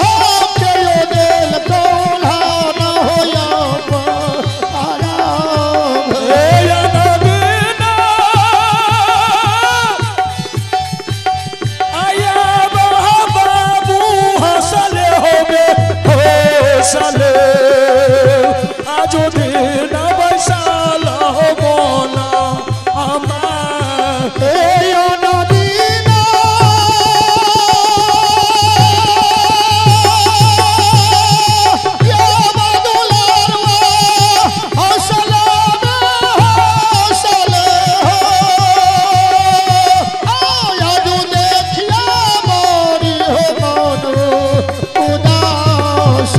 हो के यो देल कोल्हान हो या आराम। আমার এই নদীনা ইয়া বাদুলারুয়া হসলে হসলে হো আয়াজু দেখিয়া মরি হো মন উদাস।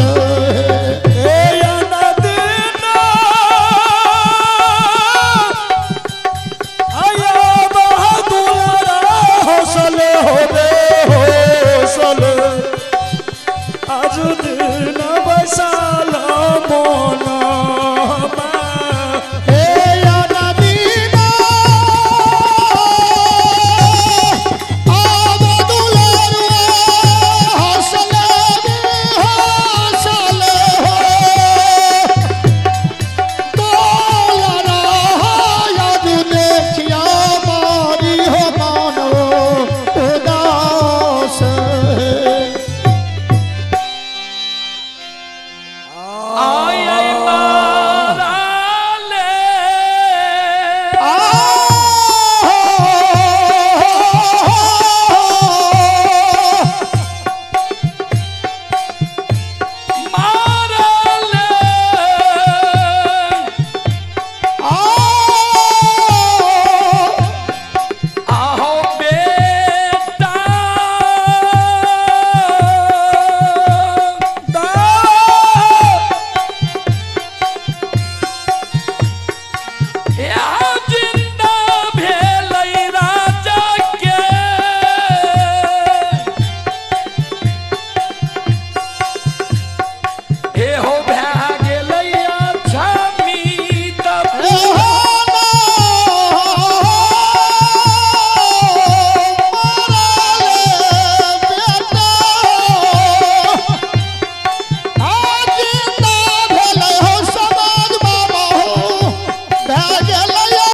আজ দিন বৈশাল মন। এই নদীনা আবদুলারুয়া হসলে হসলে হো তোলারা আজু দেখিয়া মারি হো মন উদাস। आज